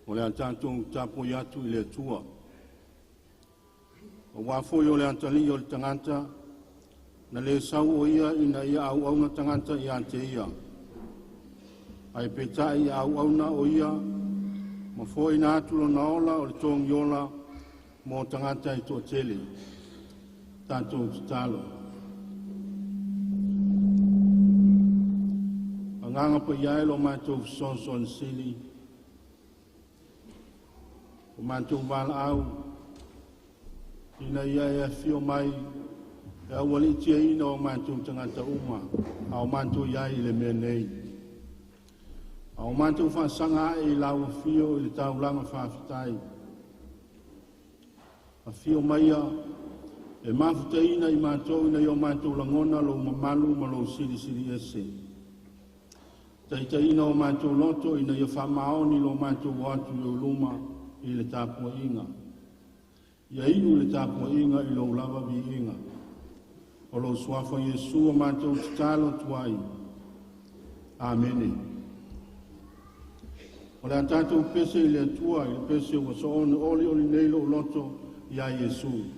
O le a tatou tapuai atu i le Atua, aua foi o le atalii o le tagata, na le sau o ia ina ia auauna tagata ia te ia, ae peitai ia auauna o ia ma foaiina atu lona ola o le togi ola mo tagata e toatele. Tatou tatalo. Agaga Paia e lo matou fesoasoani sili, o matou valaau ina ia e afio mai e aualiitiaina o matou tagata uma a o matou i ai i le mea nei. A o matou faasaga ae i lau Afio i le taulaga faafetai, afio maia e mafutaina i matou ina ia o matou lagona lou mamalu ma lou Silisili Ese. Taitaiina o matou loto ina ia faamaoni lo matou o atu i ou luma i le tapuaiga. Ia iu le tapuaiga i lou lava viiga. O lou Suafa Iesu ua matou tatalo atu ai. Amene. O le a tatou pese i le Atua i le pese ua soona olioli nei lou loto ia Iesu.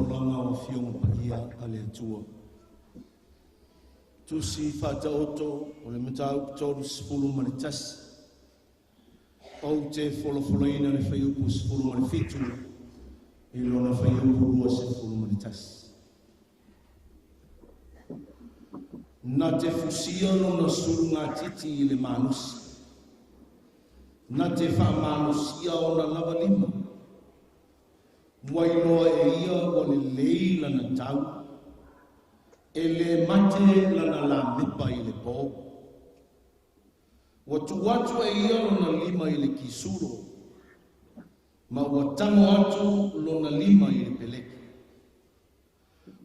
Folafolaga o Afioga Paia a le Atua. Tusi Faataoto o le Mataupu 31, ou te folafolaina le Fuaiupu 17 i lona fuaiupu 21. Na te fusia lona sulugatiti i le malosi, na te faamalosia ona lava lima, ua iloa e ia ua lelei lana tau, e le mate lana lamepa i le po. Ua tuu atu e ia lona lima i le kisulo, ma ua tago atu lona lima i le peleki.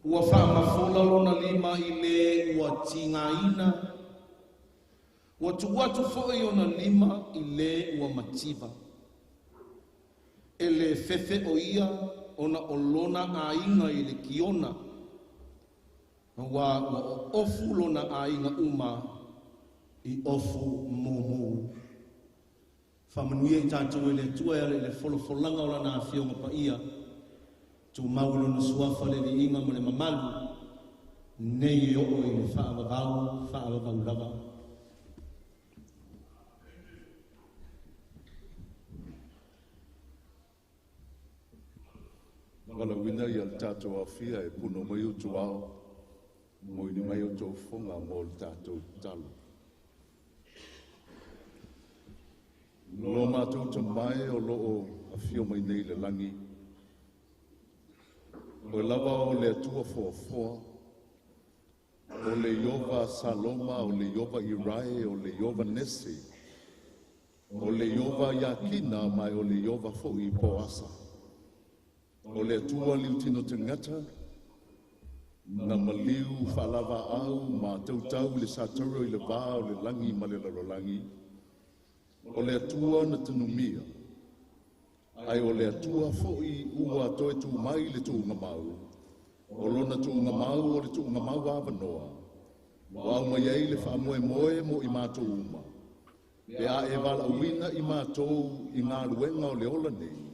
Ua faamafola lona lima i le ua tigaina, ua tuu atu foi ona lima i le ua mativa. E le fefe o ia ona o lona aiga i le kiona, aua ua oofu lona aiga uma i ofu mumu. Faamanuia i tatou e le Atua e ala i le folafolaga o Lana Afioga Paia, tumau i Lona Suafa le viiga ma le mamalu, nei e oo i le faavavau, faavavau lava. Valaauina ia le tatou aofia e puno mai utuao, moili mai o fofoga mo le tatou tatalo. Lo matou tamae o loo afio mai nei le lagi, o lava o le Atua foafoa, o le Iova Saloma, o le Iova Irae, o le Iova Nese, o le Iova Iakina, mai o le Iova foi Poasa. O le Atua liutino tagata, na maliu whaalava au ma tautau le satauro i le vā o le langi ma le lalolagi, o le Atua na tanumia, ai o le Atua foi ua toe tu mai le tuuga mau, o lona tuuga mau o le tuuga mau avanoa, ua au mai ai le faamoemoe mo i matou uma, pe a e valaauina i matou i galuega o le ola nei,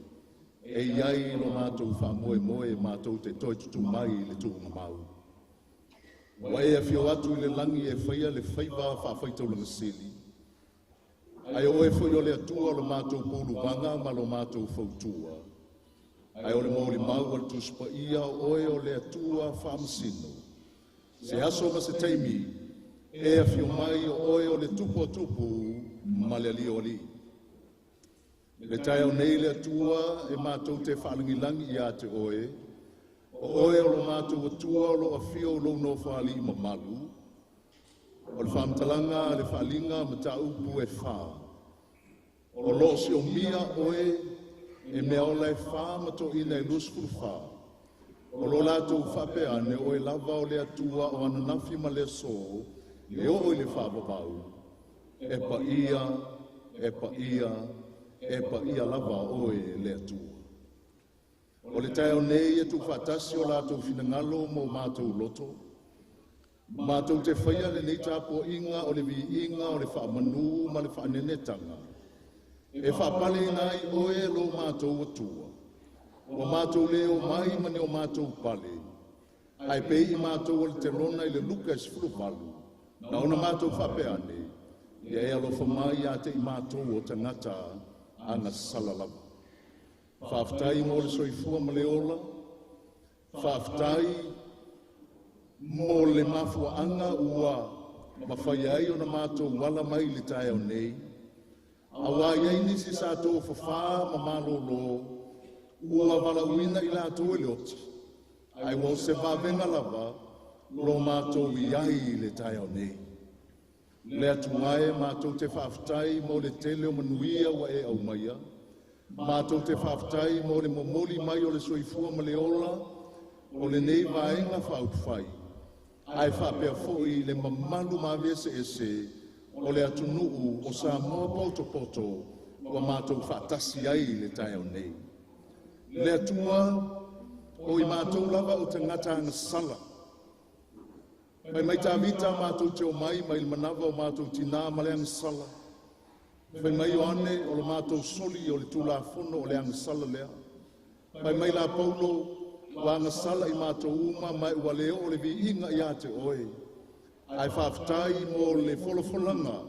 e iai lo matou faamoemoe matou te toe tutu mai i le tuuga mau. Ua e afio atu i le lagi e faia le faiva faafaitaulaga sili, ai o oe foi o le Atua o le matou puluvaga ma lo matou fautua, ai o le molimau o le Tusi Paia o oe o le Atua faamasino. Se aso ma se taimi, e afio mai o oe o le tupu o tupu ma le alii o alii. Le taeao nei le Atua e matou te faalagilangi ia te oe, o oe o lo matou Atua o lo afio o lou nofo alii mamalu, o le faamatalaga le faaaliga mataupu e fa. O lo o siomia oe e mea ola e fa ma toina e 24. O lo latou faapea ane oe lava o le Atua o ananafi ma le aso, e oo i le faavavau, e paia, e paia, e paia lava oe le Atua. O le taeao nei e tuufaatasi o latou finagalo mo matou loto, matou te faia lenei tapuaiga o le viiga o le faamanu ma le faanenetaga, e faapaleina ai oe lo matou Atua. Ua matou le o mai ma ni o matou pale, ai pei i matou o le telona i le Luka e 18, na ona matou faapea ane, ia e alofa mai ia te i matou o tagata agasala lava. Faafetai mo le soifua ma le ola, faafetai mo le mafuaanga ua mafai ai ona matou ala mai le taeao nei, aua i ai nisi sa tofafā ma malolo, ua valaauina i latou e le oti, ai ua o se vavega lava lo matou i ai i le taeao nei. Le Atua e matou te faafetai mo le tele o manuia ua e aumaia, matou te faafetai mo le momoli mai o le soifua ma le ola, o lenei vaega faaupufai, ae faapea foi le mamalu maveseese o le atunuu o Samoa potopoto ua matou faatasi ai i le taeao nei. Le Atua, o i matou lava o tagata agasala, Fai mai Tavita matou te o mai mai le manava o matou tina ma le agasala. Fai mai Ioane o le matou soli o le Tulafono o le agasala lea. Fai mai la Paulo Ua agasala i matou uma ma e ua le oo le viiga ia te oe. Ae faafetai mo le folafolaga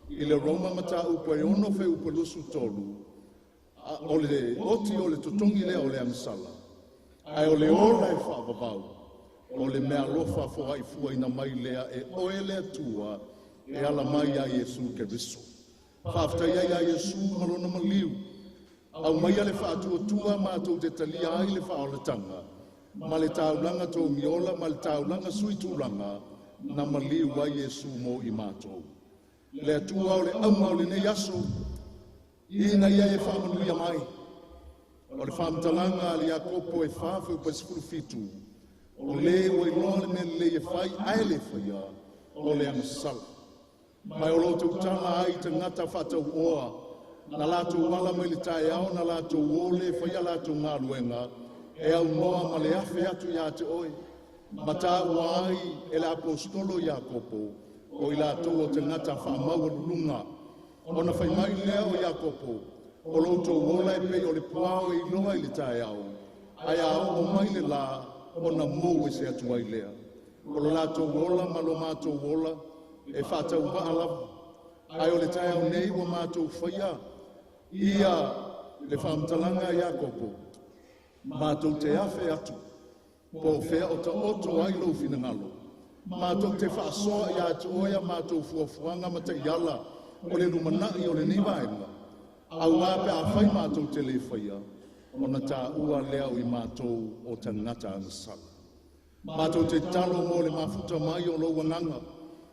i le Roma mataupu e 6 fuaiupu 23, o le oti o le totogi lea o le agasala, ae o le ola e faavavau, o le meaalofa foai mai lea e oe le Atua e ala mai ia Iesu Keriso. Faafetai ai ia Iesu ma lona maliu, aumaia le faatuatua matou te talia ai le faaolataga ma le taulaga togiola ma le taulaga suitulaga na maliu ai Iesu mo i matou. Le Atua o le auga o lenei aso, ina ia e faamanuia mai. O le faamatalaga a le Iakopo e 4:17, o le ua iloa le mea lelei e fai ae le faia, o le agasala. Ma o lo o tautala ai i tagata faatauoa na latou ala mai le taeao na latou o le faia latou galuega e aunoa ma le afe atu ia te oe, ma taua ai e le Aposetolo Iakopo o i latou o tagata faamaualuluga. Ona fai mai lea o Iakopo, o lo outou ola e pei o le puao e iloa i le taeao, ae a oo mai le la, ona mou ese atu ai lea. O lo latou ola ma lo matou ola e faatauvaa lava, ae o le taeao nei ua matou faia ia le faamatalaga a Iakopo, matou te afe atu po o fea o taoto ai lou finagalo, matou te faasoa ia te oe a matou fuafuaga ma taiala o le lumanai o lenei vaega, auā pe afai matou te le faia, ona taua lea o i matou o tagata agasala. Matou te tatalo mo le mafuta mai o lou agaga,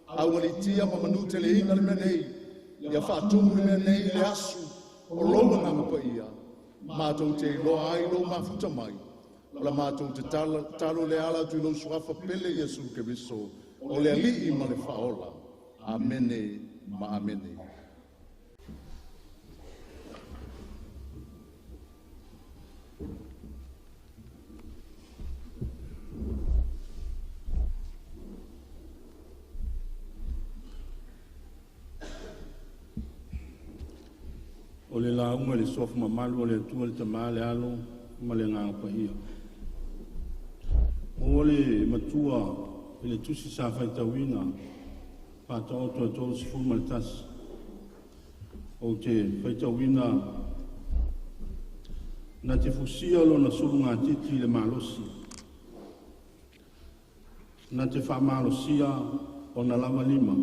aualiitia ma manuteleina le mea nei, ia faatumu le mea nei i le asu o lou agaga paia, matou te iloa ai lou mafuta mai. O la matou tatalo lea ala atu i lou suafa pele Iesu Keriso, o le Alii ma le Faaola. Amene ma amene. O le lauga i le suafa mamalu o le Atua le Tama le Alo ma le Agaga Paia. Maua le matua i le tusi sa faitauina Faataoto e 31. Ou te faitauina na te fusia lona sulugatiti i le malosi, na te faamalosia ona lava lima.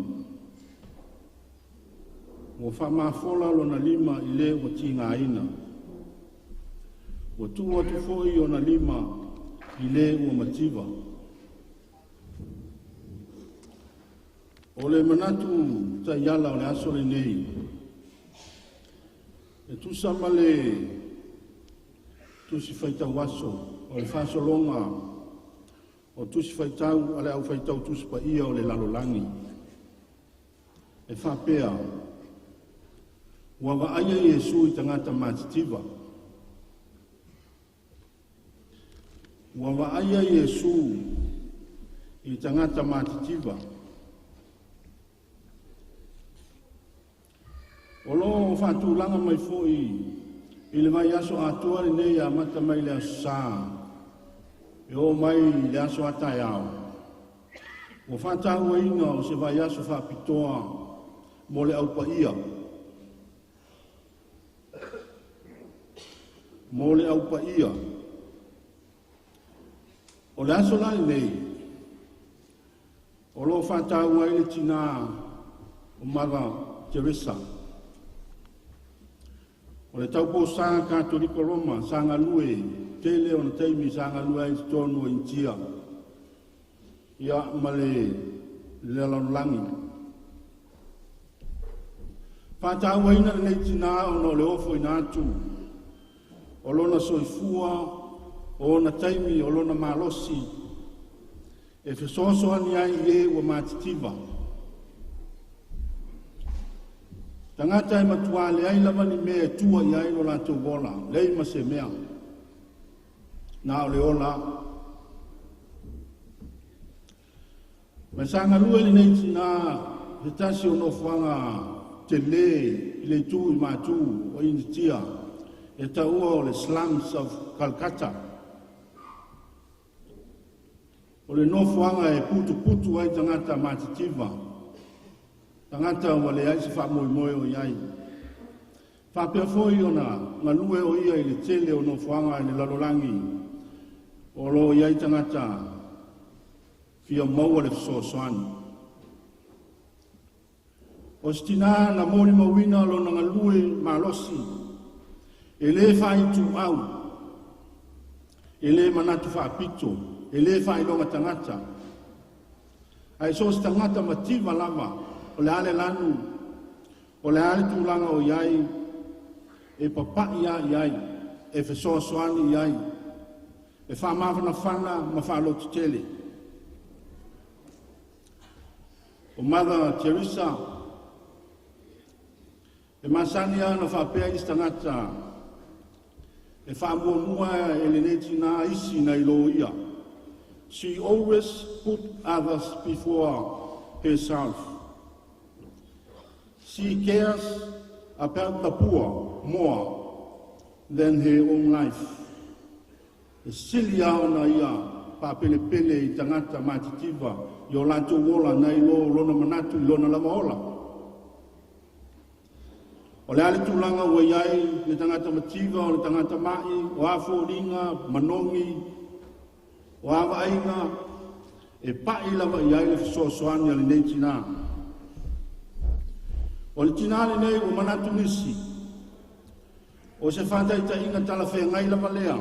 Ua faamafola lona lima i le ua tigaina, ua tuu atu foi ona lima i le ua mativa. O le manatu taiala o le aso lenei, e tusa ma le tusi faitau aso o le faasologa o tusi faitau a le au faitau tusi paia o le lalolagi. E faapea, ua vaaia Iesu i tagata matitiva. Ua vaaia Iesu i tagata matitiva. O lo o faatulaga mai foi i le vaiaso atoa lenei e amata mai le aso Sa e oo mai i le aso a taeao, ua faatauaina o se vaiaso faapitoa mo le aupaia. Mo le aupaia. O le aso la lenei, o lo o faataua ai le tinā o Mother Teresa. O le tauposa Katoliko Roma sa galue tele ona taimi sa galue ai i totonu o Initia ia ma le lalolagi. Faatauaina lenei tinā ona o le ofoina atu o lona soifua o ona taimi o lona malosi e fesoasoani ai i e ua matitiva. Tagata e matua leai lava ni mea e tua i ai lo latou ola, leai ma se mea, na o le ola. Ma sa galue lenei tinā se tasi o nofoaga telē i le itu i matu o Initia e taua o le Slums of Calcutta. O le nofoaga e putuputu ai tagata matitiva, tagata ua leai se faamoemoe o i ai. Faapea foi ona galue o ia i le tele o nofoaga i le lalolagi o lo o i ai tagata fia maua le fesoasoani. O si tinā na molimauina lona galue malosi, e le faaituau, e le manatu faapito, e le faailoga tagata, ae so o se tagata mativa lava, o le a le lanu, o le a le tulaga o i ai, e papai lava i ai, e fesoasoani i ai, e faamafanafana ma faalototele. O Mother Teresa e masani lava ona faapea isi tagata, e faamuamua e lenei tina isi nai lo ia. She always put others before herself. She cares about the poor more than her own life. E sili lava ona ia faapelepele i tagata matitiva i o latou ola nai lo lona manatu i lona lava ola. O le a le tulaga ua i ai le tagata mativa, o le tagata mai, o a foliga, manogi, o a vaaiga, e pai lava i ai le fesoasoani a lenei tina. O le tina lenei ua manatu nisi, o se faataitaiga talafeagai lava lea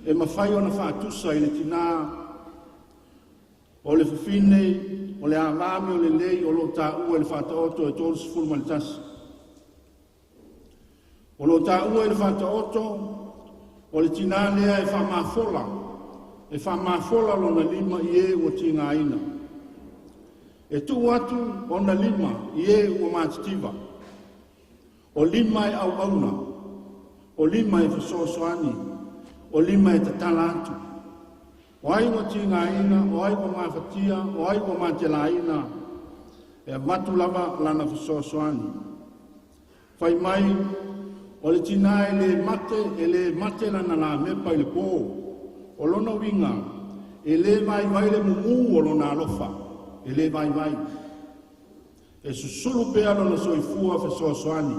e mafai ona faatusa i le tina o le fafine o le ava amio lelei o lo o taua i le Faataoto e 31. O lo o taua i le Faataoto o le tina lea e faamafola, e faamafola lona lima i e ua tigaina, e tuu atu ona lima i e ua matitiva. O lima e auauna, o lima e fesoasoani, o lima e tatala atu. O ai ua tigaina, o ai ua mafatia, o ai ua matelaina, e avatu lava lana fesoasoani. Fai mai, o le tina e le mate, e le mate lana lamepa i le po. O lona uiga, e le vaivai le mumu o lona alofa, e le vaivai. E susulu pea lona soifua fesoasoani.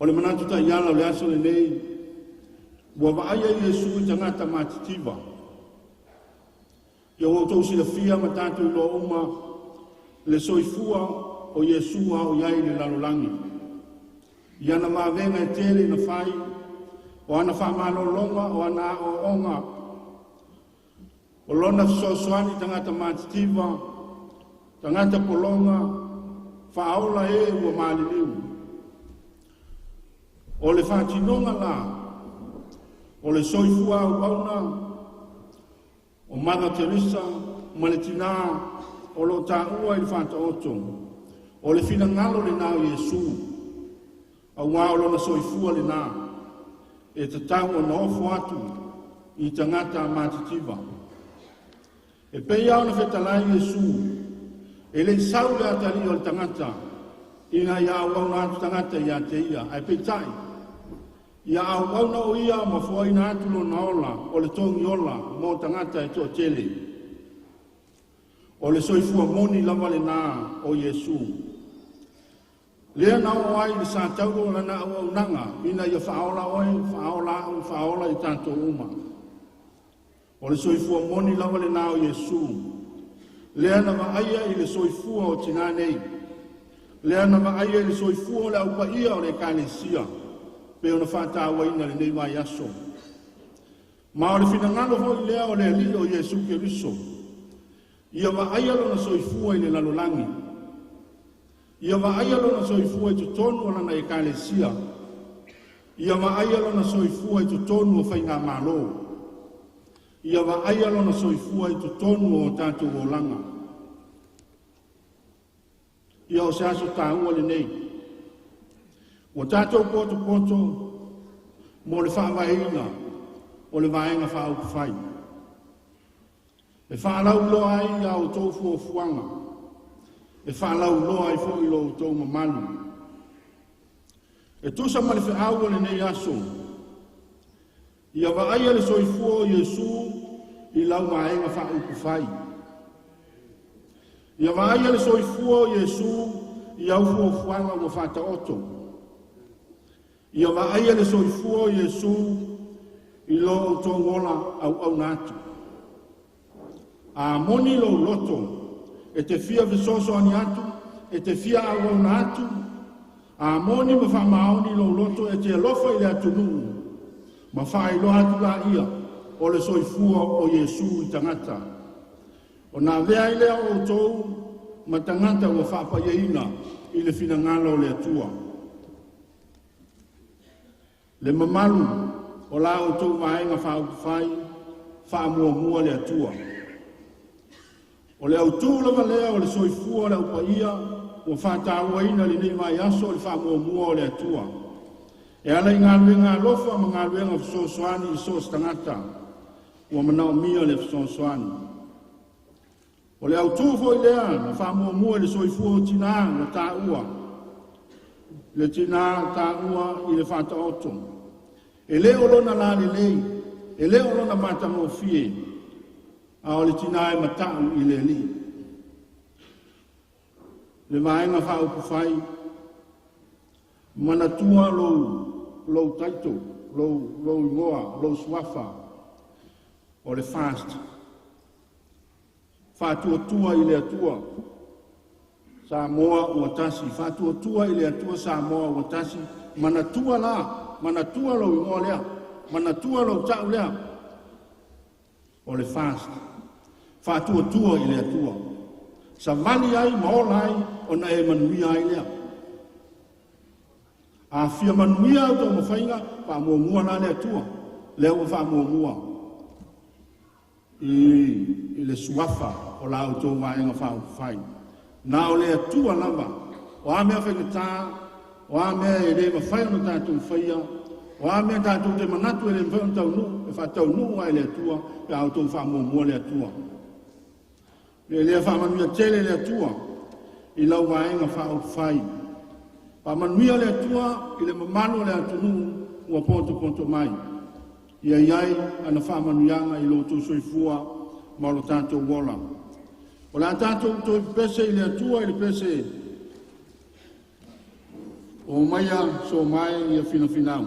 O le manatu taiala o le aso lenei, ua vaaia Iesu i tagata matitiva. Ia ua outou silafia ma tatou iloa uma le soifua o Iesu a o i ai i le lalolagi. I ana vavega e tele na fai, o ana faamalologa, o ana aoaoga, o lona fesoasoani i tagata matitiva, tagata pologa, faaola e ua maliliu. O le faatinoga la o le soifua auauna o Mother Teresa ma le tina o lo o taua i le Faataoto, o le finagalo lena o Iesu, auā o lona soifua lena e tatau ona ofo atu i tagata matitiva. E pei lava ona fetalai Iesu, e le i sau le atalii o le tagata ina ia auauna atu tagata ia te ia, ae peitai, ia auauna o ia ma foaina atu lona ola o le togi ola mo tagata e toatele. O le soifua moni lava lena o Iesu. Lea na oo ai i le satauro lana auaunaga ina ia faaola oe, faaola au, faaola i tatou uma. O le soifua moni lava lena o Iesu. Lea na vaaia i le soifua o tinā nei. Lea na vaaia i le soifua o le au paia o le Ekalesia, pei ona faatauaina i lenei vaiaso. Ma o le finagalo foi lea o le Alii o Iesu Keriso, ia vaaia lona soifua i le lalolagi, ia vaaia lona soifua i totonu o lana Ekalesia, ia vaaia lona soifua i totonu o faigamalo, ia vaaia lona soifua i totonu o tatou olaga. Ia o se aso taua lenei. Ua tatou potopoto mo le faavaeina o le Vaega Faaupufai e faalauiloa ai a outou fuafuaga, e faalauiloa ai foi lo outou mamalu. E tusa ma le feau o lenei aso, Ia vaaia le soifua o Iesu i lau vaega faaupufai. Ia vaaia le soifua o Iesu i au fuafuaga ua faataoto. Ia vaaia le soifua o Iesu i lo outou ola auauna atu. A moni lou loto e te fia fesoasoani atu, e te fia auauna atu, a moni ma faamaoni lou loto e te alofa i le atunuu, ma faailoa atu laia o le soifua o Iesu i tagata. Ona avea ai lea o outou ma tagata ua faapaiaina i le finagalo o le Atua. Le mamalu o la outou Vaega Faaupufai, faamuamua le Atua. O le autu lava lea o le soifua o le Au Paia ua faatauaina i lenei vaiaso, o le faamuamua o le Atua. E ala i galuega alofa ma galuega fesoasoani i so o se tagata ua manaomia le fesoasoani. O le autu foi lea na faamuamua i le soifua o tina na taua, le tina taua i le Faataoto. E le o lona lalelei, e le o lona matagofie, a o le tina e mata'u i le Alii. Le Vaega Faaupufai, manatua lou title, lou igoa, lou suafa o le FAST, Faatuatua i le Atua Samoa ua Tasi, Faatuatua i le Atua Samoa ua Tasi. Manatua la, manatua lou igoa lea, manatua lou ta'u lea o le FAST, Faatuatua i le Atua. Savali ai ma ola ai ona e manuia ai lea. A fia manuia au taumafaiga, faamuamua la le Atua, lea ua faamuamua i le suafa o la outou Vaega Faaupufai. Na o le Atua lava. O a mea faigata, o a mea e le mafai ona tatou faia, o a mea tatou te manatu e le mafai ona taunuu, e faataunuu lava e le Atua pe a outou faamuamua le Atua. E lea faamanuia tele le Atua i lau Vaega Faaupufai. Faamanuia le Atua i le mamalu o le atunuu ua potopoto mai. Ia i ai ana faamanuiaga i lo outou soifua ma lo tatou ola. O le a tatou toe pepese i le Atua i le pese o maia somae ia finafinau.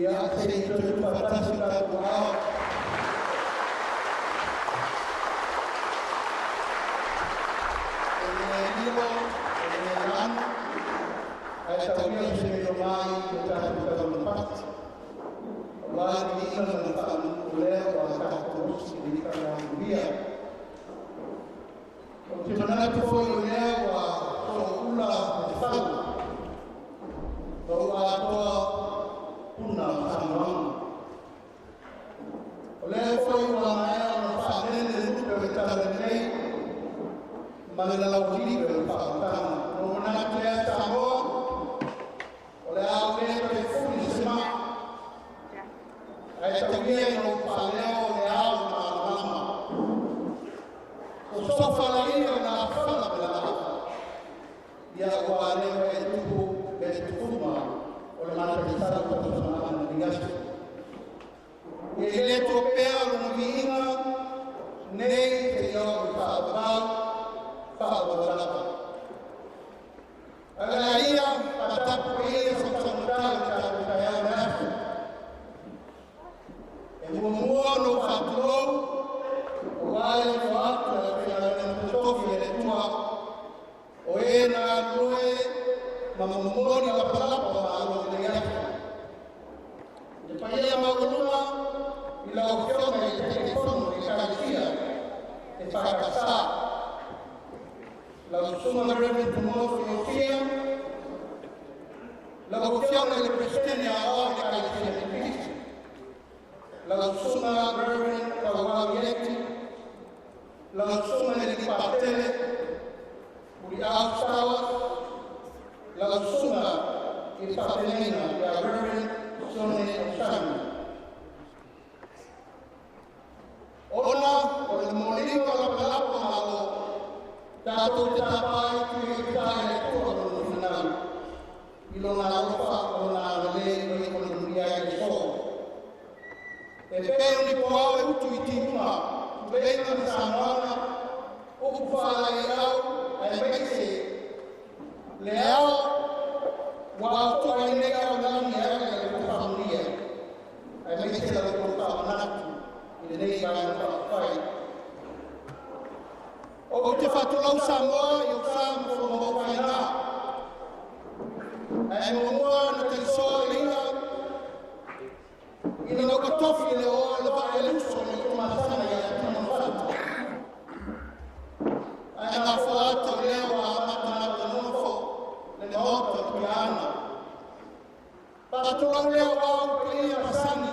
Ia se i toe tufatasi tatou ao. E le lilo, e le lanu, ae tauia se meo mai o tatou taunapati. Aua le viiga ma le faamanu lea o a tatou usi i le faamanuia. Ou te manatu foi o lea ua so'oula le fau, ma ua atoa puna o saunoaga. O lea foi ua maea ona faalele lupe o le tala lelei ma le lauliliu o le faautaga. O manatu lea Samoa, o le a ou le toe fuli se maa, ae tauia ina ou faaleo o le ao malamalama. O sofa laia o na afala ma le laafa, ia ua aleo e tupu le tufuma o le mataisau tausaga ni aso. Ia i le atua pea lona viiga nei seia oo i faavavau faavavau lava. Ae o le a ia faatapu paia sausaugatā i le tatou taeao le aso. E muamua ona ou faatulou aua le ofo atu a le aufaigaluega totofi a le Atua o e na galulue ma momoli lapalapa o malo i lenei aso. I le paia maualuga i lau Afioga i le Taitaifono i le Ekalesia EFKS, lau Susuga Reverend Tomos Iosia, lau Afioga i le Peresetene Aoao o le Ekalesia Metotisi, lau Susuga Reverend Tauau Ieti, lau Susuga i le Patele Muliau Sawa, lau Susuga i le Faafeagaiga ia Reverend Sone Osami. Ona o le momoliga o lapalapa o malo, tatou te tapai tui i tai le Atua o lona finagalo, i lona alofa ma lona agalelei ua ia manuia ai le aso. E pei o ni puao e utu i timuga, tuleiga ma saunoaga, upu faalaeiau aemaise le ao ua aotoa ai nei ao i lagi e ala i la outou faamanuia, aemaise la outou faamanatu i lenei Vaega Faaupufai. Ou te faatulou Samoa i ou sa Faatulou lea ua ou paia masani,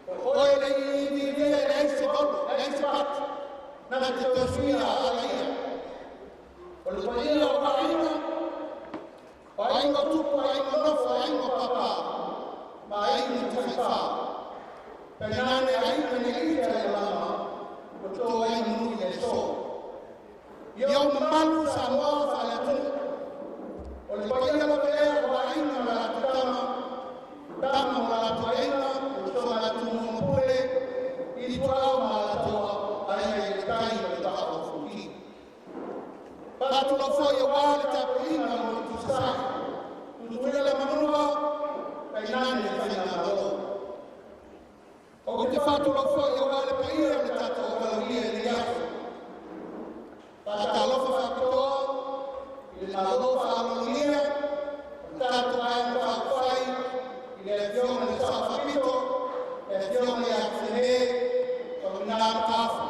o oe le iviivia e leai se volo, leai se patu, na te toe suia ala ia. O le paia o aiga, o aiga o tupu, aiga o nofo, aiga o papa, ma aiga tafaifā. Tainane aiga nei ita e lama, o tō ai nui le so. Ia o mamalu Samoa faaleatunuu, o le paia lava lea o aiga ma latou tama, tama ma latou aiga, o so latou ma pule, i tuau ma latou aiga i le tai o le vaa o Fonoti. Faatulou foi aua le tapuaiga a le motu i Sasae, Tutuila ma Manua, tainane le Faigamalo. Ou te faatulou foi aua le paia o le tatou valaaulia i lenei aso. Faatalofa faapitoa i le Malo faaaloalogia o le tatou Vaega Faaupufai i le Afioga i le Sao Faapito, le Afioga ia Fiame Faumuina Matafa.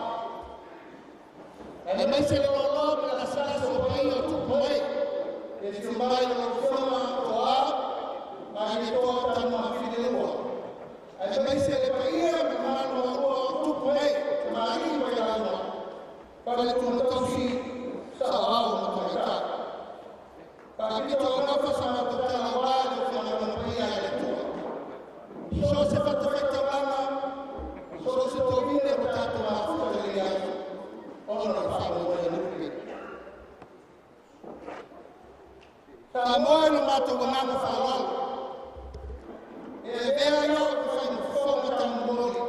Aemaise le loaloa ma le lasilasi o paia o tupu mai, le afio mai o lau Afioga Toa ma le Toa Tanumafili Aemaise le paia ma le mamalu maualuga o tupu mai, tamalii ma failauga, faletumatausi, saoao ma tamaitai. Faapito alofa sa matou tala aua le aufaigaluega paia a le Atua. I so o se fatafaitaulaga, so o se tovine ua tatou mafuta i lenei aso, ona o le faamoemoe lupe. Samoa i lo matou agaga faaaloalo, e avea ai au ma fai ma fofoga taumolimoli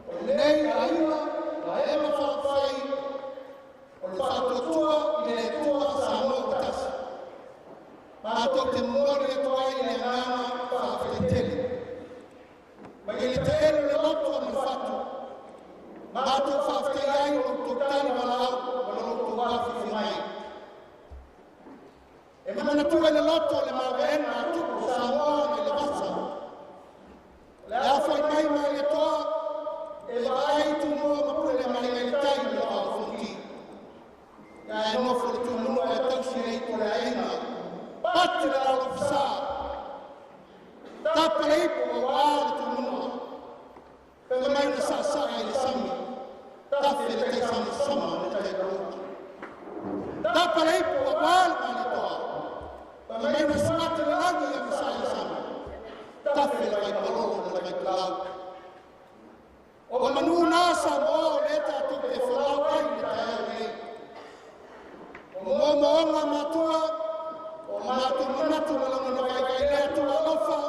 o lenei aiga Vaega Faaupufai o le Faatuatua i le Atua Samoa ua Tasi. Matou te momoli atu ai le agaga faafetai tele mai le taele o le loto ma le fatu. Matou faafetai ai i lo outou tali valaau ma lo outou afifio mai. E manatua i le loto le mavaega a tupu o Samoa mai le vasa, o le a foi mai Malietoa e vaai Tumua ma Pule mai le tai ma le Vaa o Fonoti. Ae nofo le Tumanua e tausi le ipu o le aiga, pati le laloafisa, tapa le ipu aua le Tumanua, fai mai na saasaa i le sami, tafe le taisamasama o le tai polotu. Tapa le ipu aua le Malietoa, fai mai na suati le lagi ia masaa i le sami, tafe le vaipalolo ma le vaipulau. O manu na Samoa o lea tatou te folau ai i le taeao nei. O moomooga matua, o matou manatu ma lagona vaivai le Atua alofa,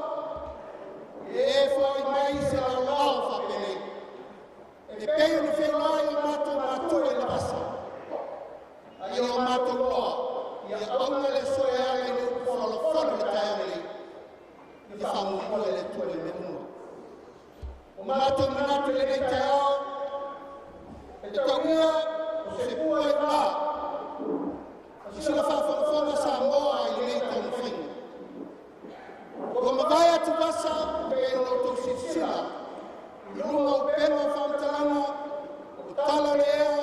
e foai mai se laolao faapenei. E pei ona feiloai o matou matua i le vasa, a ia o matou loa, ia auga le aso e ala i le upu folafolo i le taeao nei, ia faamuamua e le Atua i mea uma. O matou manatu i lenei taeao, e tauia o se pua i ula, o sila faafogafoga Samoa i lenei taumafaiga. Ua mavae atu vasa pei ona outou silasila i luga o upega o faamatalaga, o tala o le ea,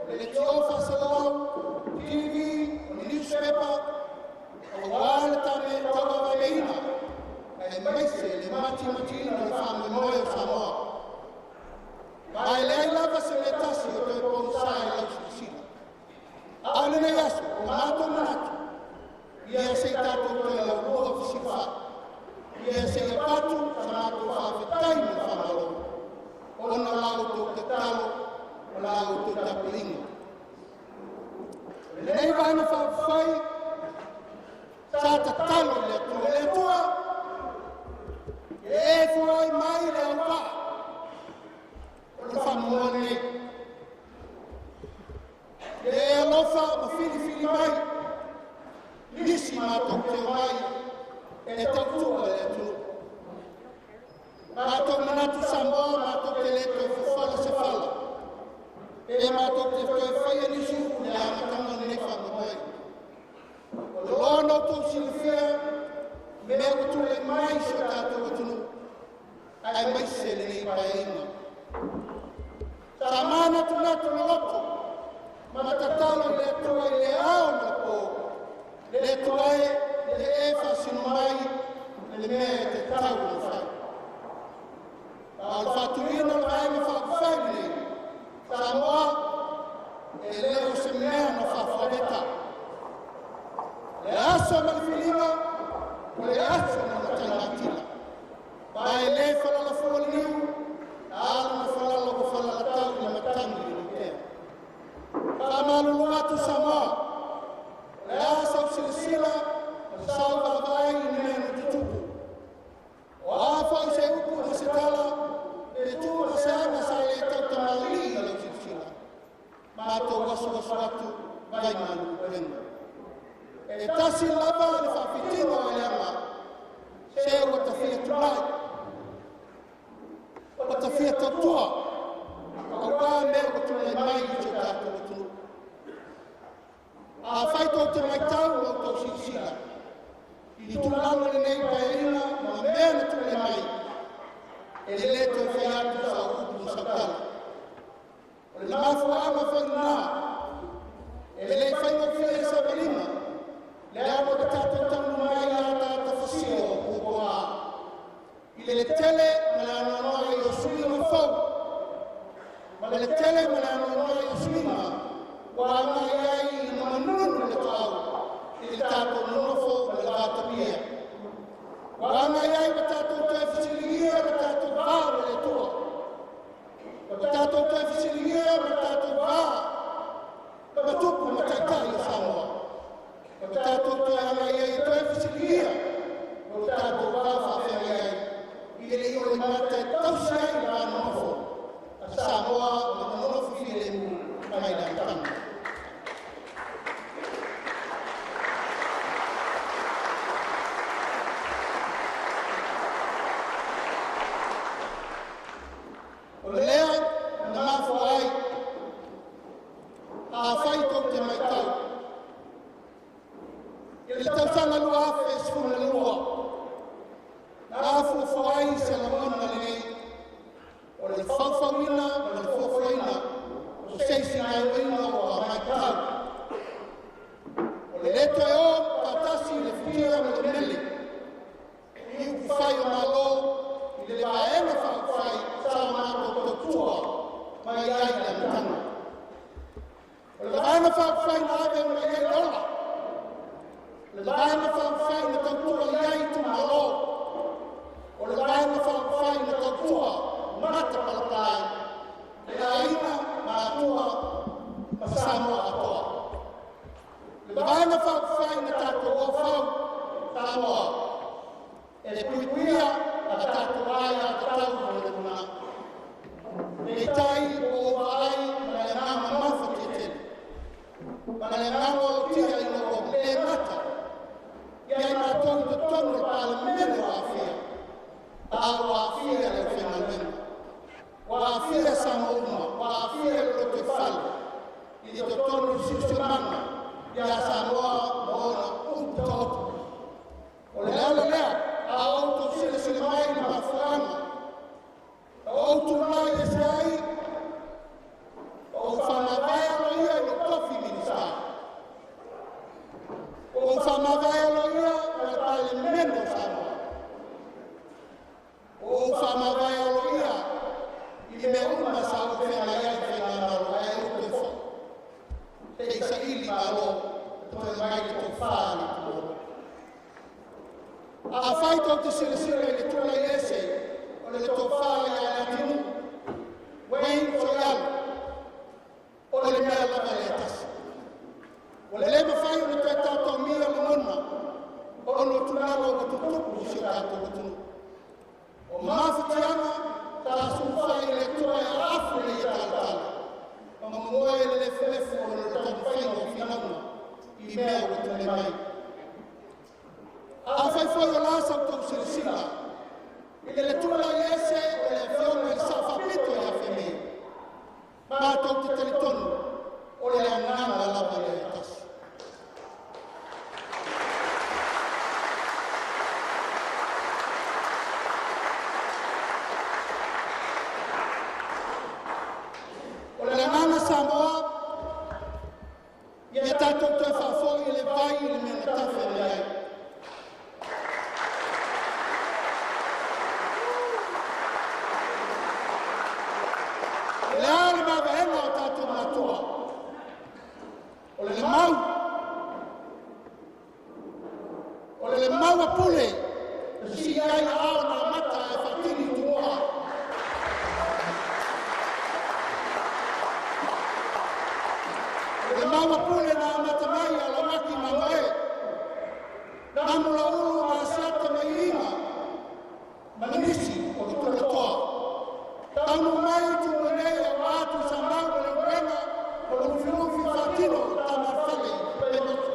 o le leitio faasalalau, TV, o ni newspaper, aua le tauavameaina aemaise le matimatiina o le faamoemoe o Samoa. Ma e leai lava se mea tasi o toe pogisa i lau silasila. A o lenei aso, ua matou manatu, ia se i tatou toe laulua fesilafai, ia se i avatu sa matou faafetai ma le faamalo, ona o la outou tatalo ma la outou tapuaiga. O lenei Vaega Faaupufai, sa tatalo i le Atua, le Atua, ia e foai mai le auvaa o le faamoemoe lenei. Ia e alofa ma filifili mai nisi matou te omai e tautua le atunuu. Matou manatu Samoa matou te le toe fofola se fala, pe matou te toe faia nisi upu i le amataga o lenei faamoemoe. O le loa na outou silafia mea ua tulai mai si o tatou atunuu, aemaise lenei paeaiga. Sa manatunatu le loto ma tatalo i le Atua i le ao ma le po, le Atua e, ia e faasino mai aso ma le filiga, o le aso na mataigatila. Ma e lē falalafua le niu, na alu na falala ua falalatau i le matagi i le tea. Faamalulu atu Samoa, o le a sau silasila ma sau vaavaai i ni mea na tutupu. O a foi se upu ma se tala, pe tu ma se aga sa lē tautamalii i lau silasila. Matou asuasu atu vai malu puega. E tasi lava le faafitiga o eleaga, se ua tafia tulai, ua tafia tautua, auā mea ua tulai mai i si o tatou atunuu. Afai tou te matau ma outou silasila i tulaga o lenei paeaiga ma mea na tulai mai, e lē toe fai atu sau upu ma sau tala. O le mafuaaga foi lena e le i faigofie savaliga le aga ua tatou taunuu mai i ataata fasia o Puapuaā i le tele ma le anoanoai o suiga fou ma le tele ma le anoanoai o suiga ua agai ai ina manunu le toau i le tatou nonofo ma le vatapuia. Ua agai ai ua tatou toe fesiligia le tatou va ma le Atua. Ua tatou toe fesiligia ma le tatou va ma tupu ma taitai o Samoa. Ua tatou toe agai ai e toe fesiligia o lo tatou va faafeagai ai i le i mata e tausi ai le va nonofo a Samoa ma nonofo filemu mai le amataga. O lea na mafua ai afai tou te matau i le tausaga 2012 na afuafua ai se lagona lenei o le faufauina ma le fuafuaina o se isi gaoioiga o a maitau. O le lē toe o faatasi le futia ma le mele i upufai o Malo i le vaega faaupufai sa matou tautua mai ai i le amataga. O le vaega faaupufai na ave uma i ai le ola, o le vaega faaupufai na tautua i ai itumalo, o le vaega faaupufai na tautua matapalapala ai le aiga ma Atua ma Samoa atoa. Le vaega faaupufai na tatou ofau Samoa e puipuia a tatou aiatatau mo le lumanai. Peitai ua ou vaai ma le agaga mafatia ma le agaga o tia ina ua le gata ia i matou i totonu o le Palemene ua aafia, a ua aafia le aufaigaluega, ua aafia Samoa uma, ua aafia le lotoifale i totonu o le siosiomaga ia Samoa ma ona upu taoto. O le ala lea a outou silasila mai i le mafuaaga na ou tulai ese ai ma ou faamavae aloaia i lou tofi Minisita. Ua ou faamavae aloaia ma le Palemene o Samoa. Ua ou faamavae aloaia i mea uma sa ou feagai ai i faigamalo ae ou toe foi se i saili malo toe mai le tofa a le itumalo. Afai tou te silasila i le tulai ese o le tofa ia Leatinuu Wayne Soialo, o le mea lava lea e tasi. Ua le mafai ona toe taotaomia lagona ona o tulaga ua tutupu i si o tatou atunuu. O mafatiaga sa sulufai i le Atua e aafu le ia talatala ma momoe le lefulefu ona o le taumafaiga o finauga i mea ua tulai mai. Afai foi o la sa outou silasila i le tulai ese o le afioga i le Sao Faapito ia Fiame, matou te talitonu o le agaga lava lea e tasi. O le agaga Samoa, ia tatou toe faafoi le vai i le mea na tafe mai ai. O le a le mavaega o tatou matua, o le lemau, pule, na si ai ao na mata e whatini tumua. Le maua pule na amata mai a lawaki mamoe. Namula ulu ma asiata me iinga. Manisi o te tulatoa. Taunu mai tu nei o atu sa mau le urenga o lufilufi whatino tamawhale pe motu.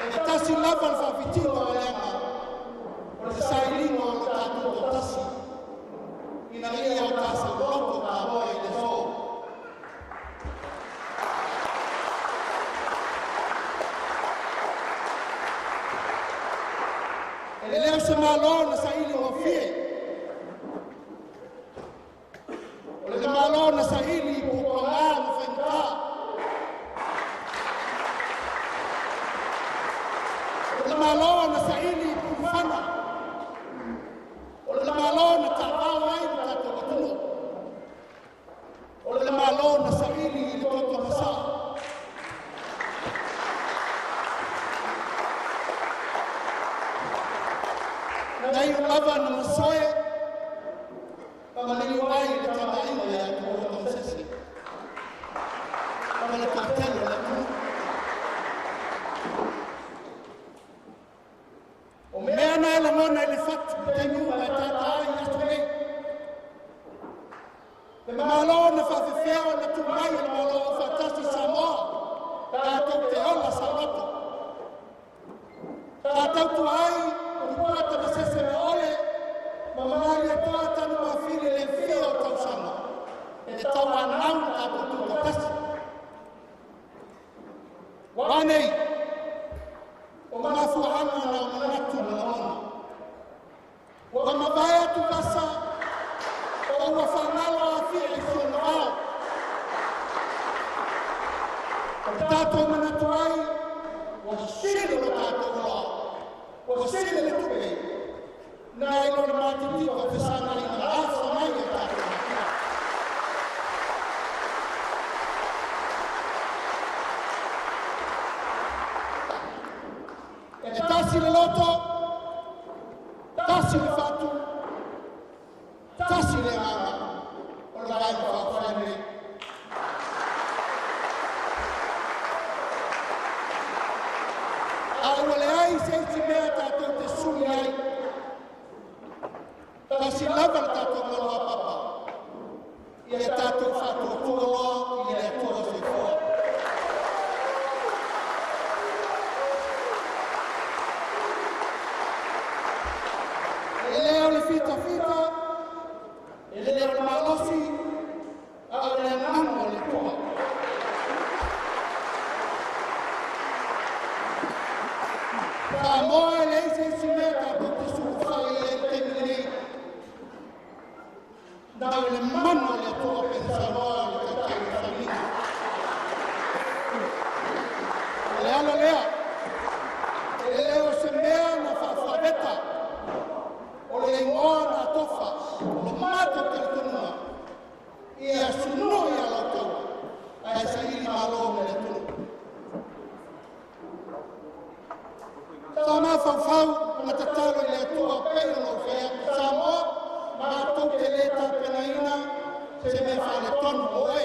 E tasi lava le whawhitinga o leanga, o le sailiga o le tātou tōtasi, ina ia o tāsau loto ka moe i le sō. E leo se malo na saili ngofie. O le malo na saili i pupuanga ma whaingata. O le malo na saili i pupufana. O le malo na ta'avao ai le tātou atunuu. O le malo na saili i le toto masa'a. Na iu lava na masoe, pamaliliu ai le tamaaiga ia Tuua Tamasese. Ma le toatele o le atunuu. O mea na e lagona i le fatu, taimi uma e tātā ai i aso nei. Le malo na whaafefea o na tū mai o le malo o whaatasi Samoa, tātou te ola saoloto. Tātou tu ai, o Tupua Tamasese me ole, ma mamari e toa tanu mawhili le fia o tausanga. E te tau anau na tātou tūtotasi. Wā nei, o mafuaanga na o manatu na lagona. Ua mavae atu vasa, o ua whangalo a fia i si ona ao. O tātou manatu ai, ua sili lo tātou loa. Ua sili le tupe. Nā i lo le mātitiko o fesana i ngā afa mai e tātou matua. E tasi le loto, tasi le fatu, tasi le agaga o le Vaega Faaupufai lenei. A ua leai se isi mea tātou te suli ai. Tasi lava le tātou malo a papa, ia tātou whaatuatua loa i le Atua soifua. E lea o le fitafita, e lea o le malosi, a o le agaga o le Atua. Samoa e leai se isi mea tātou te suluwhai ai le taimi lenei. Na o le mana o le Atua pe na saunoa o le taitai o le sauniga. O le ala lea, e le o se mea na whaawhaaweta, o le ingoa na tofa, o lo mātou talitonuga, ia sunui a lau taua, ae saili malo me le atunuu. Sa mafaufau ma tatalo i le Atua pei o lou fai atu Samoa, mātou te le tapenaina se mea faaletonu mo oe.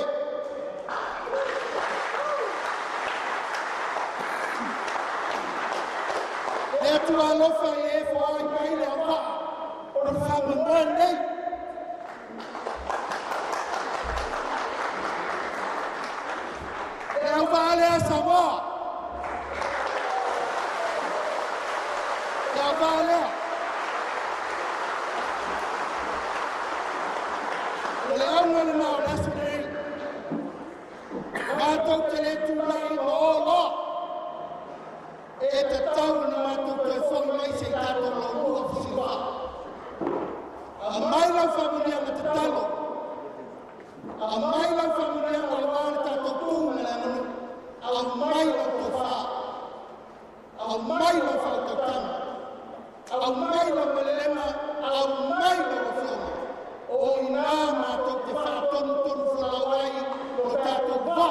Le Atua alofa i e foai mai le auvaa o le faamoemoe lenei. Le auvaa lea Samoa. Le auvaa lea. O le auga lena o le aso lenei. Mātou te le tūlai ma o loa. E tatau na mātou toe fo'i mai se i tātou laulua fesiloa. A mai lau whaamunianga tatalo. A mai lau whaamunianga o le tātou tū me le aganu. A mai lau tofā. A mai lau whautautanga. A mai lau malelega. A mai lau afioga. O inā mātou te whaatonu tonu whalau ai o tātou vā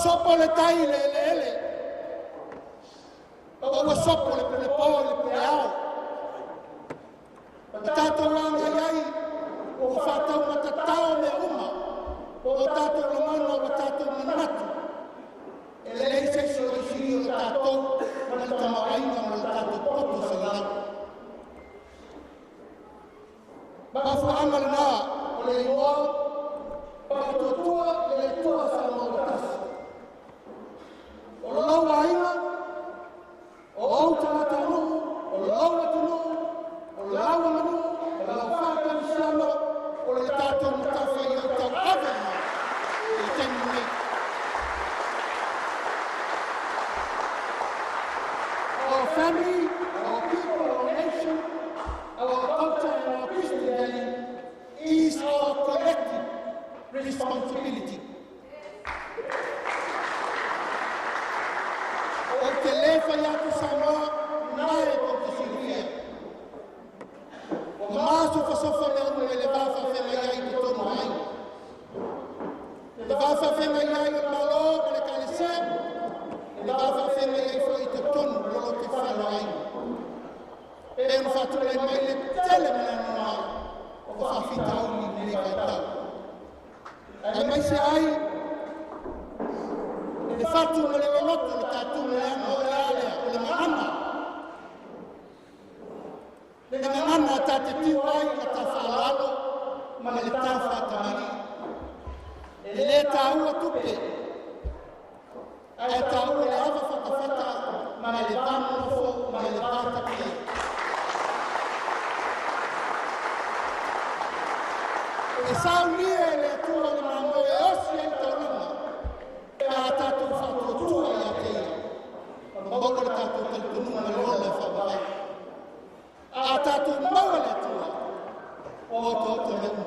sopo le tai i le eleele, ma ua sopo le pulepo i le puleao. Ma tatou agai ai, ua faataumatatao mea uma, o tatou lagona, ua tatou manatu, e leai se isi o isili o tatou ma le tamaoaiga ma le tatou poto selau. Mafuaaga lena o le igoa Faatuatua i le Atua Samoa ua tasi. O lou aiga, o ou tagatanuu, o lou atunuu, o lau aganuu, o lau faakerisiano, o le tatou matafaioi tauave lena i le taimi lenei. Our family, our people, our nation, our culture and our Christian value is our collective responsibility. O te le fai atu Samoa, nae tou te silafia. Ua masofasofa mea uma i le va faafeagai ai i totonu o aiga. Le va faafeagai ai o le Malo ma le Ekalesia, le va faafeagai ai foi i totonu o lotoifale o aiga. E ona faatulai mai le tele ma le anoanoai o faafitauli i lenei vaitau. Aemaise ai le fatu ma le loloto, le tatou leaga o le a lea, o le gagana. Le gagana ta te tiu ai la ta faaaloalo ma le ta faatamalii. E le taua tupe, ae taua le ava fatafata ma le va nonofo ma le va tapia. E saulia e le Atua le mamoe e osi ai le taulaga, pe a tatou faatuatua ia te ia, ma maua le tatou talitonuga le ola e faavavau. A tatou maua le Atua, ua otaota mea uma.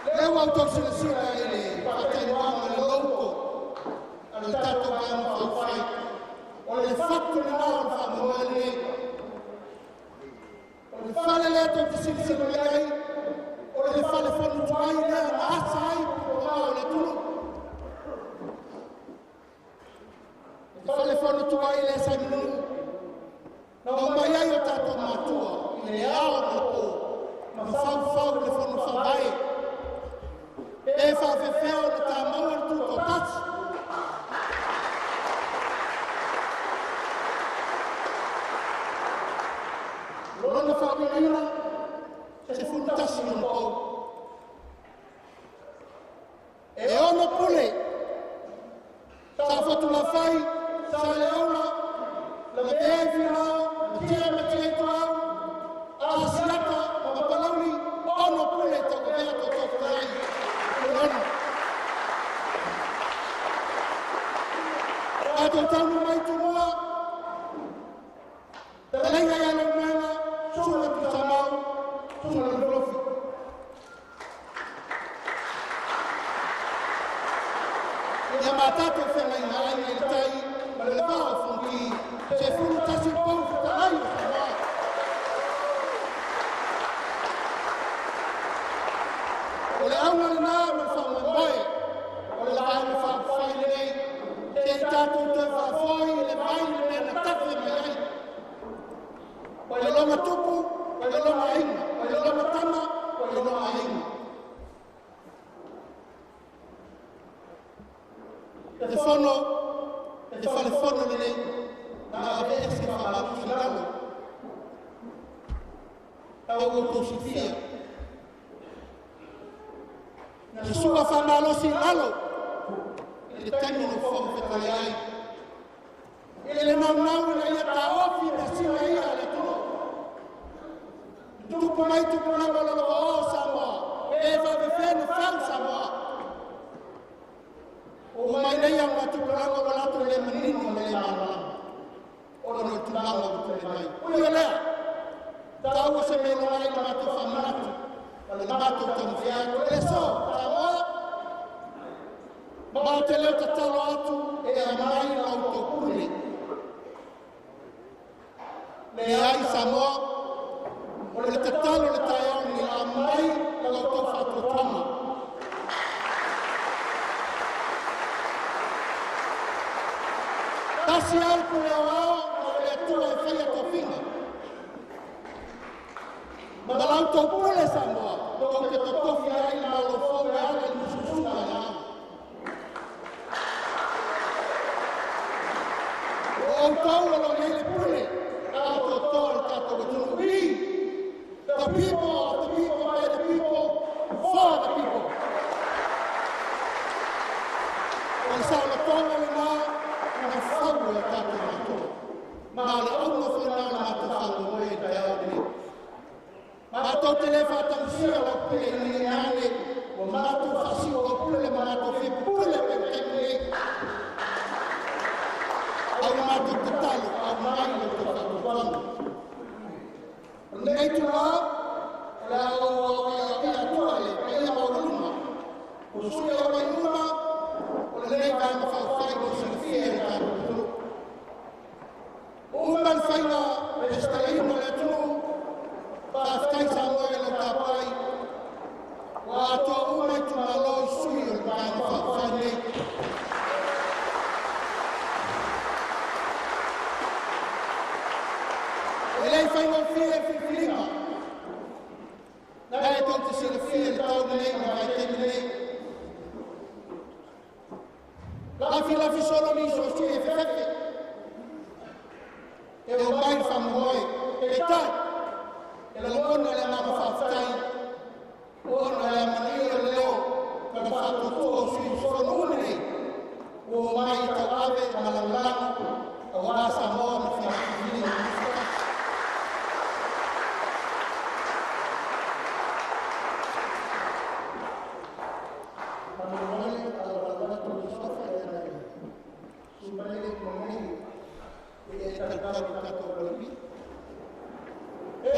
Lea ua outou silasila i le faatainoaga o le logo a le tatou Vaega Faaupufai, o le fatu lena o le faamoemoe lenei. O le fale lea tou te silasila mai ai, o le fale fono tuai lea na asa ai pupuga o le atunuu. Le fale fono tuai lea sa i Manunuu, na omai ai o tatou matua i le ao ma le po, ma faufau le fono faavae. Pe faafefea ona tamaua le tutoatasi. Lona faauigaina, 11 ona pou. E 6 pule, sa Fotulafai, sa Leaula, Lavea i Finao, Matia Matia i Tuau, Asiata ma Mapalauli, 6 pule tauavea totofutalai, le 6. Tatou taunu mai Tumua, Taleiga ia Leulumoega, Susuga Tuisamau, Susuga Lufilufi. Ia ma tatou feagaiga aiga i le tai ma le va o Fonoti, 11 pou fetalai o Samoa. O le auga lena ma le faamoemoe o le Vaega Faaupufai lenei, se i tatou toe faafoi le vai le mea na tafe mai ai. Ua iloga tupu, ua iloga aiga, ua iloga tama, ua iloga aiga. Le fono, le fale fono lenei, na aveese faamalosi i lalo. Tau outou silafia. Na sua faamalosi i lalo i le taimi na Fofoga Fetalai ai. I le naunau ina ia taofi measina ia a le atunuu. Tupu mai tupulaga o lalovaoa o Samoa, pe faafefea na fau Samoa. Ua mai nei augatupulaga ua latou le manino ma le malamalama ona o le tulaga ua tulai mai. Ui o lea, taua se mea iloga ai le matou faamanatu ma le matou taumafai atu. O le aso, Samoa, ma ou te leo tatalo atu e aumai la outou pule. Leai Samoa, o le tatalo le taeao lenei Aumai la outou faatuatuaga. Tasi lava le pule aoao ma o le Atua e faia tofiga. Ma la outou pule Samoa, tou te totofi ai le Malo fou e ala i le musumusuga a le Agaga. O outou o lo o i ai le pule atoatoa o le tatou atunuu. We, the people of the people, by the people, for the people. O le saolotoga lena na fau e o tatou matua. Ma o le auga foi lena o le matou faamoemoe i le taeao lenei. Matou te le faatagisia lau pule ina ia ane ua matou faasio lau pule ma matou fia pupule pea i le taimi lenei. A ua matou tatalo, aumai la outou faatuatuaga. O lenei itulā, o le a ou aloaia atua le paia maualuga o sui auai uma o lenei Vaega Faaupufai mo le silafia e le tatou atunuu. Ua uma le faiga resitalaina o le atunuu. Faafetai Samoa i lau tapuai. Ua atoa uma itumalo i sui o le Vaega Faaupufai lenei. E le i faigofie le filifiliga, na e tou te silafia le tau lenei ma le vaitaimi lenei. Lafilafi solo nisi o sui e fefefe e omai i le faamoemoe. Peitai, e lagona le agaga faafetai ona o le amanaia o le leo ma le faatuatua o sui usufono uma nei ua omai e tauave ma lagolago aua Samoa ma le faiga filifiliga 21. Faamolemole auala atu i Suafa e ana susu mai le nei e talitalu i tatou valapi. E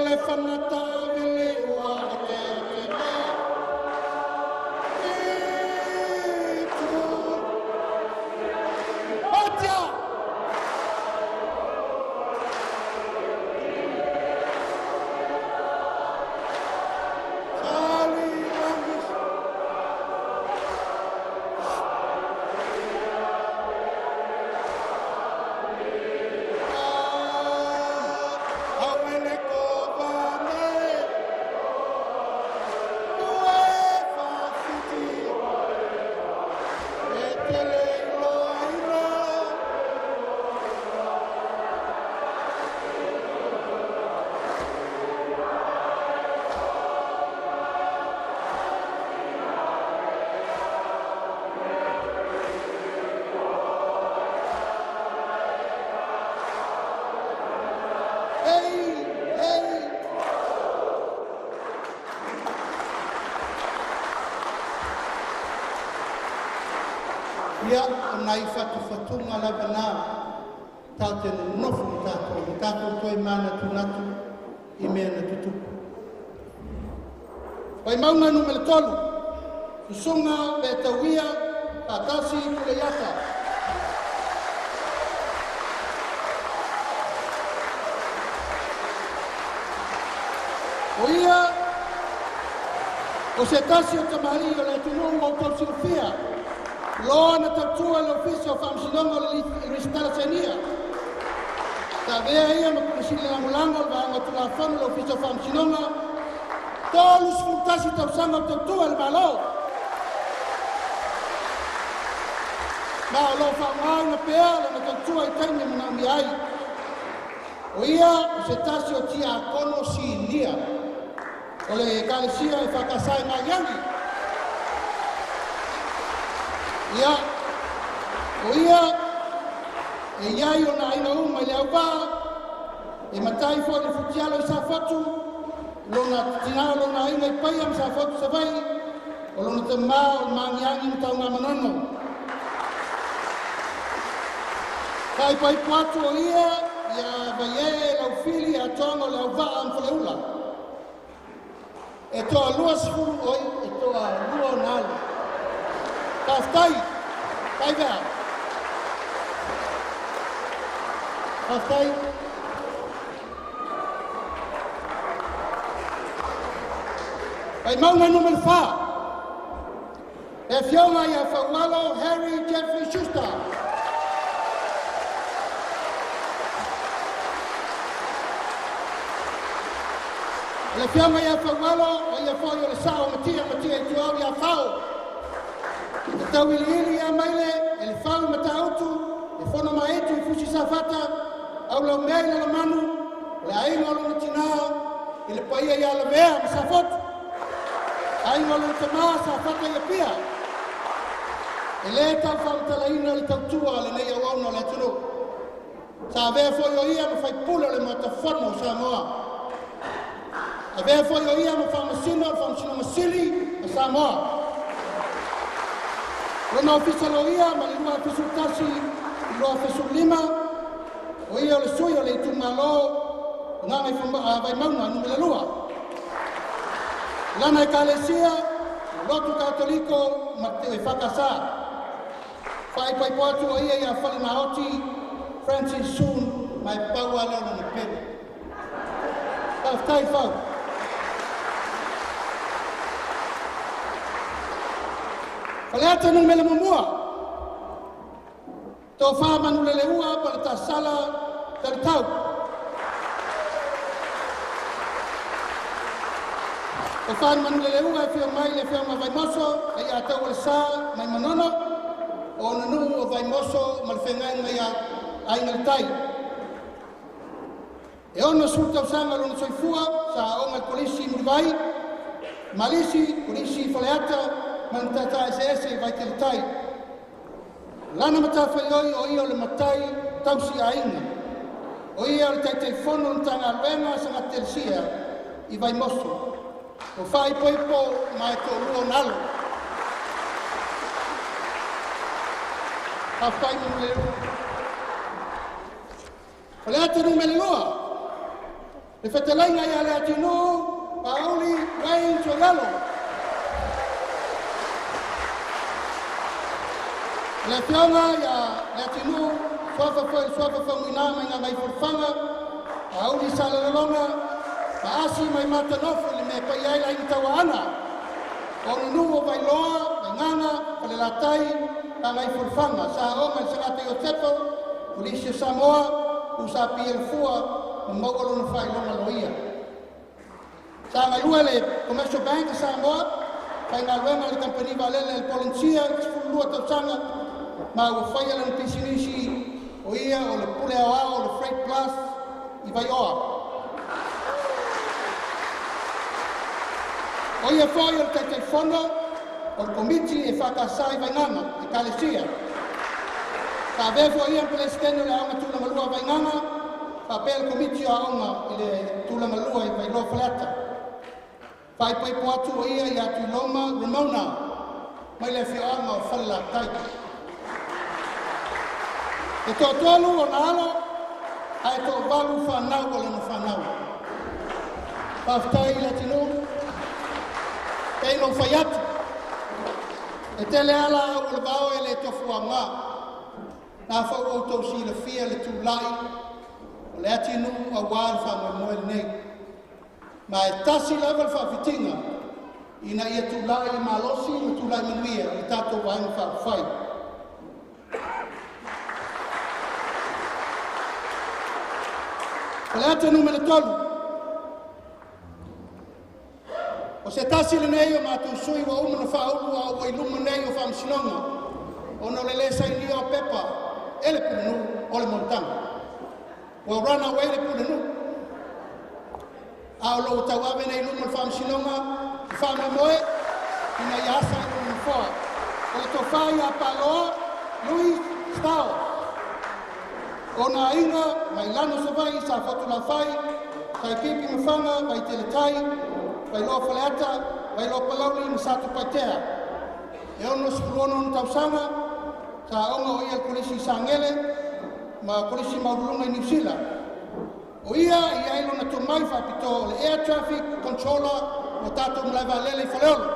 le fagata vele ua ote ote o itu. Otia! Sali langis. Awele ko vane. Ue fafiti. E tele iloa. Ei, ei. Ia, o nai fatufatuga lava na tatou te nonofo ma tatou, ma tatou toe manatunatu i mea na tutupu. Vaimauga 3, Susuga Ve'atauia Faatasi Puleiata. O ia o se tasi o tamalii o le atunuu ua outou silafia loa na tautua i le Ofisa o Faamasinoga o le Resitala Sinia. Sa avea ia ma Pule Sili Lagolago o le Vaega o Tulafono o le Ofisa o Faamasinoga, 31 tausaga o tautua i le Malo. Ma o lo o faaaogaina pea lana tautua i taimi e manaomia ai. O ia o se tasi o tiakono sinia o le Ekalesia EFKS i Magiagi. Ia, o ia e i ai ona aiga uma i Leauvaa, e matai foi i le Futialo i Safotu, lona tina o lona aiga i Paia ma Safotu Savaii, o lona tamā o le Magiagi ma Tanugamanono. Faaipoipo atu o ia ia Vaiee Laufili atoaga o Leauvaa ma Faleula. E toalua sefulu oi, e toalua ona alo. Faafetai. Faivea. Faafetai. Vaimauga Nu.4, le Afioga ia Faualo Harry Jeffrey Schuster. O le Afioga ia Faualo, o ia foi o le sao o Matia, Matia Ituau ia Fao. E tauiliili ia maile e le fau Matautu, e fono maaitu i Fusi Safata, aulaumea i Lalomanu, o le aiga o lona tinā i le paia ia Lavea ma Safotu, aiga o lona tamā Safata i Apia. E lē tau faamatalaina le tautua a lenei auauna o le atunuu. Sa avea foi o ia ma faipule o le Maota Fono o Samoa. Avea foi o ia ma faamasino o le Faamasinoga Sili a Samoa. Lona ofisa loia ma le 2011 i 2015, o ia o le sui o le itumalo o Gagaifomauga Nu.2. Lana Ekalesia, Lotu Katoliko ma te Whakasa. Faaipoipo atu o ia ia Falenaoti Francis Soon mai paua leo lona pele. Faafetai fau. Faleata Nu.1, Tofa Manuleleua Paletasala Taritau. Tofa Manuleleua e fia mai le afioga Vaimoso e ia tau o le sa mai Manono, o ona nuu o Vaimoso ma le feagaiga ia Aiga i le Tai. E 60 tausaga lona soifua, sa aoga i le Kolisi Mulivai, Malisi, Kolisi Faleata ma le Matata Eseese i Vaiteletai. Lana matafaioi o ia o le matai tausi aiga. O ia o le Taitaifono o le Matagaluega Sagatelesia i Vaimoso. O faaipoipo ma e toalua ona alo. Faafetai Manuleleua. Faleata Nu.2, le fetalaiga ia Leatinuu Paauli Wayne Soialo. Le Afioga ia Leatinuu, suafa foi le suafa Faumuina mai Gagaifomauga, Paauli Salelologa, Maasi mai Matanofo i le mea e paia ai le aiga Tauaana. O nuu o Vailoa, Vaigaga, Falelatai, Gagaifomauga, sa aoga i le Sagata Iosefa, Kolisi o Samoa, Usa Pia le Fua, ma maua lona faailoga loia. Sa galue le Commercial Bank o Samoa, faigaluega le kamupani vaalele le Polensia i le 12 tausaga, ma ua faia lana pisinisi o ia o le pule aoao o le Freight Plus i Vaioa. O ia foi o le Taitaifono o le Komiti e whakasai Vaingaga, Ekalesia. Sa avea foi ia ma Peresetene o le Aoga Tulagalua Vaingaga, faapea le Komiti o Aoga i le Tulagalua i Vailoa Faleata. Faaipoipo atu o ia ia Tuiloma Ramona mai le afioaga o Falelatai. E toatolu ona alo, ae toavalu whanau o lona whanau. Faafetai i le atunuu, pei ona ou fai atu. E tele ala au o le vao e le tofu aoga. Na fau outou silafia le tulai o le atunuu auā le faamoemoe lenei. Ma e tasi lava le faafitiga ina ia tulai malosi ma tulai manuia i tatou Vaega Faaupufai. Faleata Nu.3, o se tasi lenei o matou sui ua uma na faaulu a ua i luma nei o faamasinoga ona o le lē sainia o pepa e le pulenuu o le monotaga. Ua run away le pulenuu, a o loo tauave nei luma o le faamasinoga i faamoemoe ina ia asa i lona nofoa. O le tofa ia Paloa Louis Stao. Ona aiga mai Lano Savaii, sa Fotulafai, Saipipi Mafaga, Vaiteletai, Vailoa Faleata, Vailoa Palauli ma Satupaitea. E 66 ona tausaga, sa aoga o ia le Kolisi i Sagele ma Kolisi Maualuluga i Niu Sila. O ia i ai lona tomai faapitoa o le Air Traffic Controller o tatou malae vaalele i Faleolo.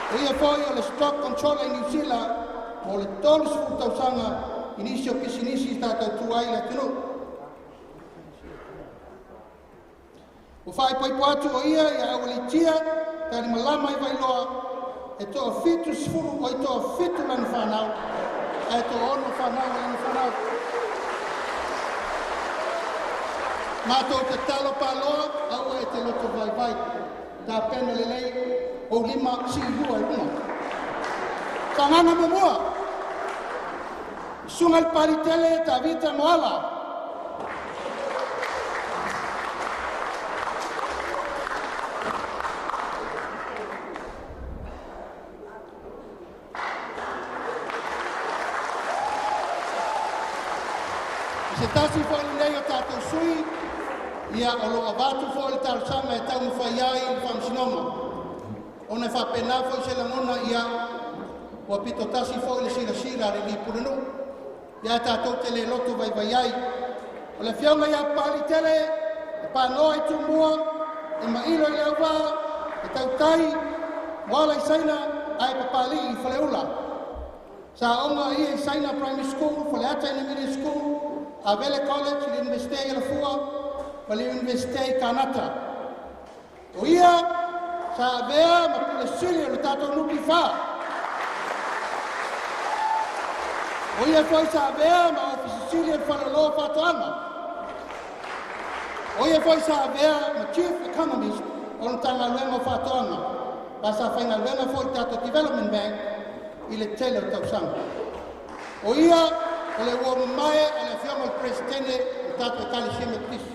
O ia foi o le Stock Controller i Niu Sila mo le 30 tausaga i nisi o pisinisi sa tautua ai le atunuu. Ua faaipoipo atu o ia ia Aualiitia Talimalama i Vailoa, e toa-70 oi toa-7 lana fanau, ae toa-6 fanau o lana fanau. Matou tatalo paloa, aua e te loto vaivai. Tapena lelei, ou lima siilua i luga. Sagaga muamua, Susuga i le Papaliitele Tavita Moala. I se tasi foi lenei o tatou sui, ia o lo o avatu foi le talosaga e taumafai ai i le Faamasinoga, ona e faapena foi se lagona, ia ua pito tasi foi le silasila a le alii pulenuu, ia tatou te le loto vaivai ai. O le afioga ia Papaliitele e panoa i Tumua, e mailo i Leauvaa, e tautai Moala i Saina ae papalii i Faleula. Sa oga ia i Saina Primary School, Faleata Intermediate School, Avele College, le Iunivesite i Alafua ma le Iunivesite i Kanata. O ia sa avea ma pule sili o le tatou NPF. O ia foi sa avea ma ofisa sili o le Faleoloa o Faatoaga. O ia foi sa avea ma Chief Economist o le Matagaluega o Faatoaga, ma sa faigaluega foi i le tatou Development Bank i le tele o tausaga. O ia o le uo mamae a le afioga i le Peresetene o le tatou Ekalesia Metotisi.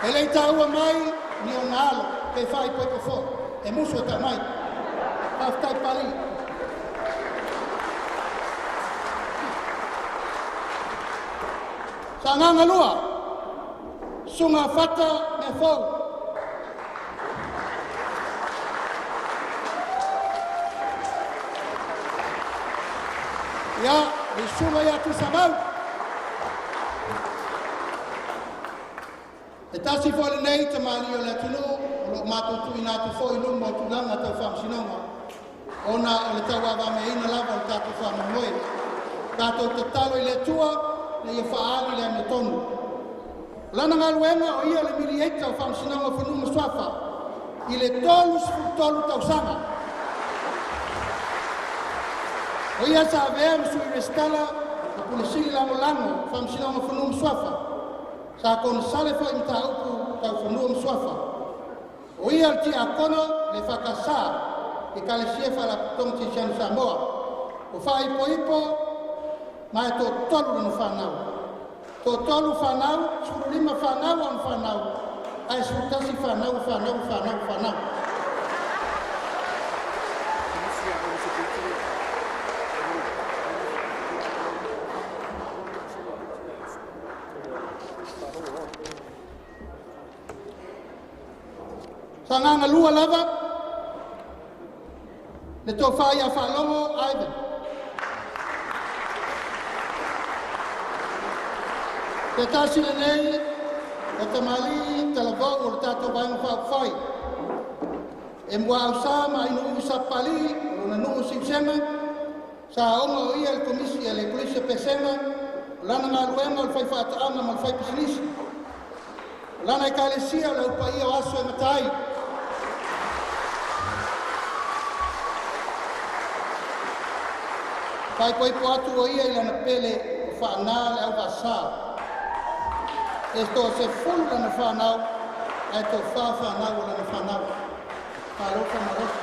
E le i taua mai ni ona alo pe faaipoipo foi, e musu e tau mai. Faafetai Papalii. Sagaga lua, Susuga Fata Meafou. Ia, le susuga ia Tuisamau. E tasi foi lenei tamalii o le atunuu o lo o matou tuuina atu foi i luma o tulaga tau faamasinoga, ona o le tauavameaina lava o le tatou faamoemoe. Tatou tatalo i le Atua ina ia faaali le amiotonu. O lana galuega o ia o le mediator o Faamasinoga o Fanua ma Suafa i le 33 tausaga. O ia sa avea ma sui resitala ma pule sili lagolago o Faamasinoga o Fanua ma Suafa. Sa konesale foi i mataupu tau fanua ma suafa. O ia o le tiakono le EFKS, Ekalesia Faalapotopotoga Kerisiano Samoa. Ua faaipoipo ma e toatolu lana fanau. Toatolu fanau, 15 fanau ona fanau, ae 11 fanau fanau fanau fanau. Sagaga lua lava, le tofa ia Faalogo Ivan. Se tasi lenei o tamalii talavou o le tatou Vaega Faaupufai. E muausā ma ainuu i Sapapalii, o lona nuu o Siusega, sa oga o ia i le komisi a le Kolisi o Pesega, o lana galuega o le faifaatoaga ma le faipisinisi. O lana ekalesia o le Aupaia o Aso e Gata ai. Faaipoipo atu o ia i lana pele o Faana le Auvaasā. E toa-10 lana fanau, ae toa-4 fanau o lana fanau. Malo faamalosi.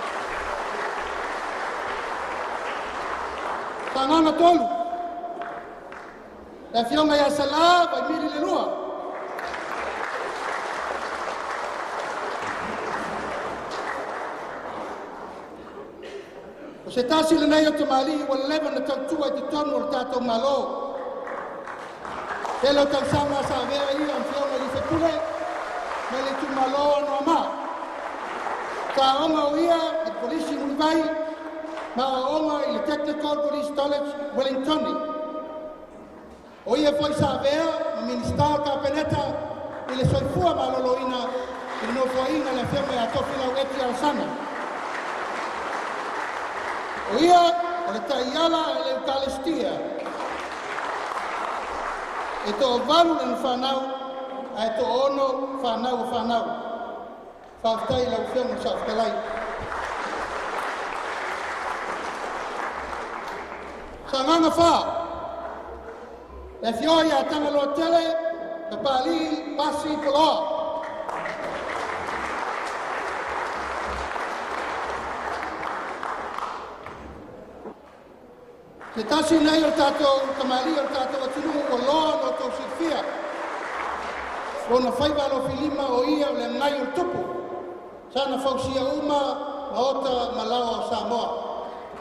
Sagaga tolu, le afioga ia Salā Vaimili le lua. O se tasi lenei o tamalii ua leva na tautua i totonu o le tatou Malo. Tele o tausaga sa avea ia ma afioga i sui usufono mai le itumalo o Anoamaa. Sa aoga o ia i le Kolisi Mulivai ma aoaoga i le Technical Police College Wellingtoni. O ia foi sa avea ma Minisita o le Kapeneta i le Soifua Maloloina i le nofoaiga a le afioga ia Tofilau Eti Alesana. O ia o le taiala i le Eukalesitia. E toavalu lana fanau, Ae toaono fanau o fanau. Faafetai i lau Afioga i le Saofetalai. Sagaga 4, le afioga ia Tagaloatele Papalii Pasi Poloa. Se tasi nei o tatou tamalii o le tatou atunuu ua loa ona outou silafia lona faiva alofilima, o ia o le agai o le tupu sa na fausia uma maota ma laoa o Samoa.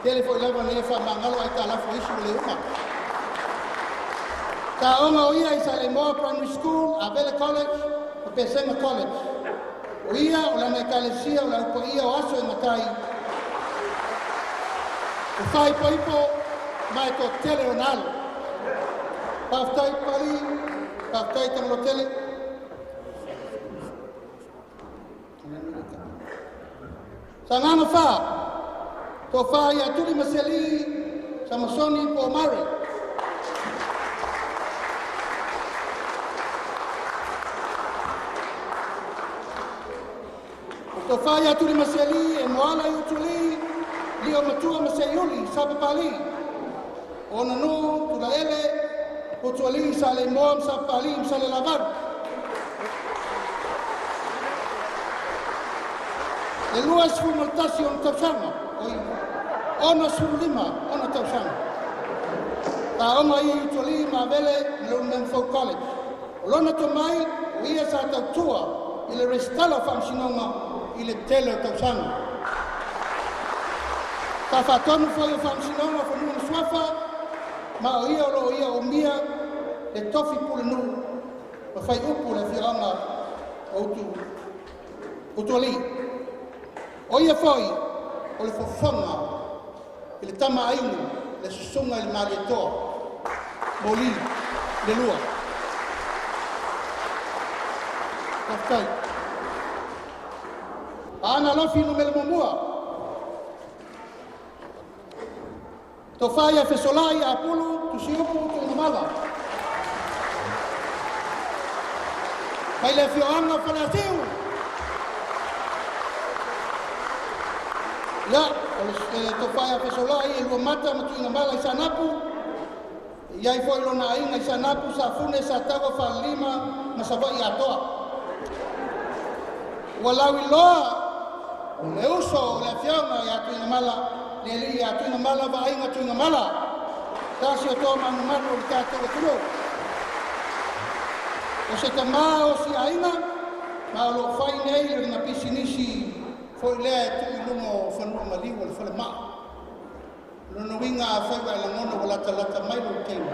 Tele foi lava na ia faamagalo aitalafu a isi ua le uma. Taoga o ia i Saleimoa Primary School, Avele College ma Pesega College. O ia o lana Ekalesia o le Aupaia o Aso e Matai, o faaipoipo ma e toatele ona alo. Faafetai Papalii, faafetai Tagaloatele. Sagaga 4, tofa ia Tuli Maseli Samasoni Pomare. O tofa ia Tuli Maseli e moala i Utuli, lio matua ma seiuli Sapapalii. O ona nuu Tulaele, Utualii, Saleimoa ma Sapapalii ma Salelavalu. Le 21 ona tausaga, oi, 65 ona tausaga. Taoga ia i Utualii ma Avele ma le Ulumenfou College. O lona tomai, o ia sa tautua i le resitala o faamasinoga i le tele o tausaga. Sa faatonu foi o faamasinoga o fanua ma suafa, ma o ia o loo ia umia le tofi pulenuu ma fai upu le afioaga o Utualii. O ia foi o le fofoga i le tama ainu le susuga i le Malietoa Moli le lua. Faafetai. Aana Alofi Nu.1, Tofa ia Fesolai Apulu Tusiupu Tuigamala. Mai le afioaga o Faleasiu. Ia, o le tofa ia Fesolai e lua mata ma Tuigamala i Saanapu. E i ai foi lona aiga i Saanapu, Safune, Sataua, Falelima ma Savaii atoa. Ua lauiloa o le uso o le afioga ia Tuigamala, le alii ia Tuigamala, Vaaiga Tuigamala. Tasi o toa manumanu o le tatou atunuu. O se tamā o si aiga, ma o loo fai nei le na pisinisi foi lea e tuu i luga o fanua maliu o le falemaa. Lona uiga a fai ua e lagona ua latalata mai lou taimi,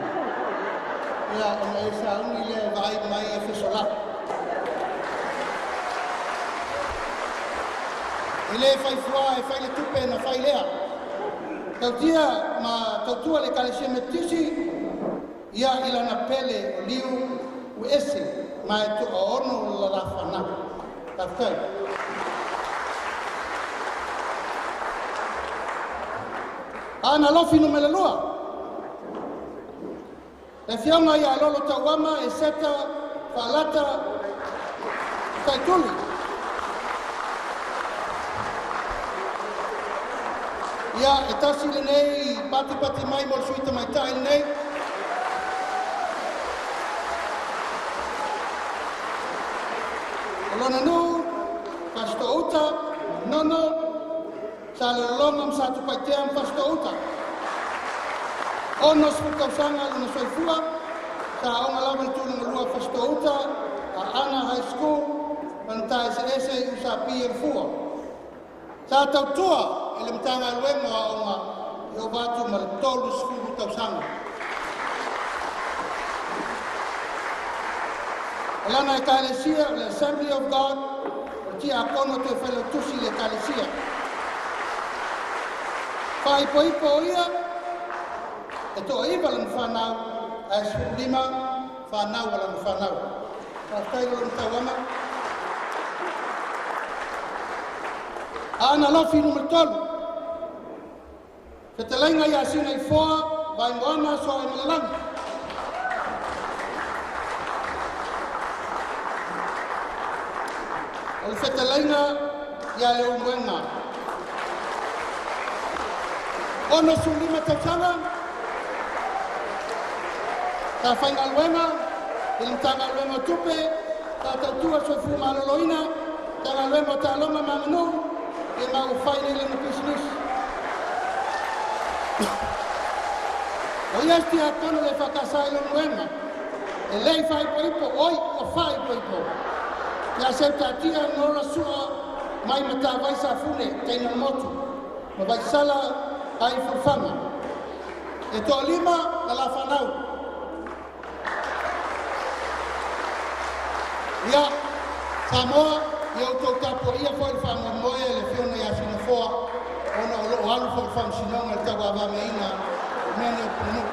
ia ona e sauni lea e vaai mai e fesolai. E le fai fua e fai le tupe na fai lea. Tautia ma tautua le Ekalesia Metotisi, ia i lana pele o liu ua ese ma e toaono la lafanau. Faafetai. Aana Alofi Nu.2, le afioga ia Lolo Tauama e Seta Faalata Taituli. Ia, e tasi lenei patipati mai mo le sui tamaitai lenei. O lona nuu, Fasitouta, Nono, Salelologa ma Satupaitea ma Fasitouta. 60 tausaga lona soifua, sa aoga lava le tulaga lua Fasitouta, Aana High School, ma na taeseese i Usapi e Gafua. Sa tautua i le Matagaluega o Aoga i ova atu ma le 30 tausaga. O lana Ekalesia o le Assembly of God, o le tiakono toe failautusi i le Ekalesia. Faaipoipo o ia, e toaiva lana fanau, ae 15 fanau a lana fanau. Faafetai lona tauama. Aana Alofi Nu.3, fetalaiga ia Sina Ifoa, Vaimoana Soaemalaelagi. Fetalaiga ia Leulumoega. 65 tausaga, sa faigaluega i le Matagaluega o Tupe, sa tautua soifua maloloina, Matagaluega o Taaloga ma Aganuu, ia ma ua fai nei lana pisinisi. O ia se tiakono le EFKS i Leulumoega, e le i faaipoipo, oi ua faaipoipo. Ia seutatia Nola Sua mai Matavai Safune, teine o le motu, ma Vaisala ai Fulufaga. E toalima na la fanau. Ia, Samoa, ia outou tapuaia foi le faamoemoe a le Afioga ia Sinafoa, ona o loo alu foi i le faamasinoga i le tauavameaina o mea nei o pulenuu.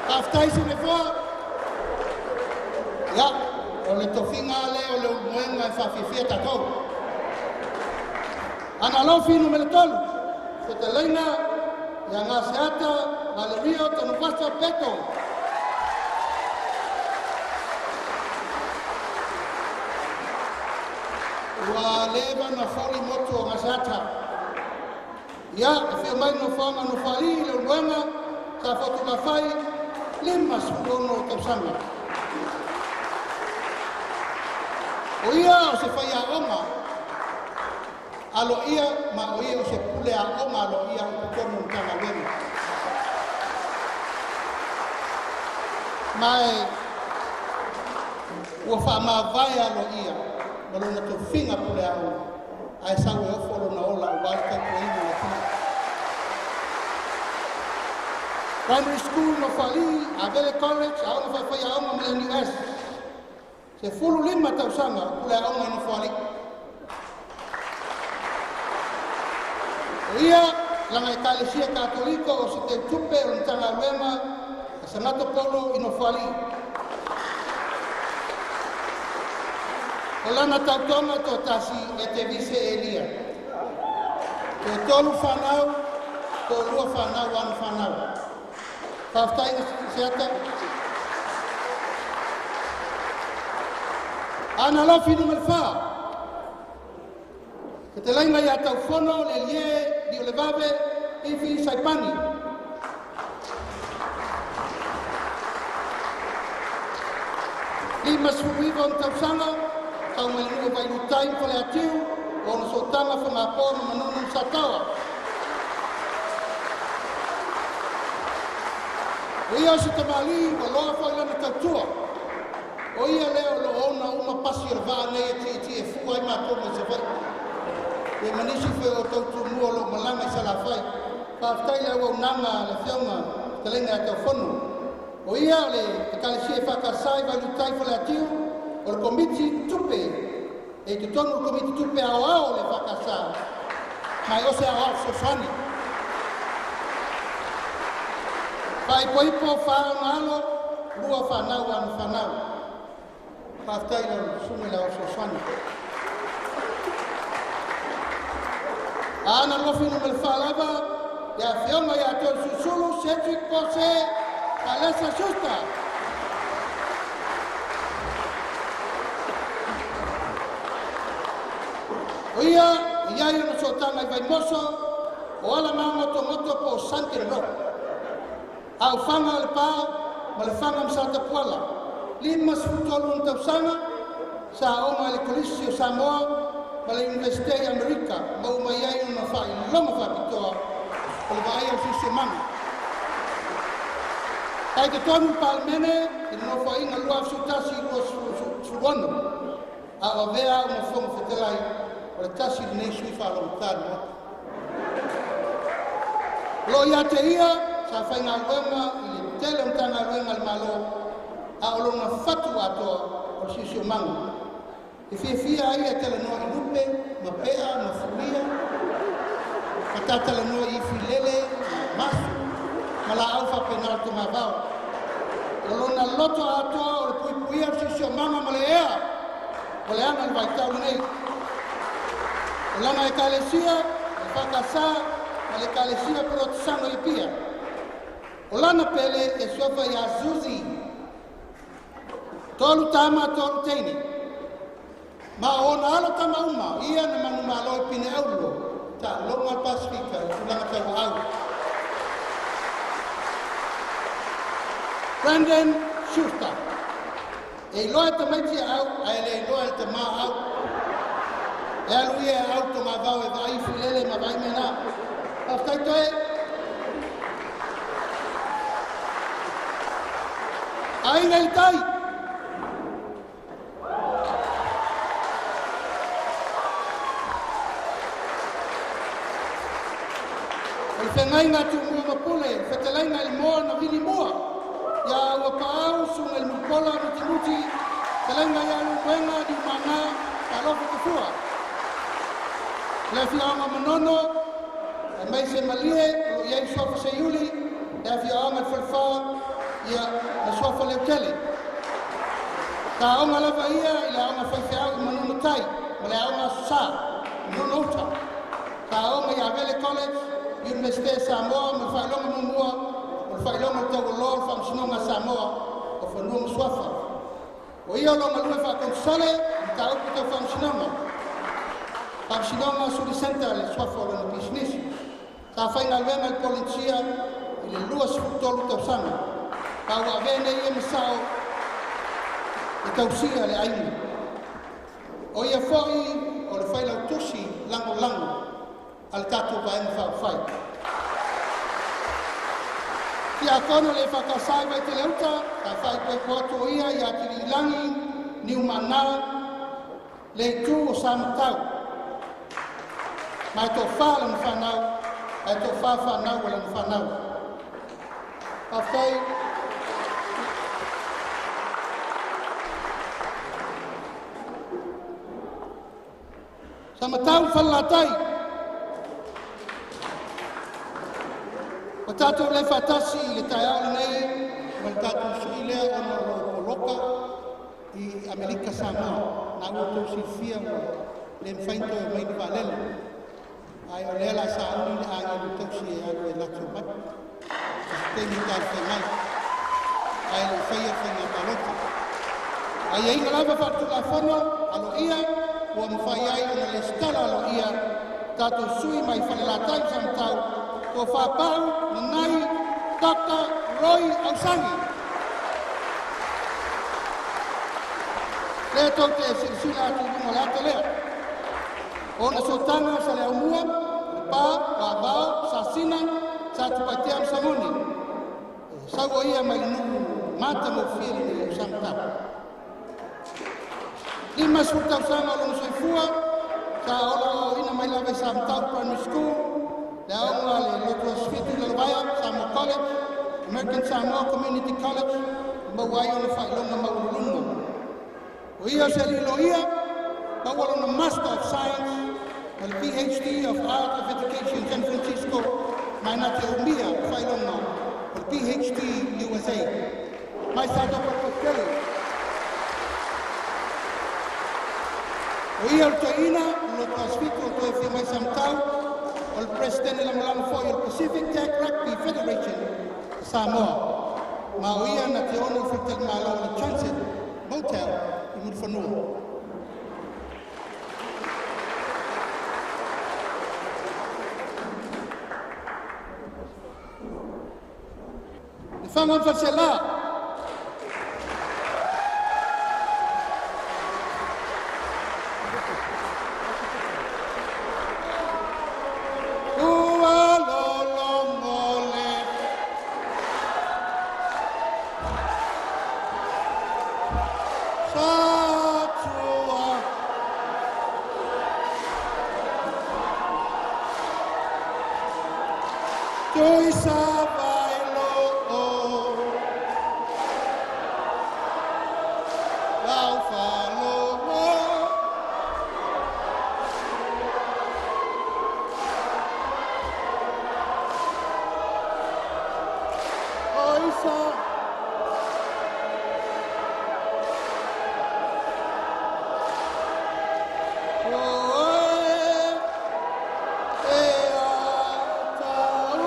Faafetai Sinafoa. Ia, o le tofiga lea o Leulumoega e faafiafia tatou. Analofi Nu.3, Fetalaiga ia Gaseata Valerio Tanuvasa Peto. Ua leva na foli motu o Gaseata. Ia, e fia mai nofoaga Nofoalii Leulumoega, sa fotugafai 56 tausaga. O ia o se faiaoga aloaia ma o ia o se pule aoga aloaia i totonu o le Matagaluega. Ma e ua faamavae aloaia ma lona tofiga pule aoga, ae sau e ofo lona ola aua le tautuaina o le atunuu. Primary School Nofoalii, Avele College, Aoga Faafaiaoga ma le NUS. 15 tausaga o pule aoga i Nofoalii. O ia lana Ekalesia Katoliko o se teutupe o le Matagaluega a Sagato Polo i Nofoalii. O lana tautoga toatasi e te vise Elia. Toatolu fanau, toalua fanau ana fanau. Faafetai Seata. Analofi Nu.4, Fetalaiga ia Taufono Lelie Liolevave Ifi Saipani. 59 ona tausaga, sau mai le nuu o Vailuutai ma Faleatiu, o ona sootaga Fogapoa ma Manono ma Sataoa. O ia o se tamalii ua loa foi lana tautua. O ia lea o loo ona uma pasi o le vaa nei e tietie fua ai matou mai Savaii. Ia ma nisi foi o tautumua o loo malaga i Salafai. Faafetai le auaunaga a le Afioga Fetalaiga ia Taufono. O ia o le Ekalesia EFKS i Vailuutai Faleatiu, o le Komiti Tupe e i totonu o le Komiti Tupe Aoao o le EFKS, ma e o se aoao fesoasoani. Faaipoipo fa ona alo, lua fanau ana fanau. Faafetai lau susuga i le aoao fesoasoani. Analofi Nu.4 lava, ia Afioga ia Toeolesulusulu Cedric Pose Palesa Schuster. O ia, e iai ona sootaga i Vaimoso, o ala magotogoto po o Sunken Rock. Aufaga o le pa ma le faga ma Satapuala. 53 ona tausaga, sa aoga i le Kolisi o Samoa ma le Iunivesite i Amerika, ma ua mai ai ona faailoga faapitoa o le vaaia o le siosiomaga. Sa i totonu le Palemene i le Nofoaiga 2011-2016, a o avea au ma Fofoga Fetalai o le tasi lenei sui faalogogata i le Maota. O loo ia te ia sa faigaluega i le tele o Matagaluega a le Malo, a o lona fatu atoa o le siosiomaga. E fiafia ai e talanoa i lupe ma pea ma fulia, ma tatalanoa i ifilele ma masu ma laau faapena o le togavao. O lona loto atoa o le puipuia o le siosiomaga ma le ea o le aga i le vaitau lenei. O lana Ekalesia, o le EFKS ma le Ekalesia Polotesano i Apia. O lana pele e suafa ia Zuzi. Tolu tama, tolu teine. Ma o ona alo tama uma, ia na manumalo i pine aulo, taaloga a le Pasefika i tulaga tauaau. Brandon Schuster. E iloa e tamaiti e au, ae le iloa e le tamā au. E alu ia e au togavao e vaai ifilele ma vaai mea na. Faafetai toe. Aiga i le Tai. O le feagaiga a Tumua ma Pule, le fetalaiga i le Moa na vili mua, ia Auapaau, Susuga i le Mulipola Mutimuti, fetalaiga ia Leulumoega Niumana, Talofa Tafua. Le afioaga o Manono, aemaise Malie o lo o i ai le Suafa Seiuli, le afioaga i le Falefa, ia ma Suafa Leutele. Sa aoga lava ia i le aoga faifeau i Manono Tai ma le aoga Aso Sa, Manono Uta. Sa aoga i Avele College, Iunivesite Samoa ma le faailoga muamua o le faailoga o le taualoa o le Faamasinoga a Samoa o Fanua ma Suafa. O ia o lo o galue faakonesale i mataupu tau faamasinoga. Faamasinoga Suli Centre le suafa o lona pisinisi. Sa faigaluega i le Polenisia i le 23 tausaga. Pa ua avea nei ia ma sao e tausia le aiga. O ia foi o le failautusi lagolago a le tatou Vaega Faaupufai. Tiakono le EFKS i Vaitele-uta, sa faaipoipo atu o ia ia Tiliilagi Niumana le itu o Samatau. Ma e toafa lana fanau, ae toafa fanau o lana fanau. Faafetai. Samatau Falelatai. O tatou le faatasi i le taeao lenei ma le tatou sui lea ona o lo o poloka i Amerika Samoa. Na ua outou silafia ua le mafai ona toe omai ni vaalele. Ae o lea la sauni le agelu tausi e alu e latou mai. O se taimi talafeagai. Ae le i faia faiga palota. Aiaiga lava faaletulafono aloaia ua mafai ai ona lesitala aloaia tatou sui mai Falelatai ma Samatau, Tofa Pau Nanai Dr. Roy Ausagi. Lea tou te silasila atu i luga o le ata lea. Ona sootaga sa le aumua, Lepa, Vavao, Sasina, Satupaitea ma Sagone. E sau o ia mai le nuu matagofie lenei o Samatau. 50 tausaga o lona soifua, sa olaoaina mai lava i Samatau Primary School, le aoga le Lotu Aso Fitu i Lalovaea, Samoa College, American Samoa Community College, maua ai ona faailoga maualuluga. O ia o se alii loia, maua lona Master of Science ma le PhD of Art of Education San Francisco, ma e na te umia faailoga o le PhD USA. Mai sa tau patele. O ia o le toeaina, o le Lotu Aso Fitu o toe afio mai Samatau, o le President lagolago foi o le Pacific Tag Rugby Federation Samoa. Ma o ia na te ono i faletalimalo o le Transit Motel i Mulifanua. Lefaga ma Faleaseela. Ua lologo le satua tui savai lo lau falogo oi sa o e e a tau.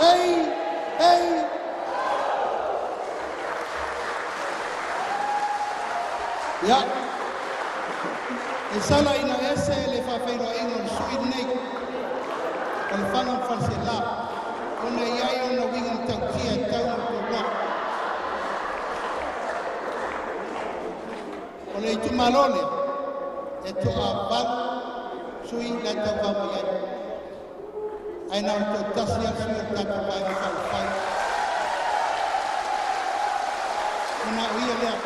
Ei, ei. Ia, e sala ina ese le faafeiloaiga o le sui lenei o Lefaga ma Faleaseela, ona e i ai ona uiga matautia e tau ma tauloa. O le itumalo lea, e toavalu sui la e tauvā mai ai, ae na o le toatasi lava le sui o le tatou Vaega Faaupufai. Ona o ia lea.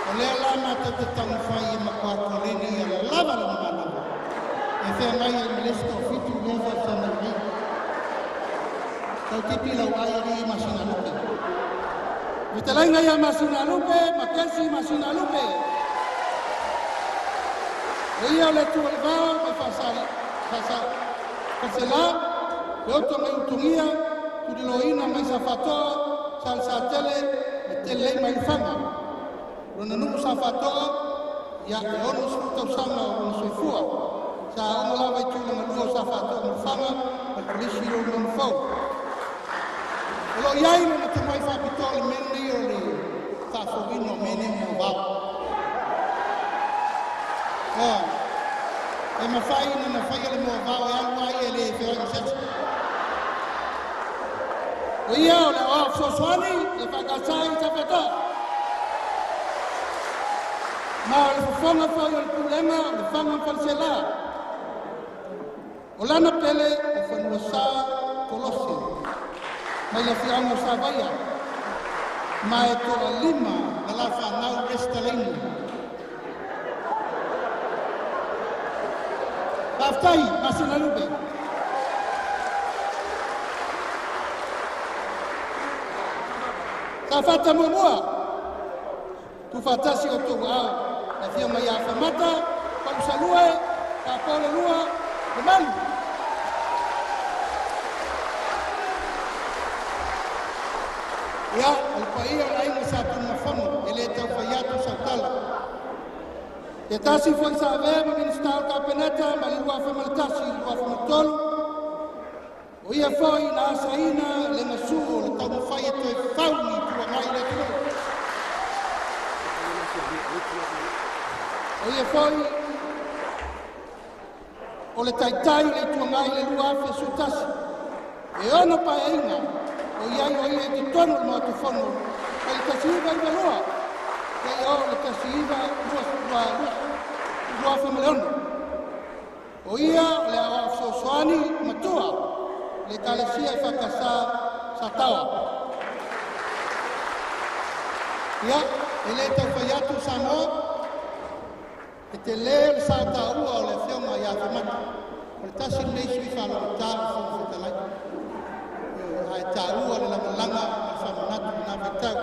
O lea la matou te taumafai e matua koleni ia lava lona manava e feagai ai ma le isi toafitu lea e faafesagai nei. Tau tipi lau ai alii Masinalupe. Fetalaiga ia Masinalupe, Makesi Masinalupe. O ia o le Atua i le vao mai Faleaseela, le oto mai Ulutogia, tuliloaina mai Safatoa, Salesatele, ma Telelei mai Lefaga. Lona nuu Safatoa, ia e 60 tausaga o lona soifua. Sa aoga lava i tulaga lua o Safatoa ma Lefaga ma le Kolisi o Lona Fou. O lo o i ai lona tomai faapitoa i le mea lenei o le faafouina o mea nei o moavao. E mafai ona faia le moavao e alu ai e le feoai ma se isi. O ia o le aoao fesoasoani e faakasai i Safatoa. Ma o le fofoga foi o le pulega o Lefaga ma Faleaseela. O lana pele o Fanuasa Kolose mai le afioaga o Savaia, ma e toalima na la fanau resitalaina. Faafetai Masinalupe. Safata muamua, tuufaatasi outou aao, le afioga ia Afemata, Palusalue, Faapolelua, Lemalu. Ia, o le paia o le aiga Sa Tunumafono, e le tau fai atu sau tala. Se tasi foi sa avea ma Minisita o le Kapeneta mai le 2001 i le 2003, o ia foi na asaina le gasu o le taumafai e toe fau ni Itu Agai i le atunuu. O ia foi o le Taitai o le Itu Agai i le 2011. E ono paeaiga o i ai o ia i totonu o le Maota Fono mai le 1992 seia oo i le 1922 2006. O ia o le aoao fesoasoani matua i le Ekalesia EFKS Sataoa. Ia, e le tau fai atu Samoa, e telē le sa taua o le afioga ia Afemata. O le tasi lenei sui faalogotā o le Fofoga Fetalai, ae taua le lagalaga ma le faamanatu i lena vaitau.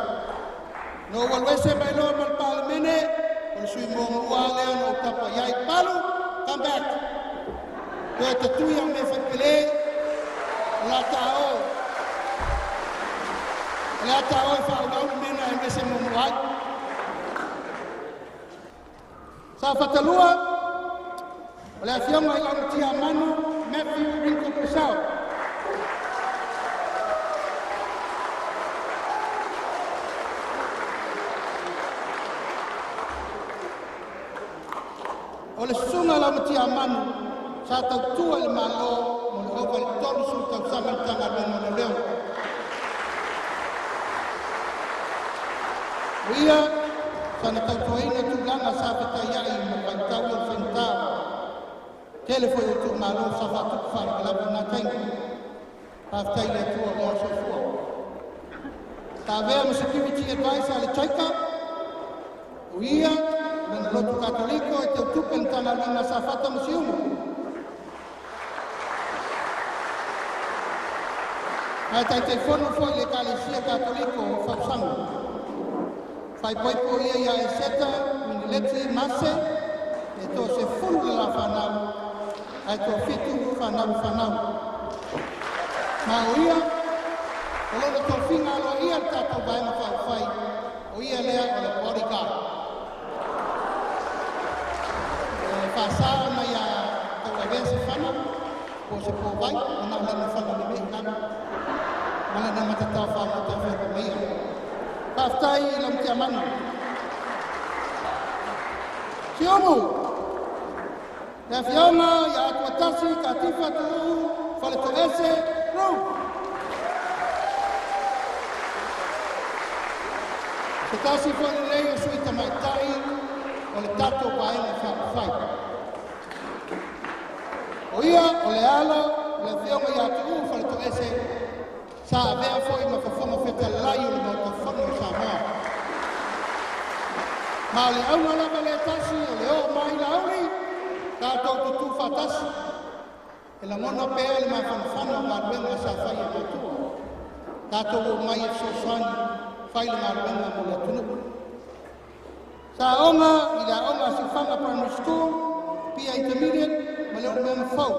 Na ou alu ese mai loa ma le Palemene, o le sui muamua lea na ou tapa i ai, Palu, come back. Toe tatui au mea faipele, o la ta o. O le a ta o e faaauau le mea na e alu ese muamua ai. Safatalua, o le afioga i Laumatiamanu Matthew Ringo Purcell. O le susuga Laumatiamanu sa tautua i le Malo mo le ova i le 30 tausaga i le Matagaluega o Leoleo. O ia sana tautuaina tulaga sa fetaiai ma vaitau o le faigata. Tele foi o itumalo sa faatupu faalavelave i lena taimi. Faafetai i le Atua mo soifua. Sa avea ma security advisor a le Troika. O ia, lona lotu Katoliko e teutupe le Matagaluega a Safata ma Siumu. Ma e Taitaifono foi i le Ekalesia Katoliko o Fausaga. Faaipoipo ia ia Eseta, Minileti, Mase, e toasefulu le la fanau, ae toafitu fanau fanau. Ma o ia, o lona tofiga aloaia le tatou Vaega Faaupufai, o ia lea o le bodyguard. E faasa ona ia tauavea se fana. Po se po vai, o na lana whanga ni mei kama. Mana na matatau wha mata wha meia. Whaftai i lam tia mana. Siumu, le afioga ia Atuatasi Katifa Tuuu Faletoese Ru. Se tasi foi lelei o sui tamaitai o le tatou vaega faaupufai. O ia o le alo o le afioga ia Tuuu Faletoese sa avea foi ma fofoga fetalai o le Maota Fono o Samoa. Ma o le auga lava le tasi o le oo mai lauli tatou tutū faatasi e lagona pea le mafanafana o galuega sa fai e matua. Tatou o mai e fesoasoani fai le galuega mo le atunuu. Sa aoga i le aoga a Siufaga Primary School, Apia Intermediate ma le Ulumeaga Fou.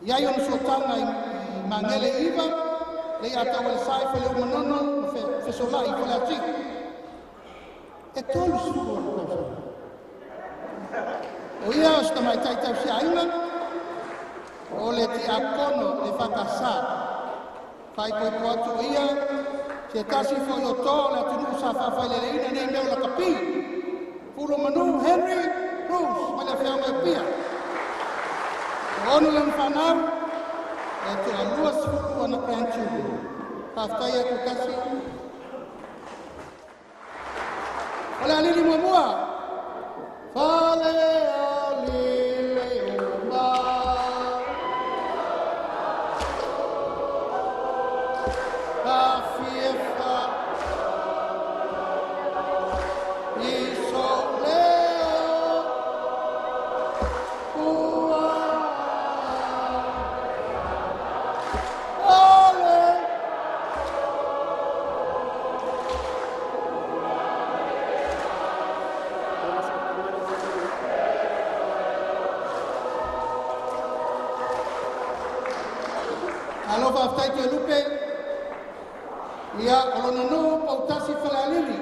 I ai ona suataga i Magele Iva, le Iataua i Faleu Manono ma Fesolai i Faleatiu. E 30 ona tausaga. O ia o se tamaitai tausiaiga, o le tiakono le whakasa. Whaipoipo atu o ia, se tasi foi o tō le atunuu sa faafaileleina nei mea o lakapi. Fulo Manu Henry Bruce, mai le afioga i Apia. O ono lana fanau, e toa 20 ana grandchildren. Faafetai atu tasi. O le alili muamua, Fale alile o ma. Ka fiefa i so leo ua ale. Alo faafetai te lupe. Ia o lona nuu Pautasi Falealili.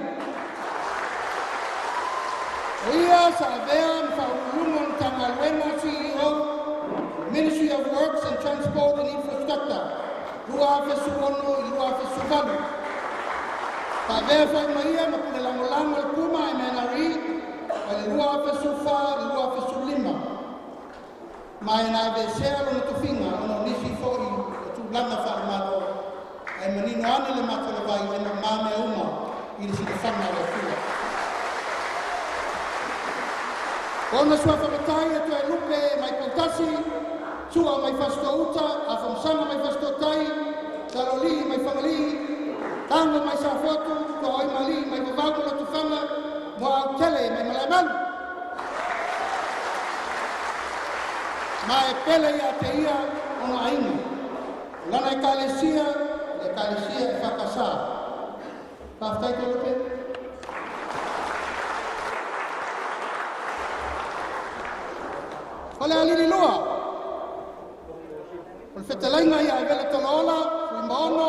O ia sa avea ma faauluuluga o Matagaluega CEO Ministry of Works and Transport and Infrastructure 2016 i 2018. Faavea foi ma ia ma pule lagolago le Puma MNRE mai le 2014 i le 2015. Ma e na avesea lona tofiga ona o nisi foi o tulaga faalemalo ae manino ane le matalavai e mamā mea uma i le silafaga o le Atua. Ona suafa matai e toe lupe mai Pautasi, Sua mai Fasitoo-uta, Afamasaga mai Fasitoo-tai, Salolii mai Fagalii, Tago mai Safotu, Toaimalii mai Vavau ma Lotofaga, Muautele mai Malaemalu. Ma e pele ia te ia ona aiga. O lana ekalesia, le ekalesia e whakasā. Faafetai te lupe. O le alili lua, o le fetalaiga ia Evela Tolaola, Fuimaono,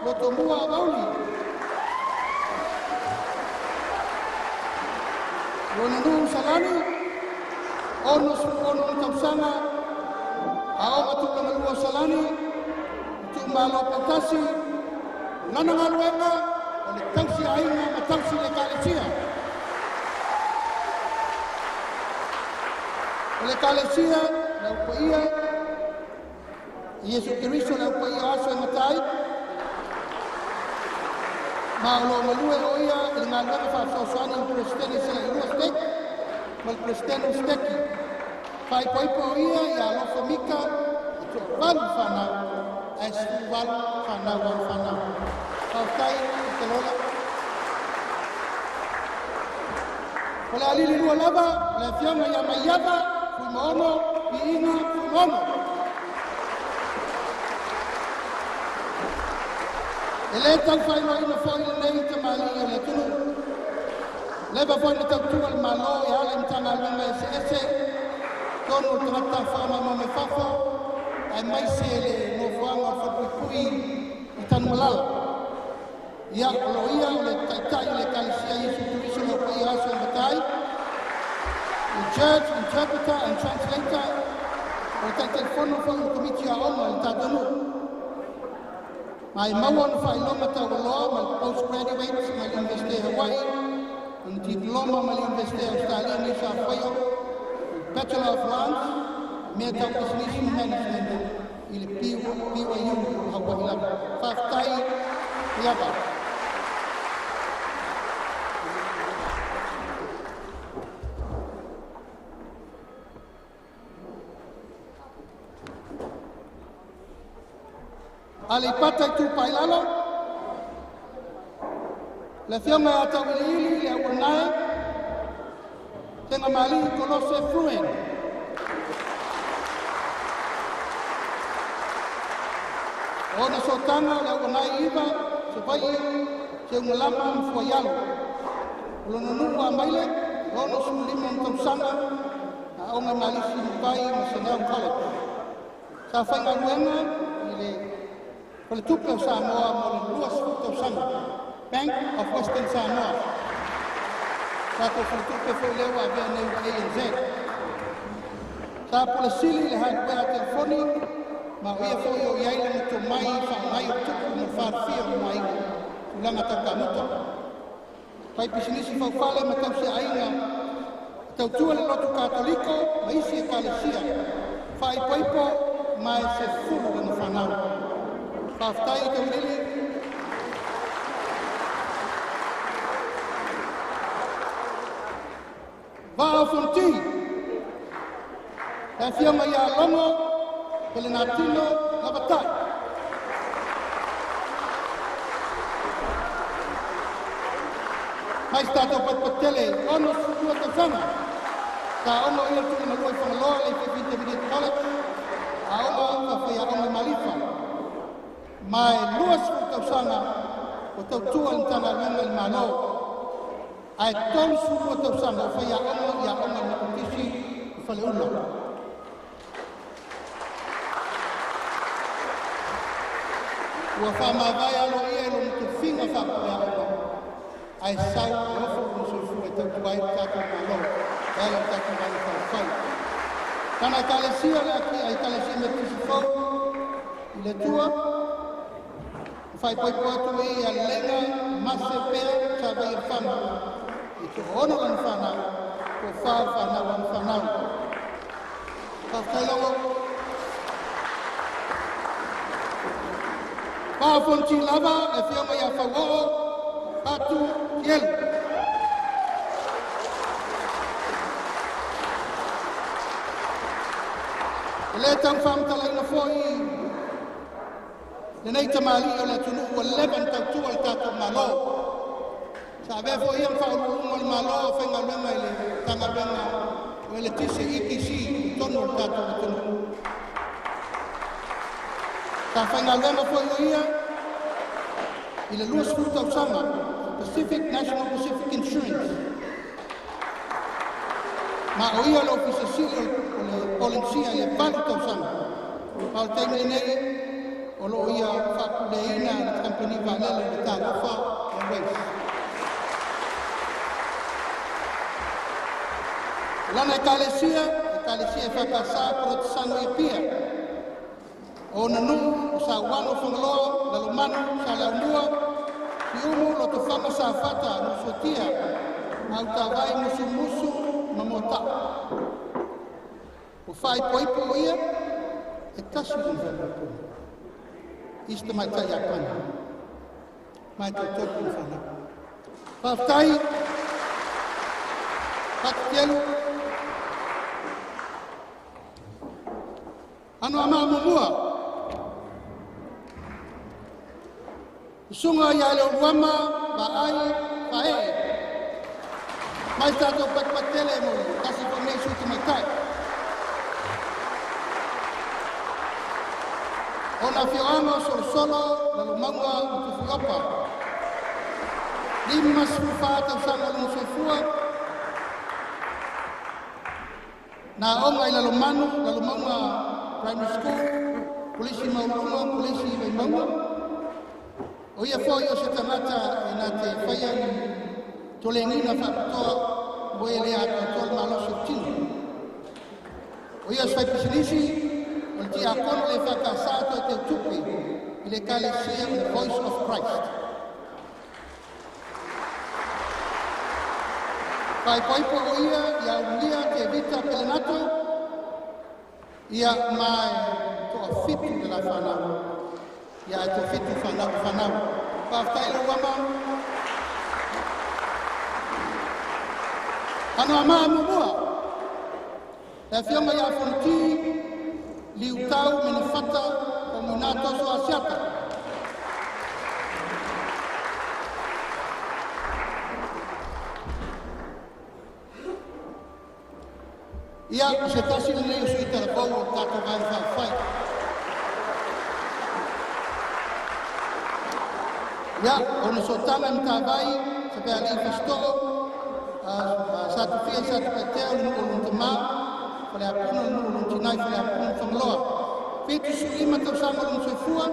Lotomua Avauli. Lona nuu Salani, 66 ona tausaga, aoga tulaga lua o Salani, itumalo Pautasi, lana galuega o le tausi aiga ma tausi le ekalesia. O le ekalesia, le Au Paia, Iesu Keriso le Au Paia o aso e gata ai, ma o loo galue o ia i le galuega faafesoasoani i le Peresetene Salailua Stake ma le Peresetene o Steki. Faaipoipo o ia ia Alofa Mika e toavalu fanau ae 18 fanau alo fanau. Faafetai i te lola. O le alili lua lava, o le afioga ia Maiava, Fuimaono, Piiga, Fuimaono. E lē taufailoaina foi lenei tamalii o le atunuu. Leva foi na tautua le Malo e ala i Matagaluega eseese, tonu o le tagata faamamoe mai fafo, ae maise le nofoaga o le Falepuipui i Tanumalala. Ia, o loo ia o le taitai o le Ekalesia Iesu Keriso le Au Paia Aso e Matai, the church interpreter and translator. O le Taitaifono foi o le Komiti Aoga i le tatou nuu. Ma e maua ona faailoga taualoa ma le postgraduate mai le Iunivesite Hawaii, ona diploma mai le Iunivesite Ausetalia Niu Sa Uaio, Bachelor of Arts, mea tau pisinisi ma management i le BYU Hawaii lava. Faafetai Iava. Aleipata Itupa i Lalo, le Afioga ia Tauiliili le Auanae Segamali Kolose Fruen. Ona sootaga o le Auanae iva Savaii Seugalama ma Fuaialo. O lona nuu Amaile, 65 ona tausaga, aoga Malisi Mapai ma Chanel College. Sa faigaluega i le Faletupe o Samoa mo le 20 tausaga, Bank of Western Samoa. Tatou faletupe foi lea ua avea nei ua ANZ. Sa pule sili le hardware telefoni ma o ia foi o i ai lona tomai faaaogai o tupu ma le faalafia o aiga tulaga tau kamuta. Fai pisinisi faufale ma tausiaiga, tautua le lotu Katoliko ma isi ekalesia, faaipoipo ma e 10 lona fanau. Faafetai Taulili. Vaa o Fonoti, le Afioga ia Logo Pelenatino Lavatai. Mai se tatou patupatele, 62 tausaga. Sa aoga o ia le tulaga lua i Fagaloa le Ififi Intermediate College, aoga faafaiaoga i Malifa. Ma e 20 tausaga o tautua le Matagaluega i le Malo. Ae 32 tausaga o faiaoga i aoga Metotisi i Faleula. Ua faamavae aloaia i lona tofiga faapuleaoga, ae sau e ofo lona soifua e tautua ai le tatou Malo e ala i le tatou Vaega Faaupufai. Lana Ekalesia le Ekalesia Metotisi fou i le Atua, faaipoipo atu i ia Mase pea sa vai e fama i to'ono lana fanau, to'afa o fanau ana fanau. Faafetai lava. Vaa Fonoti lava le Afioga ia Fauo'o Patu Tielu. E lē taufaamatalaina foi lenei tamalii o le atunuu ua leva ona tautua le tatou Malo. Sa avea foi ia ma faauluuluga o le Malo o faigaluega i le Matagaluega o Eletise EPC i totonu o le tatou atunuu. Sa faigaluega foi o ia i le 20 tausaga Pacific National Pacific Insurance. Ma o ia le Ofisa Sili o le Polensia i le 8 tausaga. Ma o le taimi lenei o loo ia faapuleaina le kamupani vaalele le Talofa Airways. O lana ekalesia, ekalesia e whakasa Porotesano i Apia. O ona nuu, o Sauano Fagaloa, Lalomanu, Sa Leaunua, Siumu, Lotofaga, Safata, Nuusuatia, Autavai, Musumusu, ma Moata'a. O faaipoipo o ia, e tasi lona faaipoipoga. Isi tamaitai Iapani. Mai toatolu lona fanau. Faafetai, Patutelu. Anoamaa muamua. Susuga ia Leuluama Vaai Vaee. Mai tatou patupatele mo le tasi foi nei sui tamaitai. Ona afioaga o Solosolo, Lalomauga ma Tufuiopa. 54 tausaga o lona soifua. Na aoga i Lalomanu, Lalomauga Primary School, Polisi Mauluga, Polisi Vaimauga. O ia foi o se tagata e na te faia ni tolegiga faapitoa mo e le atoatoa le malosi o tino. O ia se faipisinisi, o le tiakono le EFKS toe teutupe i le Ekalesia o le Voice of Christ. Faaipoipo o ia ia Aulia Tevita Pelenato, ia ma e toafitu le la fanau, ia e toafitu fanau fanau. Faafetai lau ama. Ano ama muamua, le afioga ia Fonoti Liutau Menefata o Muina Toso Asiata. Ia, o se tasi lenei o sui talavou o le tatou Vaega Faaupufai. Ia, ona sootaga i Matavai, Sapealii Fasitoo, Satufia i Satupaitea o le nuu o lona tamā, Faleapuna le nuu o lona tinai, Faleapuna ma Fagaloa. 75 tausaga o lona soifua,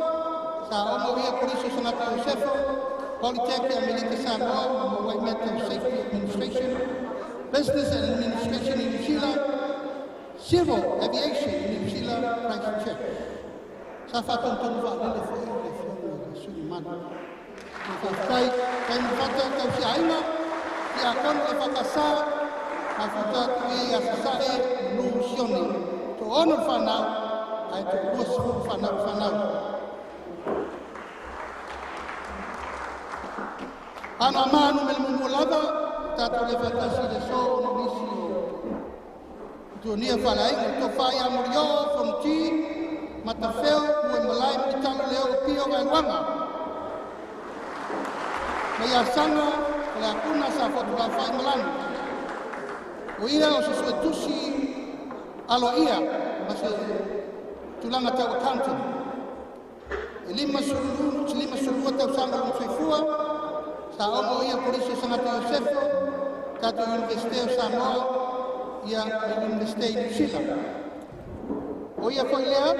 sa omo ia Kolisi o Sagato Iosefo, Polytech Amerika Samoa, ma maua ai Mental Safety Administration, Business and Administration in New Zealand, Civil Aviation in New Zealand, Christchurch. Sa faatonutonu faalele foi le afioga i le sui mamalu. Faafetai tai mafata tausiaiga tiakono le EFKS mafuta atu ia ia Sasae Manu Sione. Toaono le fanau ae toa-20 fanau fanau. Ano ama nu mele muamua lava tatou le faatasi i le aso ona o nisi o tuania faaleaiga le tofa ia Molioo Fonoti Matafeo Muaimalae Mulitalo Leo Pio Vaeluaga ma ia Saga o le Apuna sa Fotulafai Malanu. O ia o se suetusi aloaia ma se tulaga tau accountant. E 52 tausaga lona soifua, sa omo ia Kolisi o Sagato Iosefo, tatou Iunivesite o Samoa, ia ma Iunivesite i Niu Sila. O ia foi lea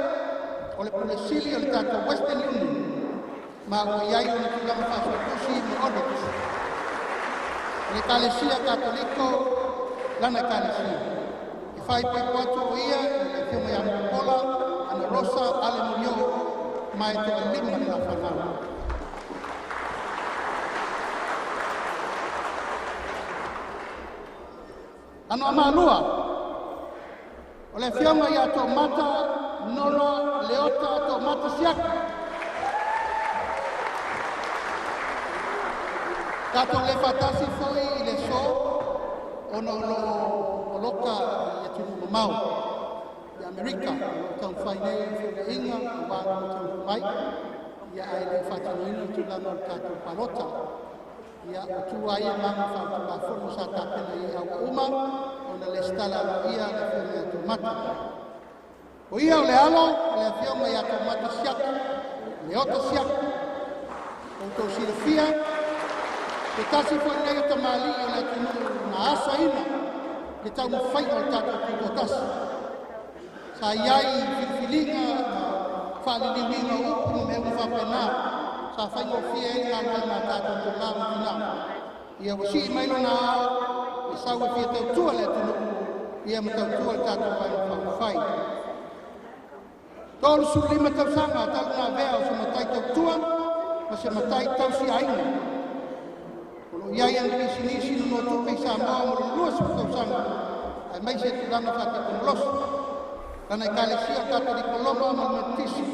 o le pule sili o le tatou Western Union, ma ua i ai lona tulaga faasuetusi ma audit. O le Ekalesia Katoliko lana Ekalesia. E faaipoipo atu o ia i le afioga ia Mulipola Ana Rosa Ale Molioo ma e toalima le la fanau. Ano amalua, o le afioga ia Toomata Nora Leota Toomata Siaki. Tatou le faatasi foi i le aso ona o loo poloka i atunuu mamao i Amerika, o lo o taumafai nei i feufeiga aua le taunuu mai, ia ae le i faatinoina le tulaga o le tatou palota. Ia ua tu ai agaga faatulafono sa tapena i aua uma ona lesitala aloaia le afioga ia Toomata. O ia o le alo o le afioga ia Toomata Siaki, Leota Siaki. O outou silafia, se tasi foi lenei o tamalii o le atunuu na asaina le taumafaiga o le tatou tutoatasi. Sa i ai filifiliga ma faaliliuina o upu ma mea uma faapena, sa faigofie ai le galuega a tatou tamā ma tinā. Ia ua sii mai lona ao e sau e fia tautua le atunuu, ia ma tautua le tatou Vaega Faaupufai. 35 tausaga talu na avea o se matai tautua ma se matai tausiaiga. O lo o i ai ana pisinisi nonotupe i Samoa mo le 20 tausaga, aemaise tulaga faatekonolosi. Lana Ekalesia Katoliko Roma ma le Metotisi.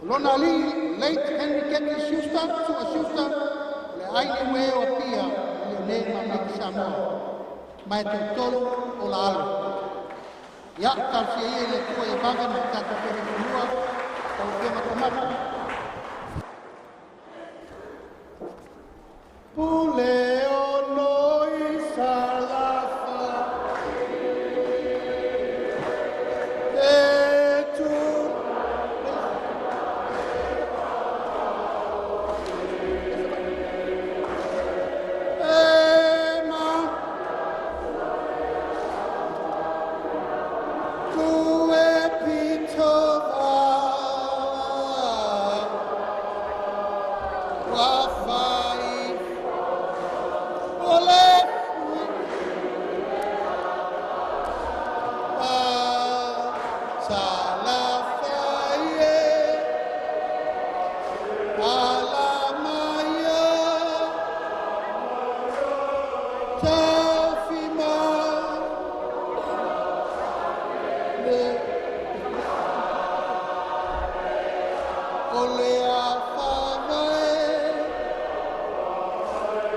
O lona alii, late Henry Keti Schuster, Sua Schuster, o le aini ue o Apia, o Leone ma Amerika Samoa. Ma e toatolu o la alo. Ia, talosia ia i le Atua ia vave ma tatou toe fonua, lau Afioga Toomata. Pule ono i Salafa e tu e ma tu e pitova wa fai o le a Salafa. Le o le afa vae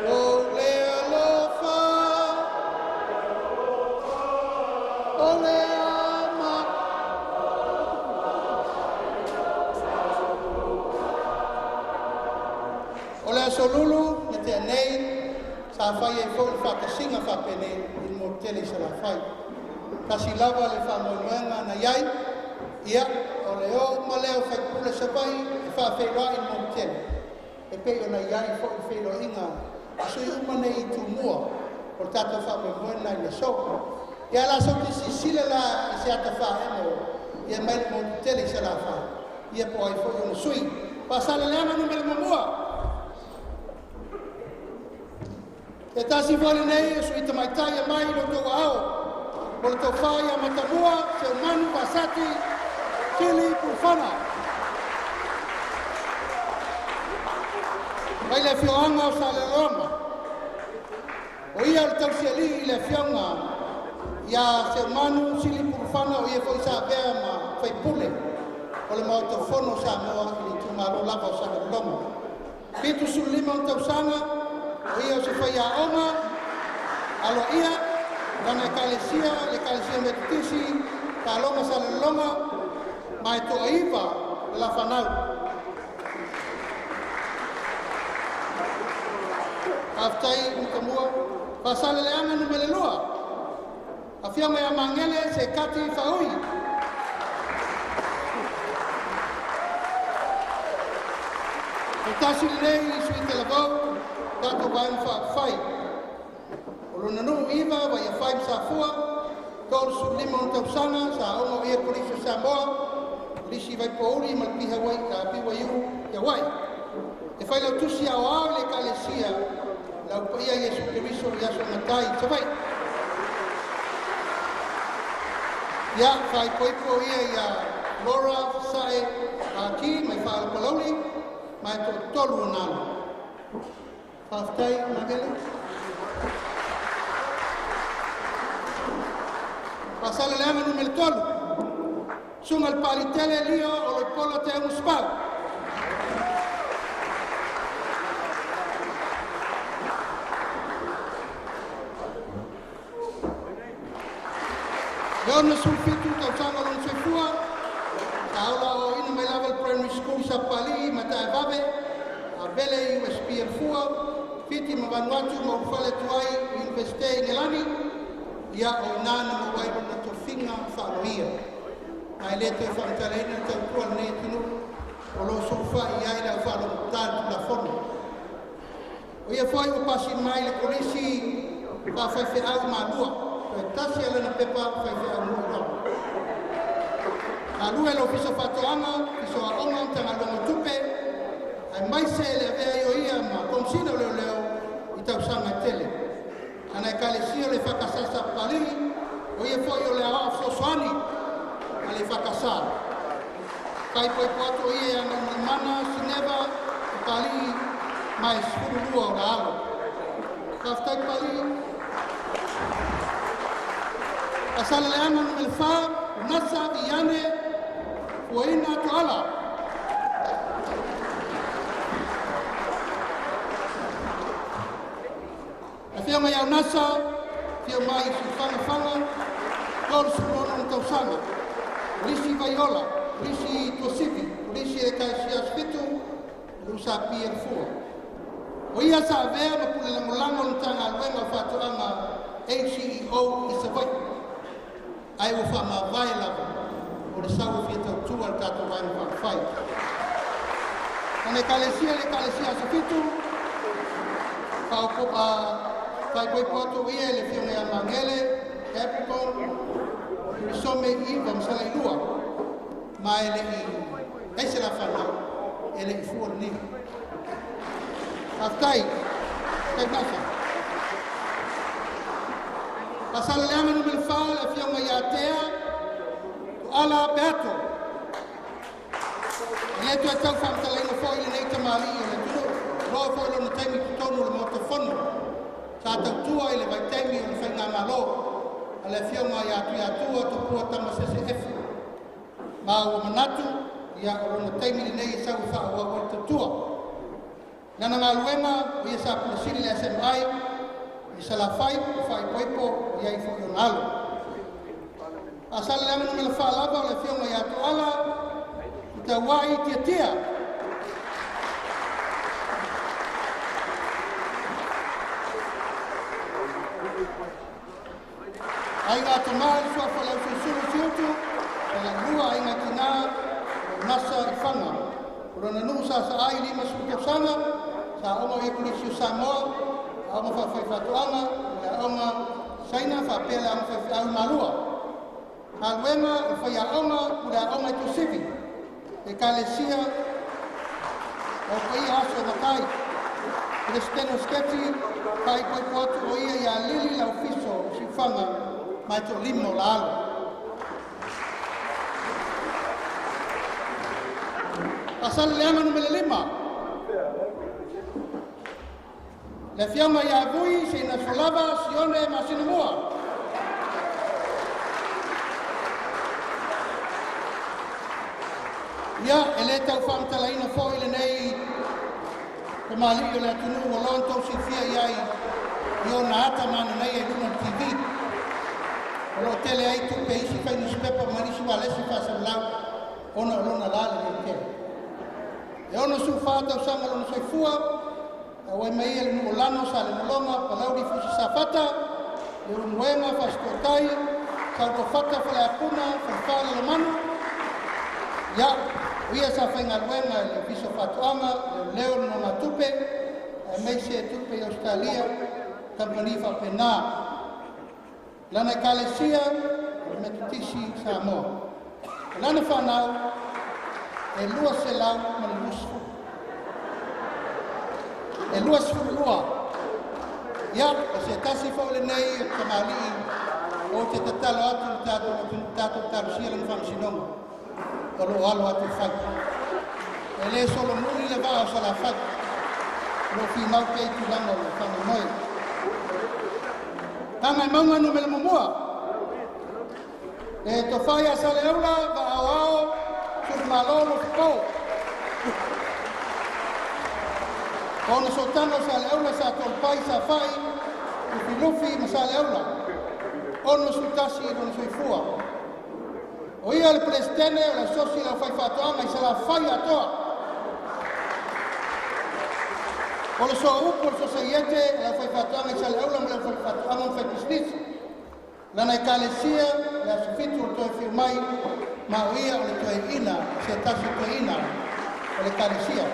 o le alofa o le ama. O le aso lulu na tea nei sa fai ai foi le faatasiga faapenei i le motu tele i Salafai. Tasi lava le faamoemoega na iai, ia o le o uma lea o faipule Savaii e faafeiloai i le motu tele e pei ona iai foi le feiloaiga a sui uma nei i Tumua o le tatou faamoemoe lena i le aso. Ia la sau te silasila la i se ata faaemo ia mai le motu tele i Salafai ia po ai foi ona sui. Faasaleleaga Nu.1. Se tasi foi lenei o sui tamaitai e mai lo tou ao o le tofa ia Matamua Seumanu Vasati Sili Pulufana. Mai le afioaga o Salelologa. O ia o le tausialii i le afioga ia Seumanu Sili Pulufana, o ia foi sa avea ma faipule o le Maota Fono o Samoa i le itumalo lava o Salelologa. 75 ona tausaga, o ia o se faiaoga aloaia lana ekalesia, le Ekalesia Metotisi Taaloga Salelologa, ma e toaiva le lafanau. Faafetai Matamua. Faasaleleaga Nu.2, Afioga ia Magele Sekati Faaui. O tasi lenei i sui talavou tatou vaega faaupufai. O lona nuu iva Vaiafai ma Safua, 35 ona tausaga, sa aoga o ia Kolisi o Samoa, Kolisi Vaipouli ma le BYU i Hawaii. E failautusi aoao i le Ekalesia le Au Paia Iesu Keriso i Aso Matai i Savaii. Ia, faaipoipo ia ia Laura Sae Paki mai Faalapalauli ma e toatolu ona alo. Faafetai Magele. Faasaleleaga Nu.3, Susuga i le Paalitele Lio o Loipola Te Augusipau. E 67 tausaga o lona soifua, sa ola aoaoina mai lava i le Primary School i Sapapalii ma Taevave, avele i USP e Alafua, Fiti ma Vanuatu ma ulufale atu ai i Iunivesite i Igelani, ia o i ina na maua ai lona tofiga faaloia. Ma e le toe faamatalaina le tautua a lenei atunuu o lo o sulufai i ai le aufaalogotata i le Tulafono. O ia foi ua pasi mai le Kolisi faafaifeau Malua, toe tasi a lana pepa faifeau nuu loa. Galue i le Ofisa o Faatoaga, Ofisa o Aoga, Matagaluega o Tupe, aemaise le avea ai o ia ma Komesina o Leoleo i tausaga e tele. Lana ekalesia o le EFKS Sapapalii, o ia foi o le aoao fesoasoani a le EFKS. Faaipoipo atu o ia ia Galumalemana Sineva Papalii ma e 12 o la alo. Faafetai Papalii. Faasaleleaga Nu.4, Nasa Viane Fuaina Toala. Afioga ia Nasa, afio mai i Siufaga, 36 ona tausaga. Polisi Vaiola, Polisi Tuasivi, Polisi Ekalesia Asofitu, le USP e Alafua. O ia sa avea ma pule lagolago o le Matagaluega o Faatoaga HCEO i Savaii. Ae ua faamavae lava o le sau e fia tautua le tatou Vaega Faaupufai. Lana ekalesia le Ekalesia Asofitu, faaipoipo atu o ia i le afioga ia Magele Capricorn, Turisome Iva ma Salailua, ma e le i ai se lafanau e le i fua lenei. Faafetai. Faafetai Nasa. Faasaleleaga Nu.4, le afioga ia Tea Tuala Peato. E le toe tau faamatalaina foi lenei tamalii o le atunuu, loa foi lona taimi i totonu o le Maota Fono. Sa tautua i le vaitaimi o le faigamalo. a le Afioga ia Tuiatua Tupua Tamasese Efi. Ma ua manatu, ia o lona taimi lenei e sau e faaauau ai le tautua. Lana galuega, o ia sa Pule Sili le SMI i Salafai, o faaipoipo o i ai foi ona alo. Faasaleleaga Nu.4 lava o le Afioga ia Toala Tauai Tiatia. Aiga Tama i le Suafa o le Ausulusulu Siutu, e Lailua Aiga Tina o Nasa i Faga. O lona nuu sa saai 50 tausaga, sa aoga o ia Kolisi o Samoa, aoga faafaifaatoaga, o le aoga Saina faapea le aoga faifeau i Malua. Galuega o le faiaoga, pule aoga i Tuasivi, Ekalesia o Paia Aso e Matai. Peresetene o Seketi, faaipoipo atu o ia ia Lili Laufiso o Siufaga ma e toalima o la alo. Faasaleleaga Nu.5, le Afioga ia Vui Seinasolava Sione Masinamua. Ia, e le tau faamatalaina foi lenei tamalii o le atunuu ua loa ona tou silafia i ai i ona ata mananaia i luga o le TV. O lo o tele ai tupe isi fai nusipepa ma nisi valesi faasalalau ona o lona la lelei tele. E 64 tausaga lona soifua, auai mai ia le nuu o Lano, Salelologa, Palauli, Fusi Safata, le Ulumuega, Fasitooutai, Sautofata, Faleapuna, Falefa, Lalomanu. Ia, o ia sa faigaluega i le Ofisa o Faatoaga, Leoleo, le Nonogatupe, aemaise tupe i Ausetalia, kamupani faapena. Lana Ekalesia, o le Metotisi Samoa. O lana whanau, e 220. E 22. Ia, o se tasi foi lenei o tamalii o te tatalo atu le tatou talosia lana faamasinoga o loo alo atu i fai. E le solomuli le vaa o Salafai, o loo finau pea i tulaga o le faamoemoe. Gagaemauga Nu.1, le Tofa ia Saleaula Vaaoao Sulamalo Lofipo. Ona sootaga o Saleaula sa tolopai Safai, Lufilufi ma Saleaula, 61 lona soifua. O ia le Peresetene o le Asosi o le Aufaifaatoaga i Salafai atoa. O le sooupu o le Sosaiete o le Aufaifaatoaga i Saleaula ma le Aufaifaatoaga ma Faipisinisi. Lana Ekalesia, le Aso Fitu o le Toe Fiu Mai, ma o ia o le toeaina, se tasi toeaina o le Ekalesia.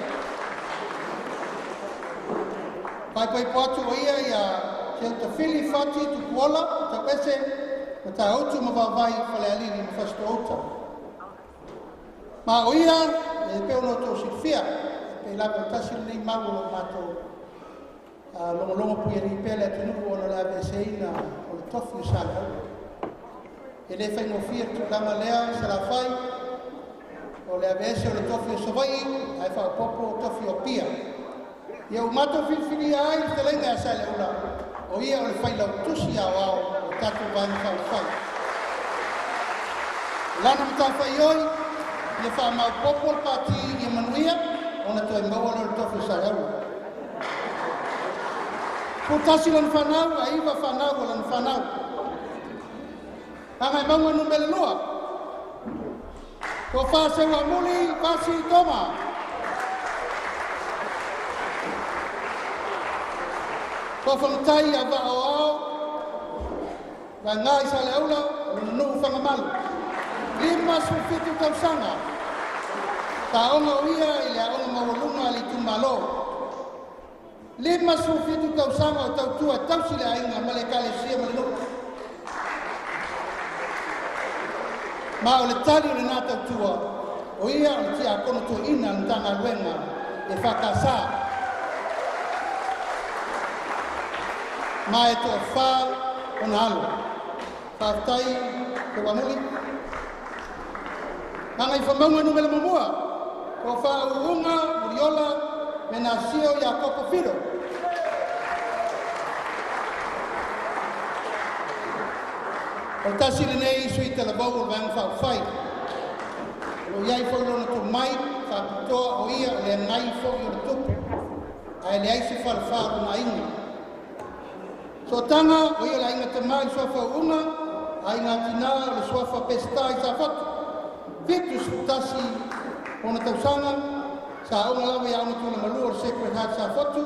Faaipoipo atu o ia ia Seutafili Fati Tupuola, Tauese, Matautu ma Vaovai Falealili ma Fasitoouta. Ma o ia, e pe ono tou silafia, e pei lava o tasi lenei mau o lo matou logologo puialii pea le atunuu ona o le aveeseina o le tofi o Saleaula. E le faigofie le tulaga lea Salafai, o le aveese o le tofi o Savaii ae faaopoopo o tofi o Apia. Ia ua matou filifilia ai le fetalaiga ia Saleaula, o ia o le failautusi aoao o tatou Vaega Faaupufai. O lana matafaioi, ia faamaopoopo le pati ia manuia ona toe maua lea o le tofi o Saleaula. 11 lona fanau, ae 9 fanau o lana fanau. Gagaemauga Nu.2, Tofa Seuamuli Fasi Toma. Tofa matai ia Vaaoao Vaega i Saleaula, o lona nuu Fagamalu. 57 tausaga. Taoga o ia i le aoga maualuga a le itumalo. 57 tausaga o tautua e tausi le aiga ma le ekalesia ma le nuu. Ma o le tali o lena tautua, o ia o le tiakono toeaina a le Matagaluega e EFKS. Ma e toafa ona alo. Faafetai Teuamuli. Gagaifomauga Nu.1, Tofa Uuga Muliola Menasio Iakopo Filo. O le tasi lenei sui talavou o le Vaega Faaupufai. O lo o i ai foi lona tomai faapitoa o ia o le agai foi o le tupu, ae leai se falefa o lona aiga. Sootaga o ia o le aiga tama i le suafa Uga, aiga tina o le suafa Peseta i Safotu. 71 ona tausaga, sa aoga lava i Aoga Tulagalua o le Sacred Heart Safotu,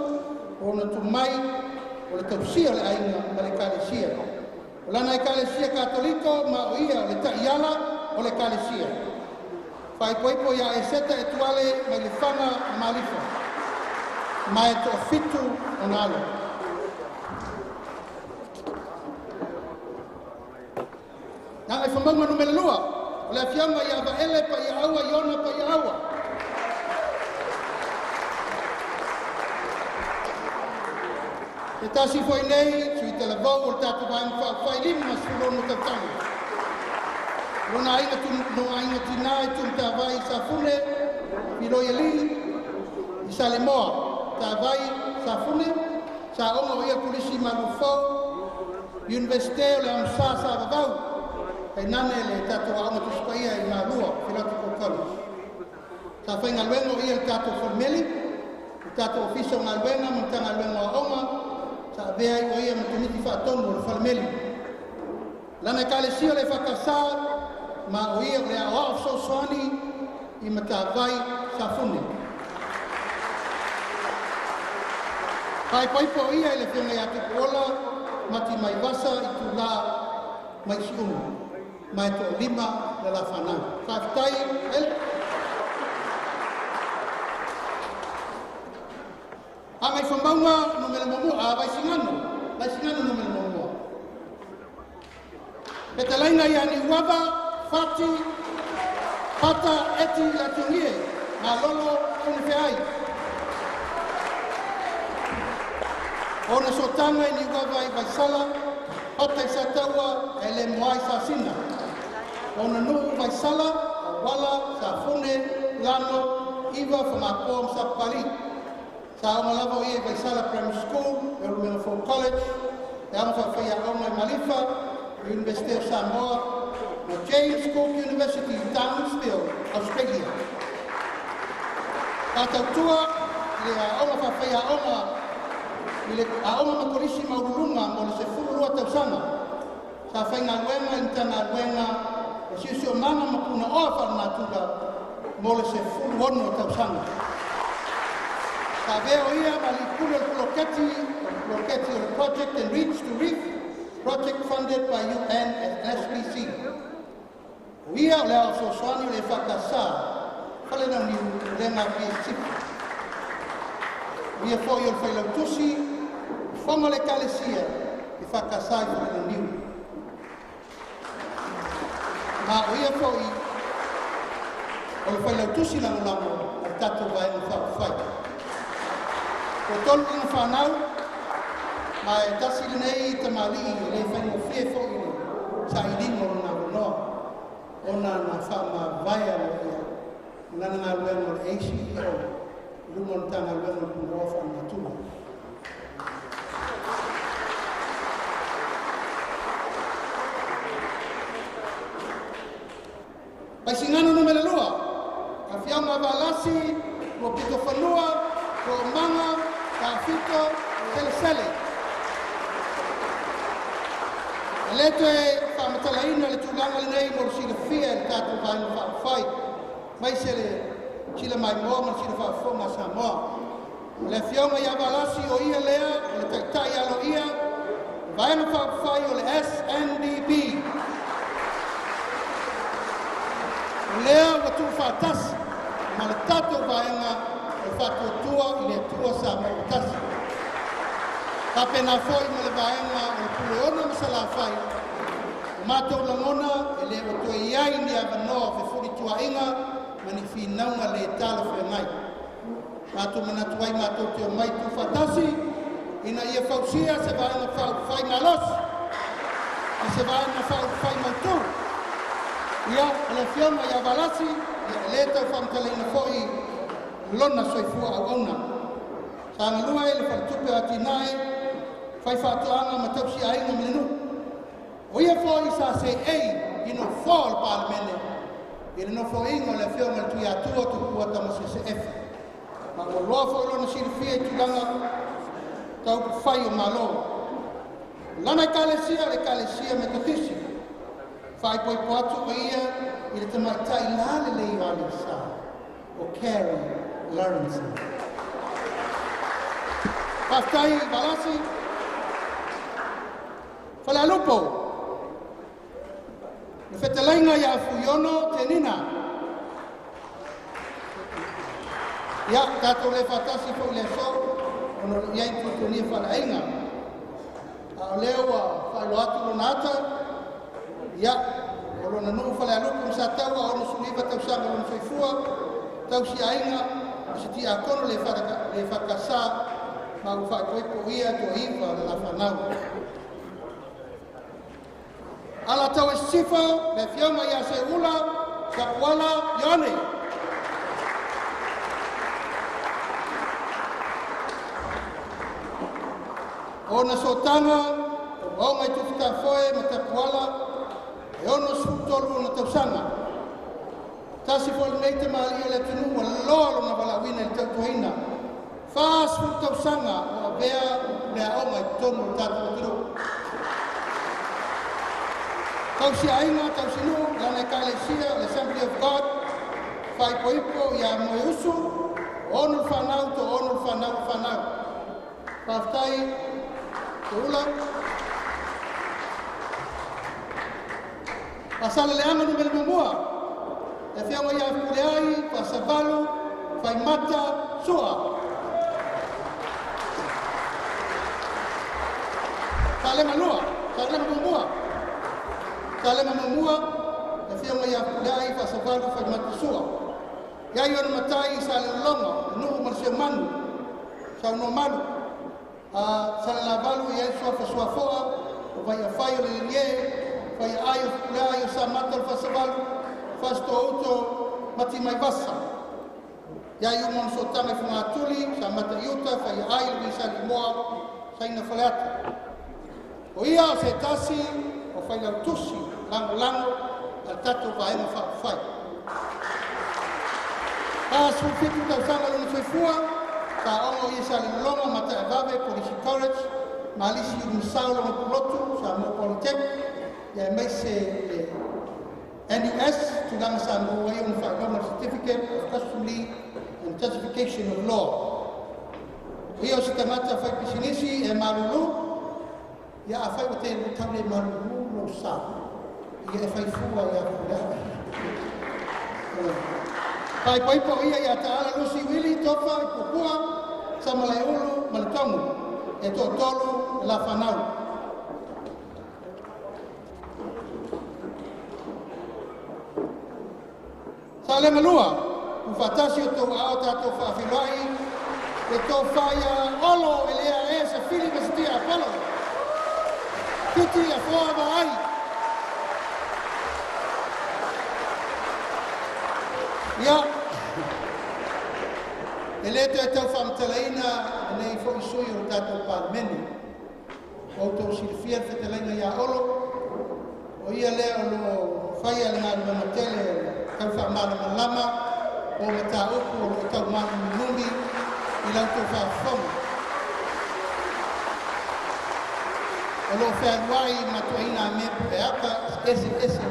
o ona tomai o le tausia o le aiga ma le ekalesia. O lana ekalesia Katoliko ma o ia o le taiala o le ekalesia. Faaipoipo ia Eseta Etuale mai Lefaga ma Malifa. Ma e toafitu ona alo. Gagaifomauga Nu.2, o le Afioga ia Vaele Paiaaua Iona Paiaaua. Se tasi foi nei sui talavou o le tatou Vaega Faaupufai 56 tausaga. Lona aiga no aiga tina i Tumatavai i Safune, Filoialii i Salemoa, Tavai Safune, sa aoga o ia Kolisi Malufou, Universite o le Amosa sa Vavau, tainane le tatou aoga Tusi Paia i Malua, Philosophical College. Sa faigaluega o ia le tatou falemeli, le tatou ofisa o galuega ma Matagaluega o Aoga, sa avea ai o ia ma komiti faatonu o le falemeli. Lana ekalesia o le EFKS ma o ia o le aoao fesoasoani i Matavai Safune. Faaipoipo o ia i le afioga ia Tupuola Mati Maivasa i Tula mai Siumu, ma e toalima le la fanau. Faafetai ele. Gagaifomauga Nu.1, a Vaisigano, Vaisigano Nu.1. Fetalaiga ia Niuava Fati Pata Eti Latugie Malolo Funifeai. Ona sootaga i Niuava i Vaisala, Pata i Sataua e le moai Sasina. Ona nuu Vaisala, Auala, Safune, Lano, Iva, Whangapoa ma Sapapali. Sa aoga lava o ia i Vaisala Primary School, Leulumoega College, le Aoga Faafaiaoga i Malifa, University of Samoa, ma James Cook University, Townsville, Australia. Sa tautua i le aoga faafaiaoga i le aoga ma kolisi maualuluga mo le 12 tausaga. Sa faigaluega i le Matagaluega o Siosiomaga ma Punaoa Faalenatura mo le 16 tausaga. Sa avea o ia ma alii pule o le Project Enrich to Reef, project funded by UN and SBC. O ia o le ao fesoasoani o le EFKS, Falelauniu, Pulega Sisifu. O ia foi o le failautusi, fofoga o le ekalesia, EFKS i Falelauniu. Ma o ia foi o le failautusi lagolago a le tatou Vaega Faaupufai. O tolu ina fanau, ma e tasi lenei tamalii e le faigofie foi le sailiga o lona avanoa, ona na faamavae aloaia lana galuega o le ACEO i luma o le Matagaluega o le Punaoa Faalenatura. Vaisigano Nu.2, Afioga Valasi Luapito Fanua Toomaga Tafito Selesele. E le toe faamatalaina le tulaga lenei mo le silafia e le tatou Vaega Faaupufai, mai se le sila maimoa ma le sila faafofoga a Samoa. O le afioga ia Valasi o ia lea o le taitai aloaia Vaega Faaupufai o le SNDP. O lea ua tuufaatasi ma le tatou vaega o le Faatuatua i le Atua Samoa ua Tasi. Faapena foi ma le vaega o le Puleono ma Salafai, o matou lagona e le o toe i ai ni avanoa o fefulituaaiga ma ni finauga le talafeagai. Matou manatu ai matou te omai tuufaatasi ina ia fausia se Vaega Faaupufai malosi ma se Vaega Faaupufai mautu. Ia, o le afioga ia Valasi, ia e le tau faamatalaina foi lona soifua auauna. Sa galue i le Faletupe o Atinae, fai faatoaga ma tausi aiga ma le nuu. O ia fo'i sa seʻei i Nofoa o le Palemene i le nofoaiga o le Afioga i le Tuiatua Tupua Tamasese Efi, ma ua loa fo'i lona silafia i tulaga taupufai o Malo. O lana Ekalesia o le Ekalesia Metotisi. Faaipoipo atu o ia i le tamaitai lalelei o Aleisa o Carrie Lawrence. Faafetai Valasi. Falealupo, le fetalaiga ia Fuiono Tenina. Ia, tatou le faatasi foi i le aso, ona o lo o i ai tuatuagia faaleaiga. A o lea ua faailoa atu lona ata, ia, o lona nuu Falealupo ma Sataua, 69 tausaga lona soifua, tausiaiga, o se tiakono le EFKS, ma ua faaipoipo ia toaiva le lafanau. Alataua Sisifo, le afioga ia Seuula Sapuala Ioane. Ona sootaga o Maoga i Tufutafoe ma Tapuala, e 63 ona tausaga. Tasi foi lenei tamalii o le atunuu ua loa lona valaauina i le tautuaina. 40 tausaga o avea le aoga i totonu o le tatou atunuu. Tausiaiga, tausinuu, lana Ekalesia, le Assembly of God, faaipoipo ia Moeusu, ono le fanau, to ono le fanau, fanau. Faafetai, Teula. Faasaleleaga Nu.1, le afioga ia Fepuleai Faasavalu Faimata Sua. Salega 2, Salega 1. Salega 1, le afioga ia Fepuleai Faasavalu Faimata Sua. Ia i ona matai i Salelologa, le nuu ma le Siomanu, saunoa malu. Salelavalu i ai suafa suafoa, o Vaiafai o le Lelie, Faiaai o Fepuleai o Samata o le Faasavalu, Fasitouto Mati mai Vasa. Ia i uma ona sootaga i Fogatuli, Samata i uta, Faiaai le Visa Limoa, Saina Faleata. O ia o se tasi o failautusi lagolago a le tatou Vaega Faaupufai. 47 tausaga lona soifua, sa ogo ia Salelologa Mataevave Polisi College, Malisi Unumasao lona pulotu, Samoa Polytech, ia aemaise le NUS, tulaga sa maua ai ona faailoga Certificate of Customary and Justification of Law. O ia o se tagata fai pisinisi e malulu, ia afai ua te tau le malulu lou sa, ia e fai fua ia Fepuleai. Faaipoipo ia ia Taala Lusi Wili Tofa i Puapua, Samalaeulu ma le Togu, e toatolu le lafanau. Salega 2, ufaatasi o tou aao tatou faafeiloai le tofa ia Olo Elea e Safili Mesitia Apolo. Fiti Afoa Vaai. Ia, e le toe tau faamatalaina lenei foi sui o le tatou Palemene. O outou silafia le fetalaiga ia Olo, o ia lea o loo faia le galuega tele tau faamalamalama o mataupu o loo tau malumilumi i lau tou faafofoga. O loo fealuai matuaina mea pueaka ese ese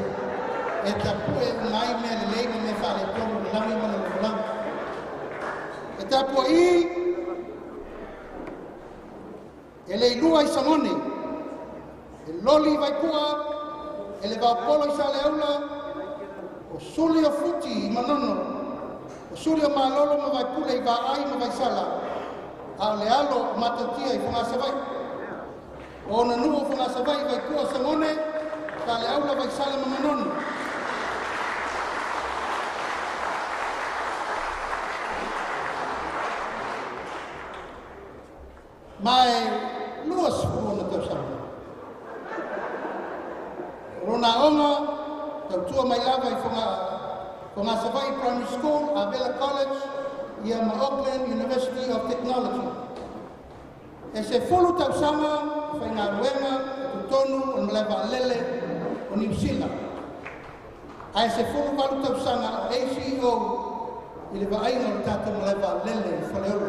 e tapue uma ai mea lelei ma mea faaletonu le lagi ma le lalolagi. E tapua'i e le ilua i Sagone, e loli i Vaipua, e le vaopolo i Saleaula, o suli o Futi i Manono, o suli o Malolo ma Vaipule i Vaai ma Vaisala, a o le alo o Matautia i Fogasavaii. O ona nuu o Fogasavaii, Vaipua, Sagone, Saleaula, Vaisala ma Manono. Ma e 20 ona tausaga. O lona aoga, tautua mai lava i Fogasavaii Primary School, Avela College, ia ma Auckland University of Technology. E 10 tausaga faigaluega totonu o le malae vaalele o Niu Sila. Ae 18 tausaga o ACEO i le vaaiga o le tatou malae vaalele i Faleolo.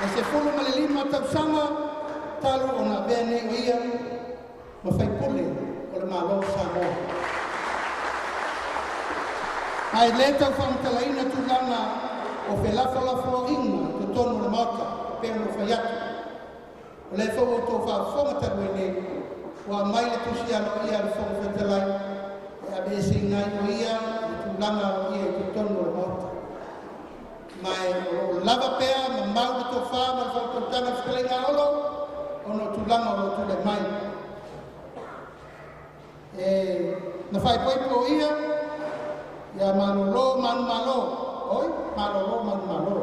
E 15 tausaga talu ona avea nei o ia ma faipule o le Malo o Samoa. Ae le tau faamatalaina tulaga o felafolafoaiga totonu o le Maota pei ona ou fai atu. O lea foi ua outou faafofoga talu ai nei, ua aumai le tusi aloaia a le Fofoga Fetalai e aveeseina ai o ia i le tulaga aloaia i totonu o le Maota. Ma o lo o lava pea ma mau le tofa ma le faautautaga i le fetalaiga a Olo ona o tulaga o lo o tulai mai. E na faaipoipo o ia ia malolo manumalo, oi malolo manumalo.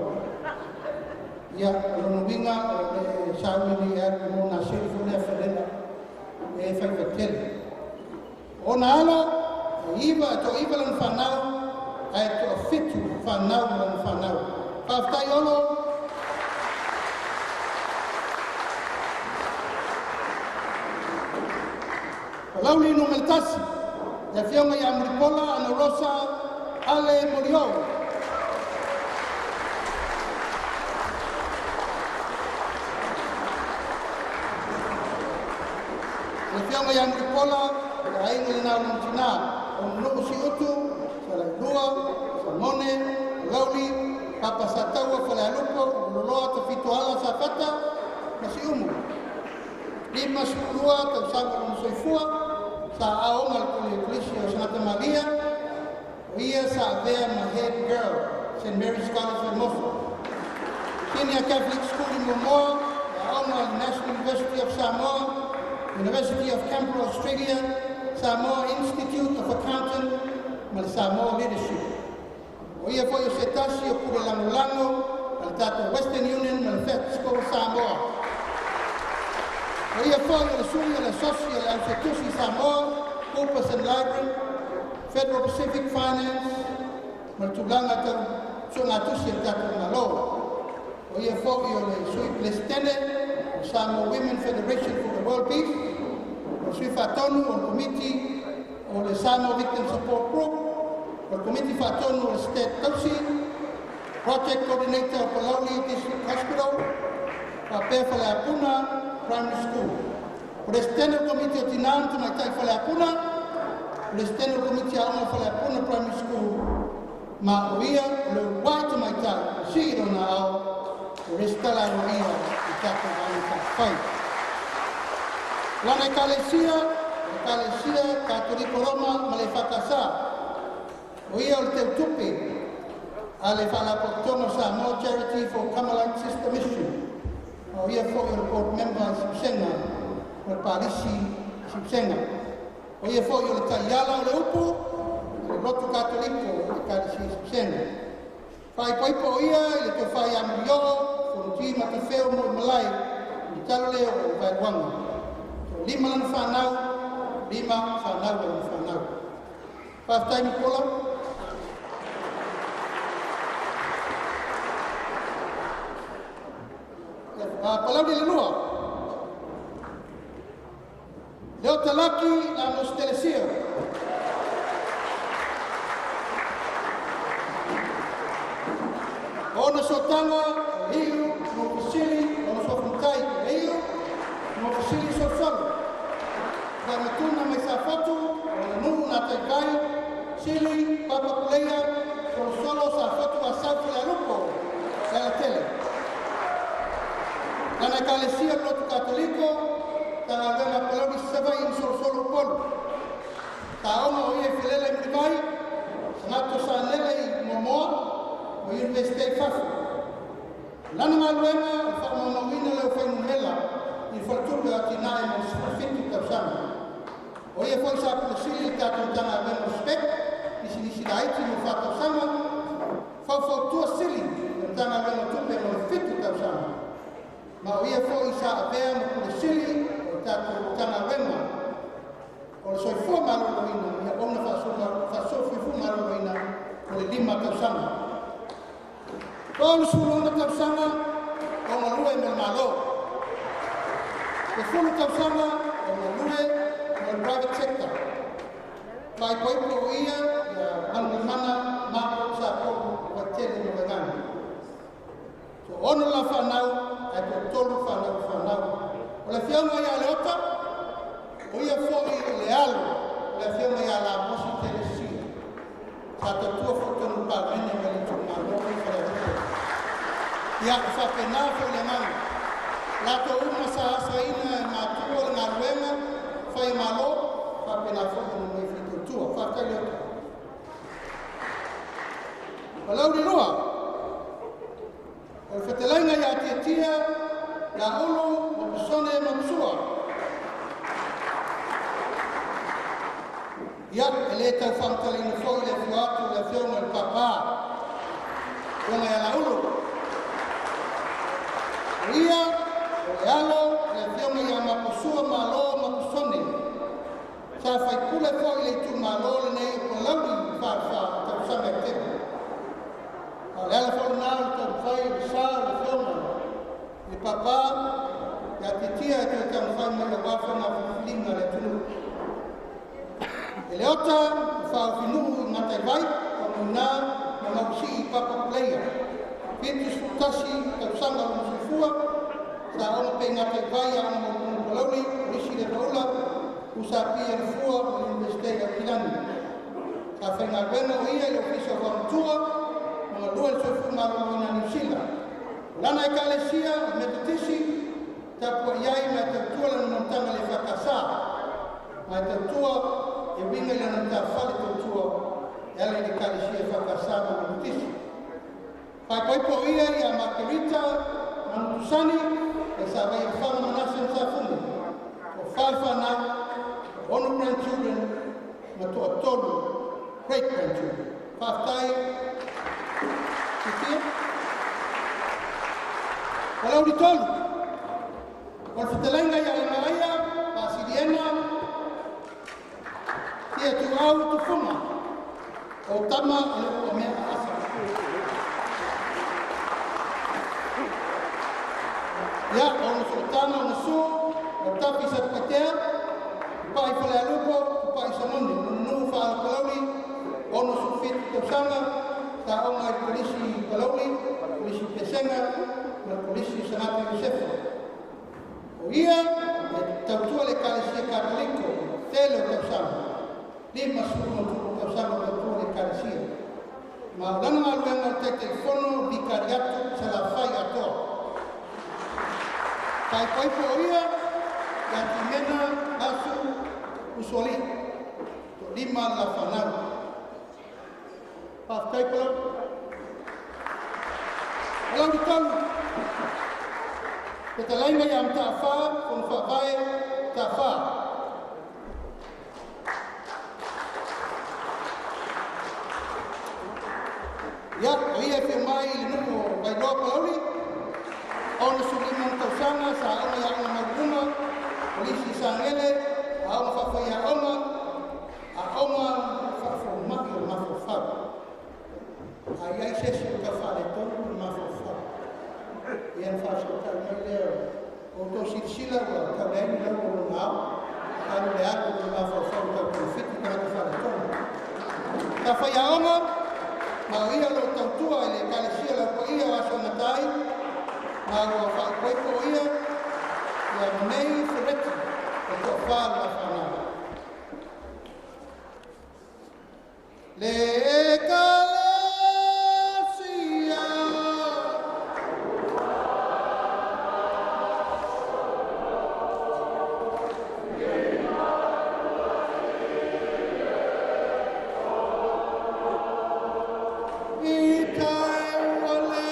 Ia o lona uiga o le sauni e alu mo nā seli foi lea felela e faifaitele. O ona alo, e 9, toa-9 lana fanau, ae toa-7 fanau ma lana fanau. Faafetai Olo. Palauli Nu.1, le afioga ia Mulipola Anarosa Ale Molioo. Le afioga ia Mulipola, o le aiga lena o lona tina, o Nuu Siutu, Salailua, Samone, Palauli, Papa Sataua, Falealupo, Loloa, Tafitoala, Safata, ma Siumu. 52 tausaga lona soifua, sa aoga le Kolisi o Santa Maria, o ia sa avea ma head girl, St. Mary's College Vaimoso. Senior Catholic School i Moamoa, aoga le National University of Samoa, University of Canberra, Australia, Samoa Institute of Accounting, ma le Samoa Leadership. O ia foi o se tasi o pule lagolago a le tatou Western Union ma le Fesco Samoa. O ia foi o le sui o le asosi o le Aufetusi Samoa, Coopers and Lybrand, Federal Pacific Finance, ma le tulaga tau suegatusi a le tatou Malo. O ia foi o le sui Peresetene o Samoa Women Federation for the World Peace, o le sui faatonu o le komiti o le Samoa Victim Support Group, o le komiti faatonu o le State Tausi, Project Coordinator o Palauli District Hospital, faapea Faleapuna Primary School. O le Presetene o le Komiti o Tina ma Tamaitai Faleapuna, o le Presetene o le Komiti Aoga o Faleapuna Primary School, ma o ia o le uluai tamaitai o sii lona ao o resitala aloaia i tatou Vaega Faaupufai. Lana Ekalesia, o le Ekalesia Katoliko Roma ma le EFKS. O ia o le teutupe a le Faalapotopotoga o Samoa Charity for Carmelite Sister Mission. Ma o ia foi o le board member i Siusega o le Palisi i Siusega. O ia foi o le taiala o le upu a le Lotu Katoliko o le Ekalesia i Siusega. Faaipoipo o ia i le tofa ia Murioo, Fonuti Matafeo mo Malae, i le talo lea o Vaeluaga. 5 lana fanau, 5 fanau lana fanau. Faafetai Mulipola. Palauli le lua. Leo Talaki la Mositelesia. Ona sotaga o iu mo fesili ona soafumatai o iu mo fesili solosolo. Faamatuna mai Safotu o le nuu na taitai Sili, Papa Puleia, Solosolo, Safotu Asau Falealupo, Lealatele. Lana Ekalesia le Lotu Katoliko, Tagaluega Palauli Savaii ma Solosolo Upolu. Taoga o ia i Felela i Mulivai, Sagato Sanele i Moamoa, o Universite i fafo. Lana galuega o le faamaumauina le aufainumela i le faletupe o atinae mo le 17 tausaga. O ia foi sa pule sili le tatou Matagaluega o SPEC, pisinisi laiti mo le 4 tausaga, faufautua sili le Matagaluega o Tupe mo le 7 tausaga. Ma o ia foi sa avea ma pule sili o le tatou Matagaluega o le Soifua Maloloina ia ona faasoasoafuifua maloloina mo le 5 tausaga. 36 tausaga o galue mo le 10 tausaga o galue mo le private sector. Faaipoipo o ia ia Malumaimana Mako Sapolu Vaitele ma Vaigani. Toaono la fanau ae toatolu fanau fanau. O le afioga ia Leota, o ia fo'i o le alo o le afioga ia Lamosi Telesia. Sa tautua fo'i tonu Palemene ma le itumalo i Falealupo. Ia, e faapena foi le agaga. Latou uma sa asaina e matua le galuega fai malo, faapena foi ona mai fitautua. Faafetai Leota. O lauli lua, o le fetalaiga ia Tiatia, ia Ulu, ma Pisone ma Masua. Ia, e lē tau faamatalaina foi le afio atu o le afioga i le Pāpā, afioga ia Laulu. O ia, o le alo o le afioga ia Maposua Malo ma Pisone. Sa faipule foi le itumalo lenei o Palauli Falefa tausaga e tele. A o le ala foi lena o le taumafai o le sa o le afioga i le Pāpā ia Tiatia e toe taumafai mai aua faiga filifiliga a le atunuu. E Leota o faaofinuu i Gataivai, Faumuina ma Mausii Papa Puleia. 71 tausaga o lona soifua, sa ona pe i Gataivai a ona maualuluga Palauli, Kolisi le Vaula, Usapia le Fua ma le Iunivesite i Aukilani. Sa faigaluega o ia i le Ofisa o Vaomatua ma galue le soifua maloloina a Niu Sila. O lana ekalesia o Metotisi, tapuai ai ma e tautua lana monotaga le EFKS. Ma e tautua e uiga i lana matafale tautua e ala i le ekalesia EFKS ma Metotisi. Faaipoipo o ia ia Margarita Manutusani, e sa Vaiafaga Manase ma Safune. Toafa le fanau, 6 grandchildren ma toatolu great grandchildren. Faafetai Tiatia. O lauli tolu, o le fetalaiga ia Lagaaia, Paasiliena, Tia Tuau Tufuga, o tama o le uamea aasa. Ia, o ona sootaga ona su, o Tafi Satupaitea, Tupai Falealupo, Tupai Sagone, nununuu faalapalauli, 67 tausaga, sa oga i le Kolisi Palauli, Kolisi Pesega, ma le Kolisi Sagata Iosefa. O ia, e tautua le Ekalesia Katoliko, tele o tausaga, 53 tausaga o tautua le Ekalesia. Ma o lana galuega o le Taitaifono Vikariato Salafai atoa. Faaipoipo o ia ia Timena Asu Usoalii, toalima le lafanau. Faafetai Palau. O lauli tolu, fetalaiga ia Mataafa, Fono Faavae Mataafa. Ia, o ia e afio mai i le nuu o Vailoa Palauli, 65 ona tausaga, sa aoga i aoga maualuluga, Kolisi Sagele, aoga faafaiaoga, aoga faafomai o le mafaufau. A i ai se isi o tau faaletonu le mafaufau, ia ona faafesootai mai lea o outou silasila ua tau leai ni lau o lona ao, alu le alu o le mafaufau tau togafiti tagata faaletonu. Sa faiaoga, ma o ia o lo o tautua i le Ekalesia Laupaia o Aso e Gata ai, ma ua faaipoipo o ia ia Manei Fereti o toafa le lafanau. Le Ekalesia. I tai ua le.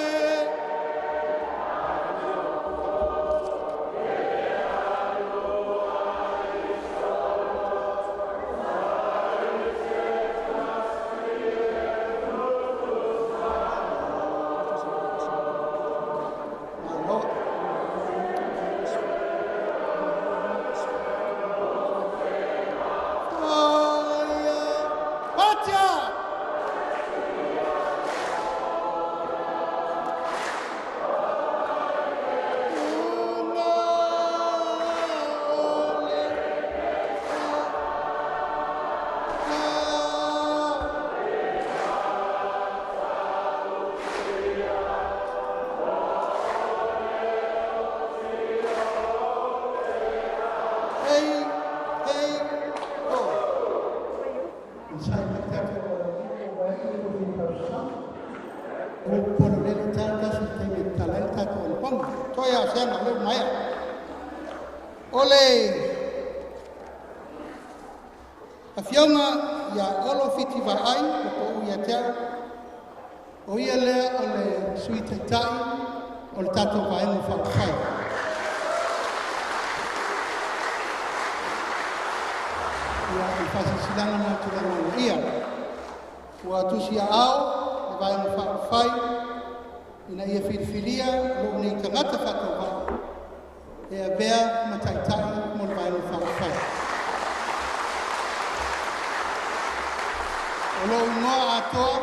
O le afioga ia Olo Fiti Vaai ua pau ia te au, o ia lea o le Sui Taitai o le tatou Vaega Faaupufai. Ia, o le faasilasilaga lena o tulaga aloaia. Ua tusiaao le Vaega Faaupufai ina ia filifilia lou nei tagata faatauvaa e avea ma taitai mo le Vaega Faaupufai. O lou igoa atoa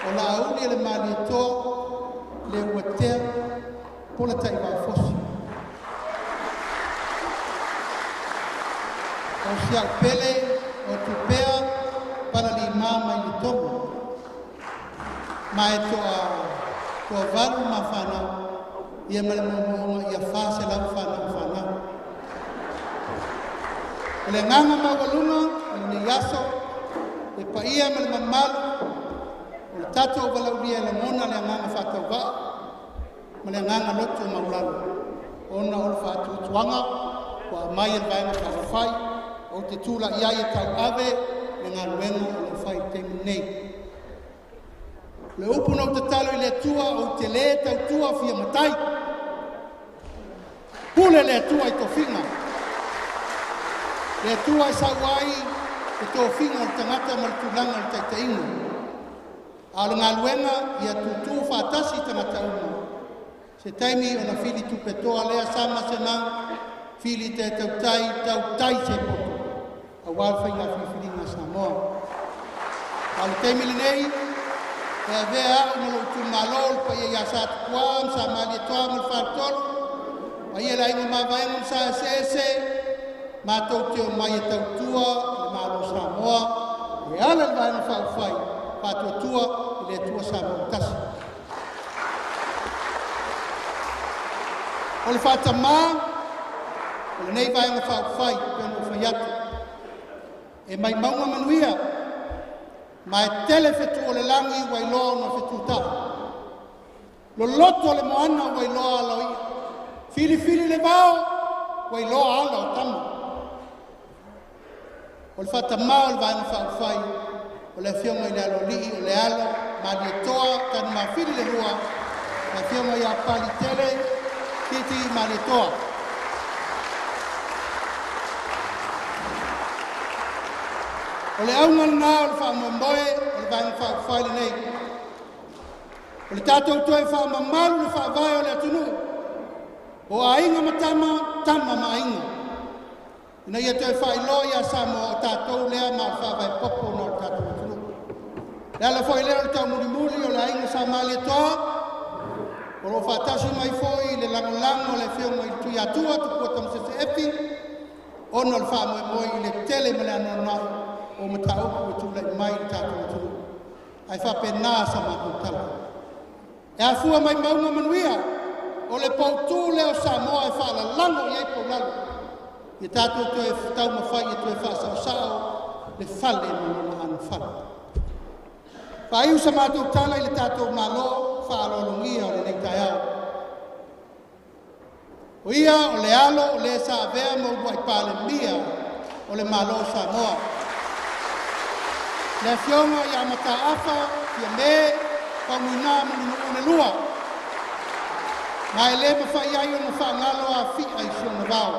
o Laauli le Malietoa Leuatea Polataivao Fosi. O si au pele o Tupea Palalima mai le Togo. Ma e toavalu ma fanau, ia ma le moomooga ia 400 fanau fanau. O le agaga maualuga o lenei aso, le paia ma le mamalu o le tatou valaulia e lagona le agaga faatauvaa ma le agaga loto maulalo ona o le faatuatuaga ua aumai e le Vaega Faaupufai ou te tula'i ai e tauave le galuega o lo o fai i le taimi lenei. Le upu na ou tatalo i le Atua ou te lē tautua fia matai, pule le Atua i tofiga. Le Atua e sau ai le tofiga o le tagata ma le tulaga o le taitaiga. A o le galuega ia tutu faatasi tagata uma. Se taimi ona fili tupe toa lea sama se mau, fili te tautai, tautai se poto, auā le faiga filifiliga a Samoa. A o le taimi lenei, e avea au ma lou itumalo, le paia ia Satupuā ma Sa Malietoa ma le Faletolu, paia le Aiga Mavaega ma Sa Eseese, matou te omai e tautua le Malo o Samoa, e ala i le Vaega Faaupufai Faatuatua i le Atua Samoa ua Tasi. O le faatamā o lenei Vaega Faaupufai, pe ona ou fai atu, e maimauga manuia, ma e tele fetu o le lagi ua iloa ona fetutai. Loloto le moana ua iloa ala o ia. Filifili le vao ua iloa ala o tama. O le faatamā o le Vaega Faaupufai, o le afioga i le Aloalii o le alo Malietoa Tanumafili le lua, le afioga ia Palitele Titi Malietoa. O le auga lena o le faamoemoe o le Vaega Faaupufai lenei. O le tatou toe faamamalu le faavae o le atunuu, o aiga ma tama, tama ma aiga, ina ia toe faailoa ia Samoa o tatou lea ma o le faavae popo na o le tatou atunuu. Le ala foi lea o le taumulimuli o le aiga Sa Malietoa, o lo o faatasi mai foi le lagolago a le afioga i le Tuiatua Tupua Tamasese Efi, ona o le faamoemoe i le tele ma le anoanoai o mataupu e tulai mai i le tatou atunuu. Ae faapena sa matou tala. E afua mai mauga manuia, o le poutu lea o Samoa e faalalago i ai poulalo. Ia tatou toe taumafai e toe faasaosao le fale ma lona anofale. Faaiu sa matou tala i le tatou Malo faaaloalogia o lenei taeao. O ia o le alo o le sa avea ma uluai Palemia o le Malo o Samoa. Le afioga ia Mataafa Fiame Faumuina Mulinuu le lua. Ma e le mafai ai ona faagalo afi'a i si ona vao.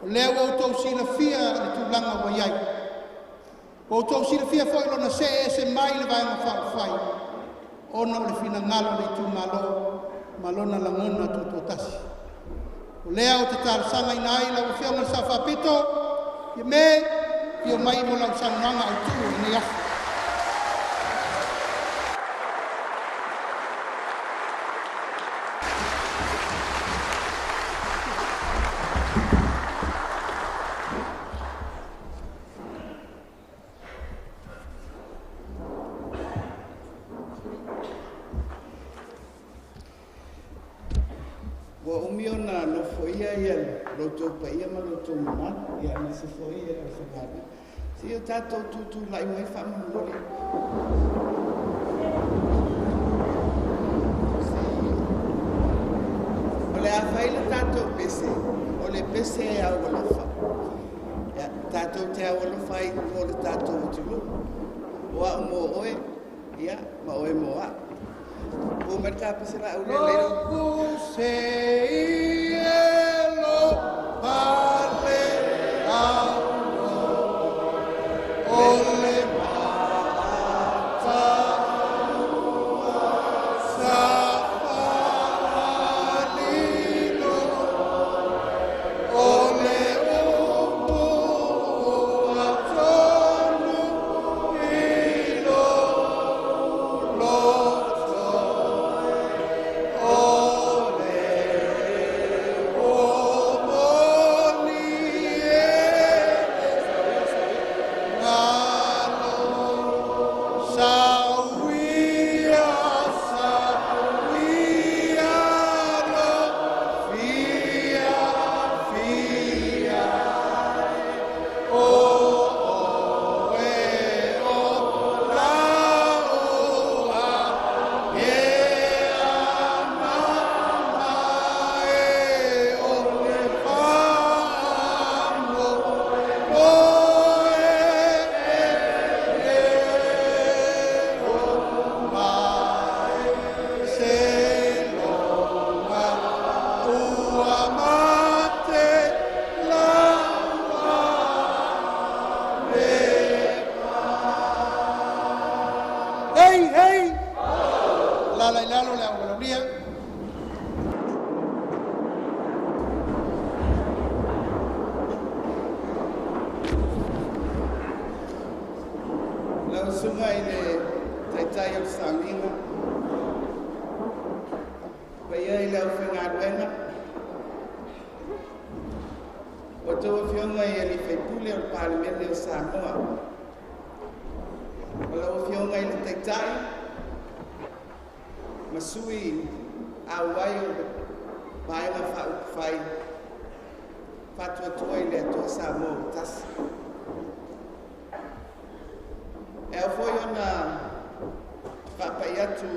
O lea ua outou silafia le tulaga ua i ai. Ua outou silafia foi lona see ese mai le Vaega Faaupufai ona o le finagalo o le itumalo ma lona lagona tutoatasi. O lea ou te talosagaina ai lau afioga i le Sao Faapito, ia me fia mai mo lau saunoaga autu o lenei aso. Ua umi ona nofoia ia lo outou paia ma lo outou mamalu, ia aemaise foi ia le aufaigaluega. Se i o tatou tutulai mai faamolemole. O le a fai le tatou pese, o le pese e aualofa. Ia, tatou te aualofa ai mo le tatou atunuu. O au mo oe, ia, ma oe mo au. Ua mai le tapese la au le le. Loku se i e lo pale aulo o le mata sa faalilo o le upu ua tonu i lou loto o le omoni e galo sauia sauia lo fia fia o oe o laua e ana e o le faamoemoe e o mai seiloga ua mate lau Hey, hey! Lala i lalo le au laulia. Lau susuga i le Taitai o le Sauniga, paia i le aufaigaluega, o outou afioga i alii faipule o le Palemene o Samoa, o lau afioga i le Taitai ma sui auai o le Vaega Faaupufai Faatuatua i le Atua Samoa ua Tasi. E ao foi ona faapai atu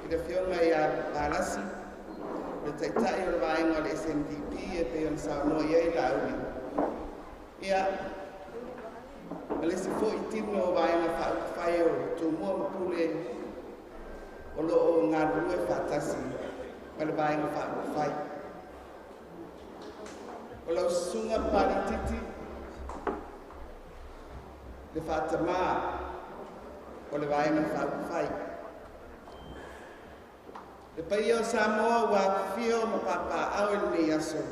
i le afioga ia Valasi, le Taitai o le Vaega o le SNDP e pei ona saunoa i ai Laauli. Ia, ma le isi foi tino o Vaega Faaupufai o Tumua ma Pule o lo o galulue faatasi ma le Vaega Faaupufai. O lau susuga Papaliititi, le faatamā o le Vaega Faaupufai. Le paia o Samoa ua afifio ma papaaao i lenei aso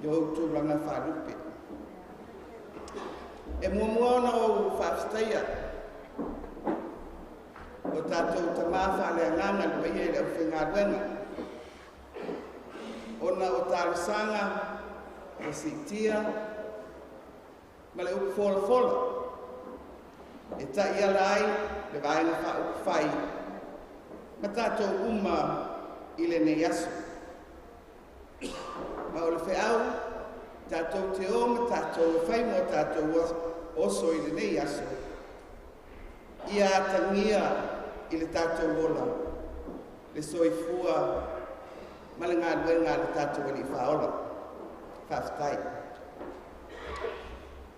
i ou tulaga faalupe. E muamua ona ou faafetaia o tatou tamā faaleagaga le paia i le aufaigaluega ona o talosaga ua siitia ma le upu folafola e taiala ai le Vaega Faaupufai ma tatou uma i lenei aso. Ma o le feau tatou te o ma tatou e fai mo tatou oso i lenei aso, ia atagia i le tatou ola le soifua ma le galuega a le tatou Alii Faaola. Faafetai.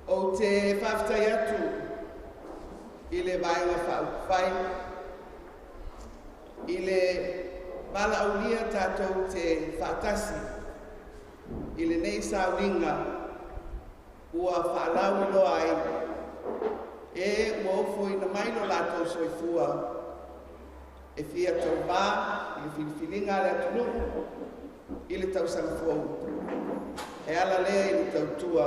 Ou te faafetai atu i le Vaega Faaupufai i le valaaulia tatou te faatasi i lenei sauniga ua faalauiloa ai e ua ofoina mai lo latou soifua e fia tauvā i le filifiliga a le atunuu i le tausaga fou e ala lea i le tautua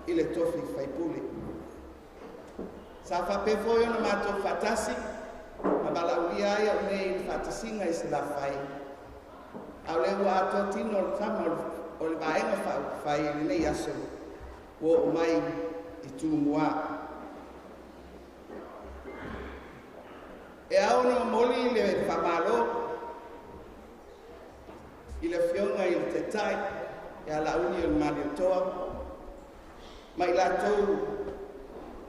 i le tofi faipule. Sa faapea foi ona matou faatasi ma valaaulia ai au nei i le faatasiga i Salafai, a o lea ua atoa tino o le tama o le Vaega Faaupufai i lenei aso ua oo mai i Tumua. E ao ona momoli le faamalo i le afioga i le Taitai ia Laauli o le Malietoa ma i latou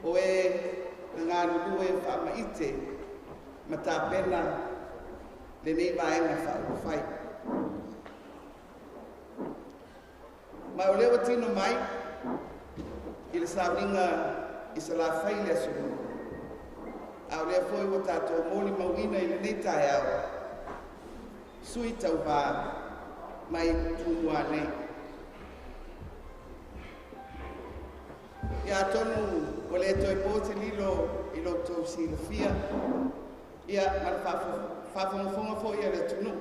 o e na galulue faamaite ma tapena lenei Vaega Faaupufai. Ma o lea ua tino mai i le sauniga i Salafai le Aso Lua. A o lea foi ua tatou molimauina i lenei taeao, sui tauvā mai Tumua nei. Ia atonu ua le toe po se lilo i lo outou silafia, ia ma le faafogafoga foi a le atunuu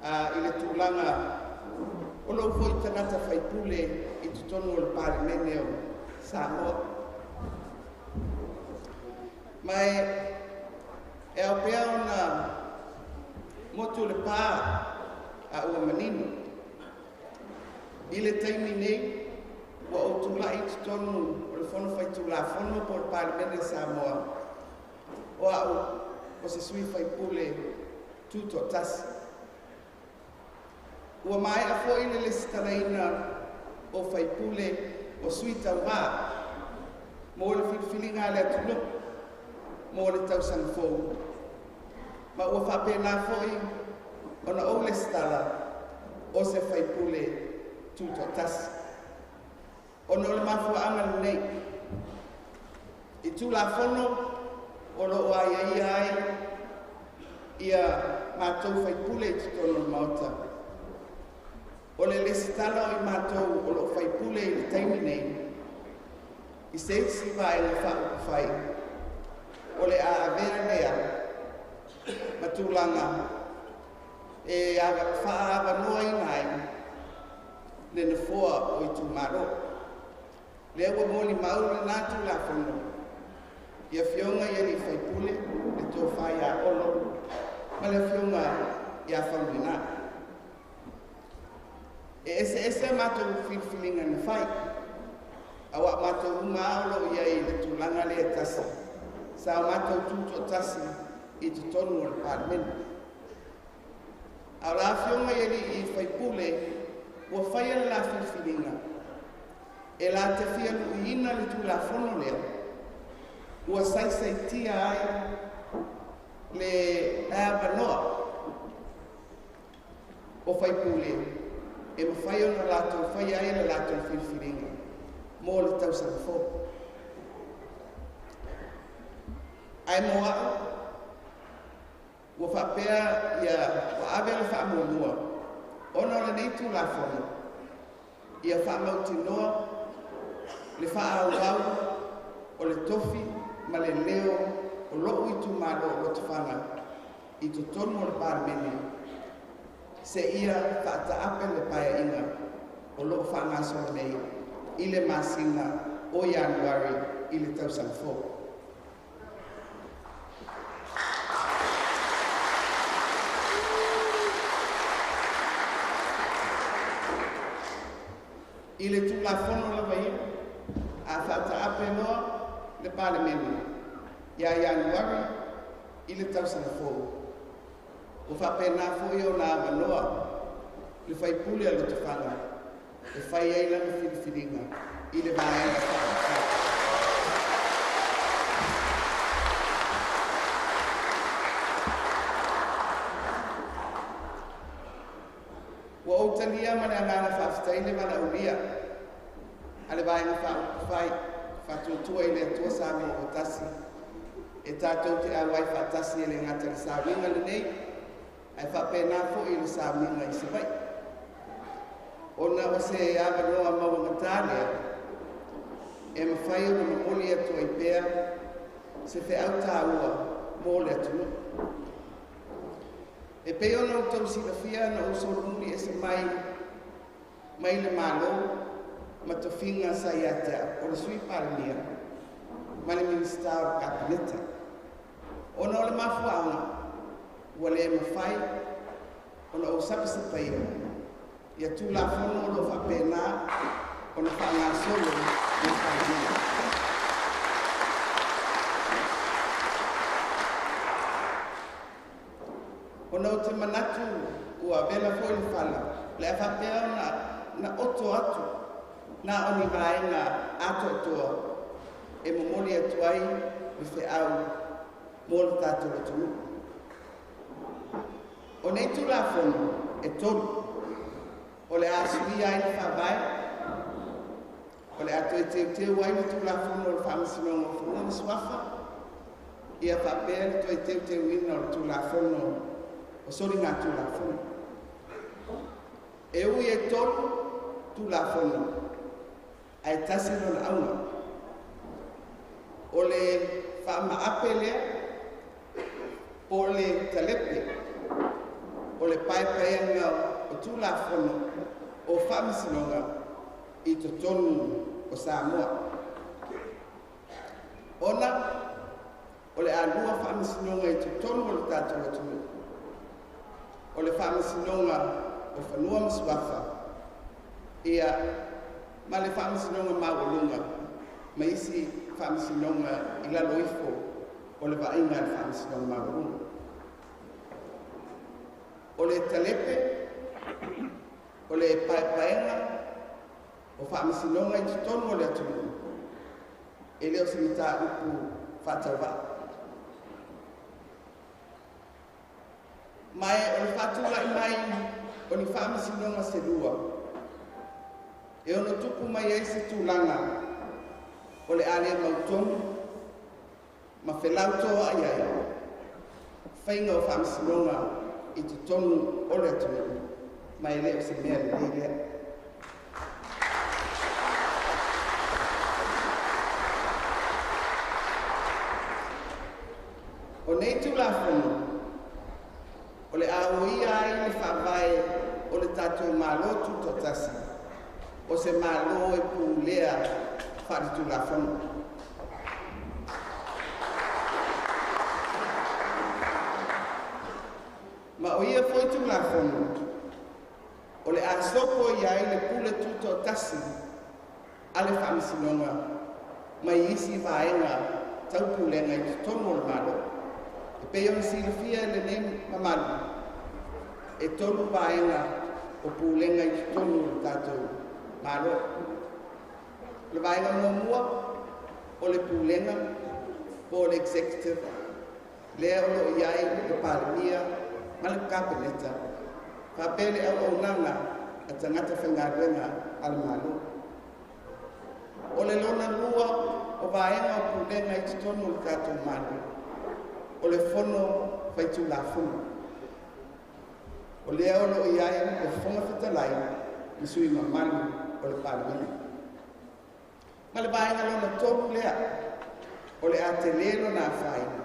i le tulaga o lou foi tagata faipule i totonu o le Palemene o Samoa. Ma e ao pea ona motu le pa a ua manino. I le taimi nei, ua ou tulai i totonu o le Fono Faitulafono po o le Palemene o Samoa, o au o se sui faipule tutoatasi. Ua maea foi le lesitalaina o faipule o sui tauvā mo le filifiliga a le atunuu mo le tausaga fou. Ma ua faapena foi ona ou lesitala o se faipule tutoatasi. Ona o le mafuaaga lenei, i Tulafono o lo o aiaia ai ia matou faipule i totonu o le Maota, o le lesitala o i matou o lo o faipule i le taimi nei, i se isi vaega faaupufai, o le a avea lea ma tulaga e faaavanoaina ai le nofoa o itumalo. Lea ua molimau lena Tulafono i afioga i alii faipule, le tofa ia Olo ma le afioga ia Faumuina. E eseese a matou filifiliga na fai, auā o matou uma lava o lo o i ai i le tulaga lea e tasi, sa o matou tutoatasi i totonu o le Palemene. A o la afioga i alii faipule ua faia le la filifiliga, e la te fia luiina le Tulafono lea, ua saisaitia ai le avanoa o faipule e mafai ona latou faia ai le latou filifiliga mo le tausaga fou. Ae mo au, ua faapea ia ua ave le faamuamua ona o lenei Tulafono ia faamautinoa le faaauau o le tofi ma le leo o lou itumalo o Lotofaga i totonu o le Palemene seia faataape le paeaiga o lo o faagasolo nei i le masina o Ianuari i le tausaga fou. I le Tulafono lava ia, a faataape loa le Palemene ia Ianuari i le tausaga fou, ua faapena foi ona avanoa le faipule a Lotofaga e fai ai lana filifiliga i le vaega faaupufai. Ua ou talia ma le agaga faafetai le valaaulia a le vaega faaupufai Faatuatua i le Atua Samoa ua tasi e tatou te auai faatasi e le gata i le sauniga lenei, ae faapena foi i le sauniga i Savaii. Ona o se avanoa mauagata lea, e mafai ona momoli atu ai pea se feau taua mo le atunuu. E pei ona outou silafia na ou solomuli ese mai mai le Malo ma tofiga sa ia te au o le Sui Palemia ma le Minisita o le Kapeneta. Ona o le mafuaaga ua le mafai ona ou sapasapaia ia Tulafono o lo o faapena ona faagasolo i le Palemene. Ona ou te manatu ua vela foi le fala, o le a faapea ona na oto atu na o ni vaega atoatoa e momoli atu ai le feau mo le tatou atunuu. O nei Tulafono e tolu, O le a suia ai le faavae, o le a toe teuteu ai le Tulafono o le Faamasinoga o Fanua ma Suafa, ia faapea le toe teuteuina o le Tulafono o Soligatulafono. E ui e tolu Tulafono, ae tasi lona auga. O le faamaape lea po o le talepe o le paepaega o Tulafono o Faamasinoga i totonu o Samoa. Ona o le a lua faamasinoga i totonu o le tatou atunuu, o le Faamasinoga o Fanua ma Suafa ia ma le Faamasinoga Maualuga ma isi faamasinoga i lalo ifo o le vaaiga a le Faamasinoga Maualuga. O le talepe o le paepaega o faamasinoga i totonu o le atunuu e le o se mataupu faatauvaa. Ma o le faatulai mai o ni faamasinoga se lua e ono tupu mai ai se tulaga o le a le mautonu ma felautoa'i ai faiga o faamasinoga i totonu o le atunuu, ma e le o se mea lelei lea. O nei Tulafono o le a uia ai le faavae o le tatou Malo Tutoatasi, o se Malo e pulea faaletulafono. Ma o ia foi Tulafono o le a sopo i ai le pule tutoatasi a le Faamasinoga mai isi vaega taupulega i totonu o le Malo. E pei ona silafia e lenei mamalu, e tolu vaega o pulega i totonu o le tatou Malo. O le vaega muamua o le pulega po o le executive, lea o lo o i ai le Palemia ma le Kapeneta, faapea le auaunaga a tagata faigaluega a le Malo. O le lona lua o vaega o pulega i totonu o le tatou Malo, o le Fono Faitulafono. O lea o lo o i ai le Fofoga Fetalai ma sui mamalu o le Palemene. Ma le vaega lona tolu lea, o le a tele lona afaina,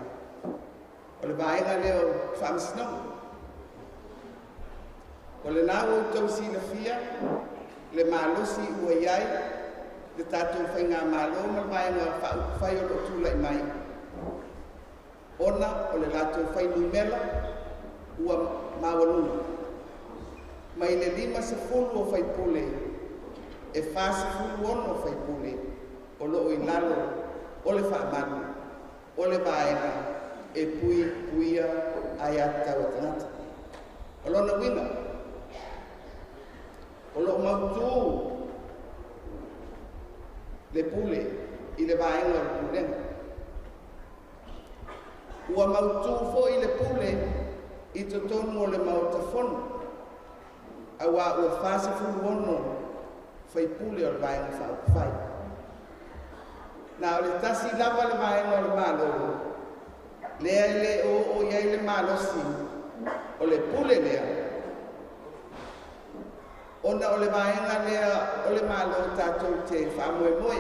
o le vaega lea o Faamasinoga. O lena ua outou silafia le malosi ua i ai le tatou faigamalo ma le vaega faaupufai o lo o tulai mai, ona o le latou fuainumera ua maualuga. Mai le 50 o faipule, e 46 faipule o lo o i lalo o le faamalu o le vaega e puipuia aiatatau a tagata. O lona uiga, o lo o mautu le pule i le vaega o le pulega. Ua mautu foi le pule i totonu o le Maota Fono, auā ua 46 faipule o le vaega faaupufai. Na o le tasi lava le vaega o le Malo lea e le oo i ai le malosi o le pule lea, ona o le vaega lea o le Malo tatou te faamoemoe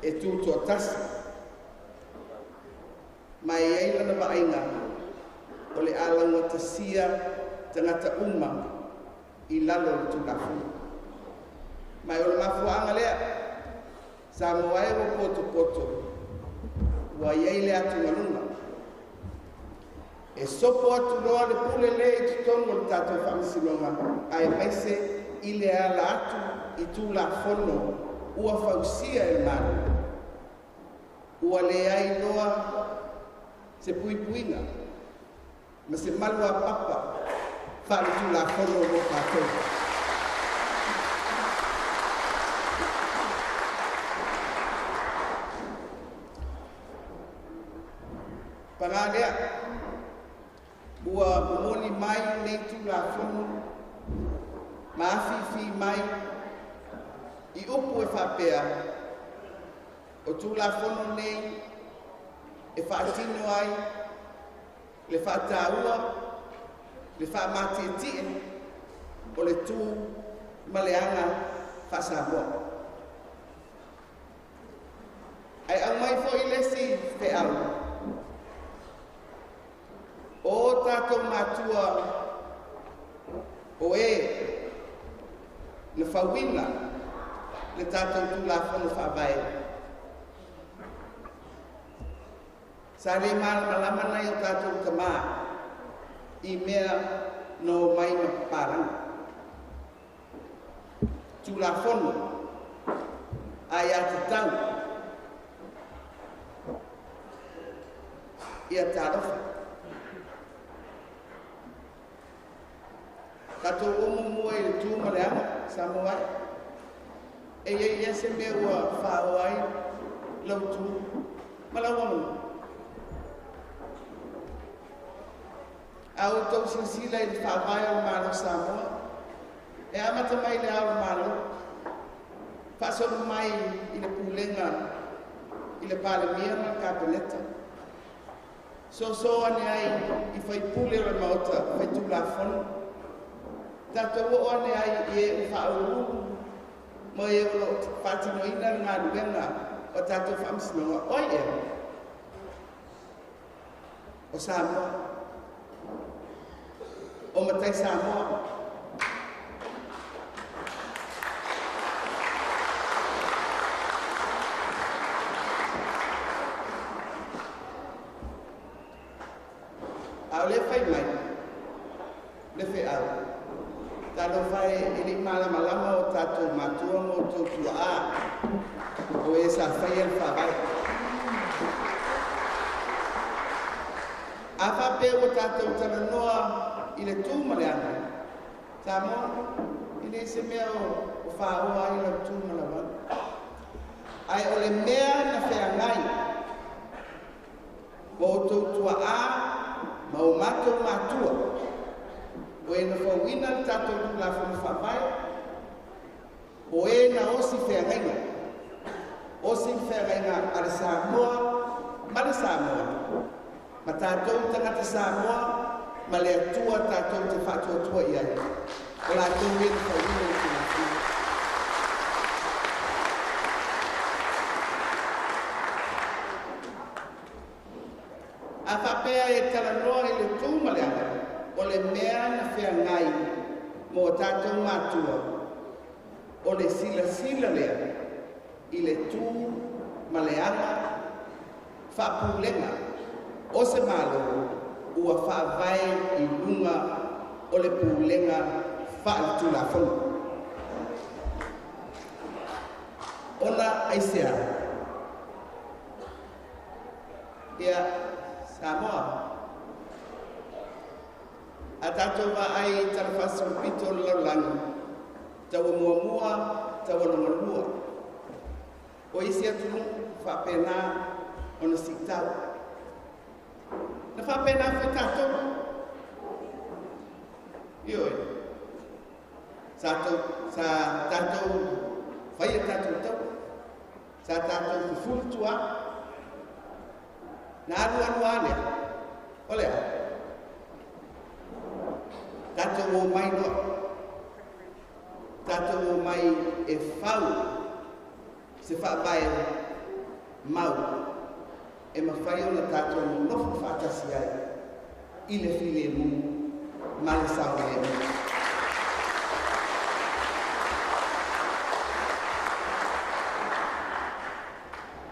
e tutoatasi, ma e i ai lana vaaiga o le a laugatasia tagata uma i lalo o le Tulafono. Ma o le mafuaaga lea, Samoa e ua potopoto, ua i ai le atugaluga. E sopo atu loa le pule lea i totonu o le tatou Faamasinoga, aemaise i le ala atu i Tulafono ua fausia e le Malo, ua leai loa se puipuiga ma se maluapapa faaletulafono mo tatou. Paga lea, ua momoli mai nei Tulafono Ma afifi mai i upu e faapea o Tulafono nei e faatino ai le faataua le faamatietie o le tu ma le aga faa-Samoa. Ae aumai foi le isi feau o tatou matua o e na fauina le tatou Tulafono Faavae. Sa le malamalama nai o tatou tamā i mea na omai ma papalagi. Tulafono aiatatau ia talofa. Tatou o muamua i le tu ma le aga Samoa e. E iai ia se mea ua faaoa ai lau tu ma lau aganuu. A outou silasila i le faavae o le Malo Samoa, e amata mai le ao o le Malo, faasolo mai i le pulega i le Palemia ma le Kapeneta, soso ane ai i faipule o le Maota Faitulafono, tatou oo ane ai i e ua faauluulu ma e o loo faatinoina le galuega o tatou faamasinoga. O ai ea? O Samoa. O matai Samoa. A o le fai mai le feau, talofa e, e le i malamalama o tatou matua ma outou tuaa o e sa faia le faavae. A faapea ua tatou talanoa i le tu ma le aga Samoa, e le se mea o faaoa ai lau tu ma lau aga. Ae o le mea na feagai ma outou tuaa ma o matou matua o e na fauina le tatou Tulafono Faavae, o e na osi feagaiga, osi feagaiga a le Samoa ma le Samoa, ma tatou tagata Samoa ma le Atua tatou te faatuatua i ai, o latou e na fauina le Tulafono. A faapea e talanoa i le tu ma le aga, o le mea na feagai mo tatou matua, o le silasila lea i le tu ma le aga faapulega o se Malo ua faavae i luga o le pulega faaletulafono. Ona aisea? Ia, Samoa, a tatou vaai i talafaasolopito o le lalolagi, taua muamua, taua longalua, o isi atunuu faapena ona siitau. Na faapena foi tatou. Ioe. Sa tatou faia tatou taua. Sa tatou fufulu tuā. Na alu alu lava lea. O le a? Tatou omai loa. Tatou omai e fau se faavae mau e mafai ona tatou nonofo faatasi ai i le filemu ma le saogalemu.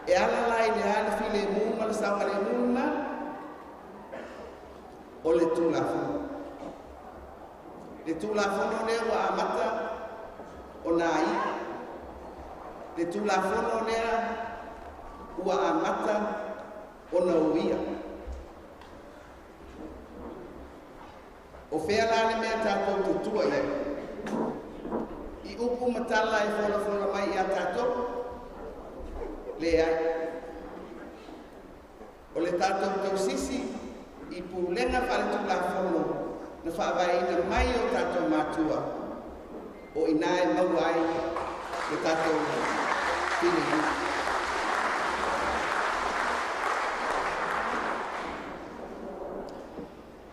E ala la i le a le filemu ma le saogalemu lena? O le Tulafono. Le Tulafono lea ua amata ona ai. Le Tulafono lea ua amata ona uia. O fea la le mea tatou te tua i ai? I upu ma tala e folafola mai ia tatou? Leai. O le tatou tausisi i pulega faaletulafono na faavaeina mai o tatou matua. O i nā e maua ai le tatou filemu.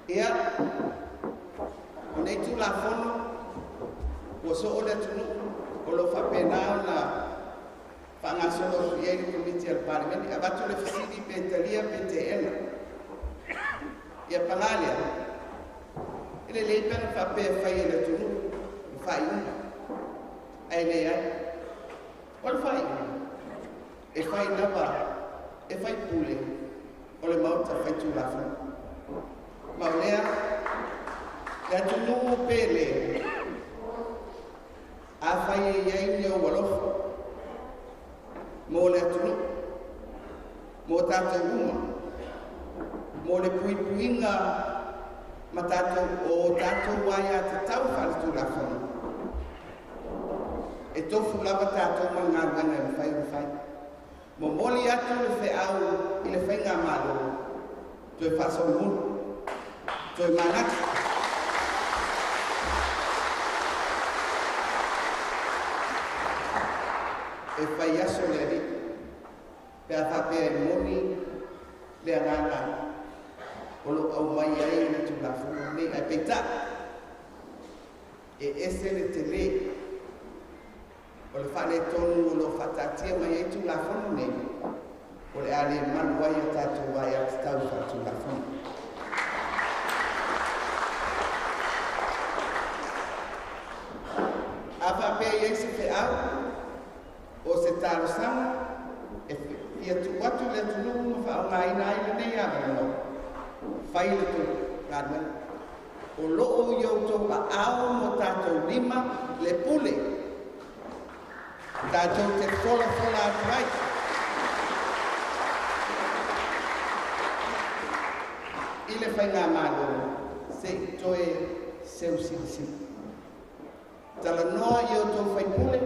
Ia, o nei Tulafono ua soo le atunuu o lo o faapena ona faagasolo atu i ai le Komiti a le Palemene, avatu le fesili pe talia pe teena. Ia paga lea, e lelei pe ana faapea e fai e le atunuu le faaiuga, ae leai. O le faaiuga, e fai lava e faipule o le Maota Faitulafono. Ma o lea, le atunuu pele, afai e i ai ni ou alofa mo le atunuu, mo tatou uma, mo le puipuiga ma tatou o tatou aiatatau faaletulafono, e tofu lava tatou ma le galuega e mafai ona fai. Momoli atu le feau i le faigamalo, toe faasolomuli, toe manatu. E fai aso le Alii, pe a faapea e moni le agaga o lo o aumai ai le Tulafono lenei. Ae peitai, e ese le tele o le faaletonu o lo o faataatia mai ai Tulafono nei, o le a le malu ai a tatou aiatatau faaletulafono. A faapea i ai se feau o se talosaga e fia tuu atu i le atunuu ma faaaogaina ai lenei avanoa, fai le tou galuega. O loo i outou aao mo tatou lima le pule, tatou te folafola atu ai. I le faigamalo se i toe seusilasila. Talanoa i outou faipule,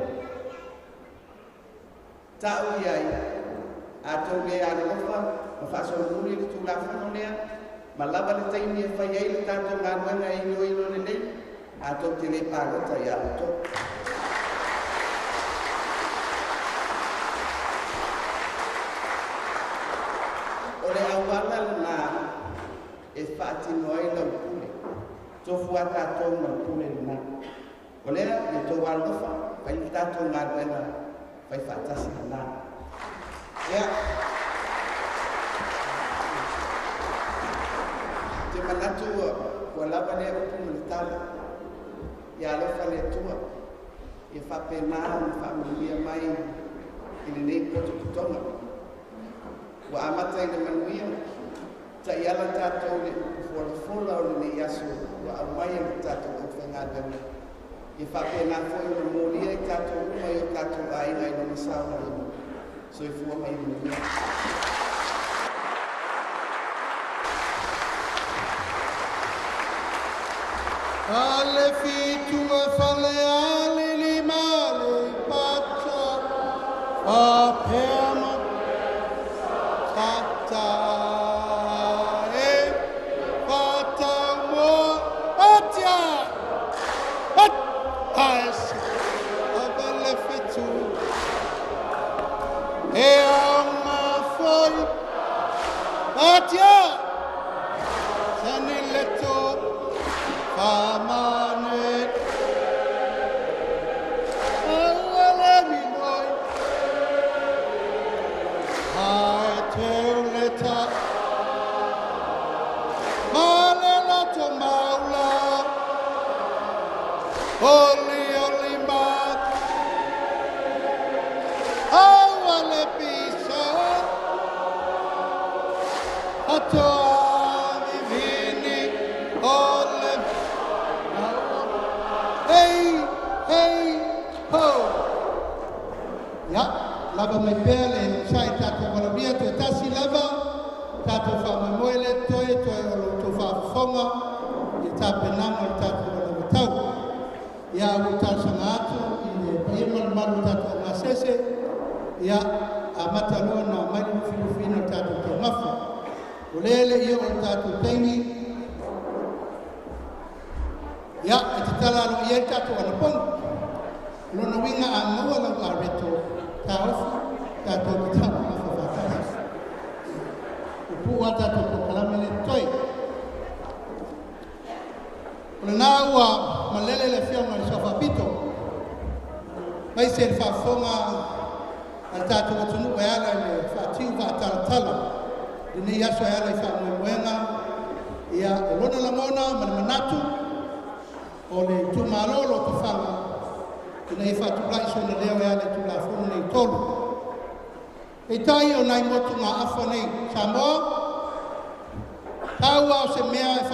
ta'u i ai, a tou le alolofa ma faasolomuli le Tulafono lea, ma lava le taimi e fai ai le tatou galuega e iloilo lelei, a tou te le palota iā outou. O le auala lena e faatino ai lau pule, tofu a tatou ma le pule lena. O lea, ia tou alolofa, fai le tatou galuega, fai faatasi lena. Ia, te manatu ua lava lea upu ma le tala, ia alofa le Atua, ia faapena ona faamanuia mai i lenei potopotoga. Ua amata i le manuia, ta'iala tatou le upu folafola o lenei aso ua aumai e le tatou aufaigaluega. Ia faapena foi ona molia i tatou uma i o tatou aiga i lona saogalemu. Soifua ma ia manuia. Ale fitunga fale ale lima le pata a pea ma tata e pata mo atia at ais avale fitu e ama foi atia sani leto famane awale mi noi ai teuleta malela to maula oli oli ma awale piso atoa vivini ole. Hey, hey, ho. Ia, lava mai pea le sai tātou walaulia toe tasi lava, tātou whaamoemoe le toe toe o lo tou faafofoga i le tapenaga o le tatou valavatau. Ia, ua talosaga atu i le paia ma le malu o tatou augasese, ia, amata loa na aumai le lufilufiina o le tatou taumafa. O lea le ia o le tatou taimi, ia, e tatala alo i ai le tatou anapogi. Lona uiga a maua lau areto, taofi, tatou te taumafa faatasi. Pupuu a tatou polokalame le totoe. O lena ua malele le afioga i le Sao Faapito, aemaise le faafofoga a le tatou atunuu e ala i le faatiu faatalatala lenei aso e ala i faamoemoega. Ia, o lona lagona ma le manatu o le itumalo o Lotofaga ina ia faatulai sona leo e ala i Tulafono nei tolu. Peitai o nai motugaafa nei Samoa, tau lava o se mea e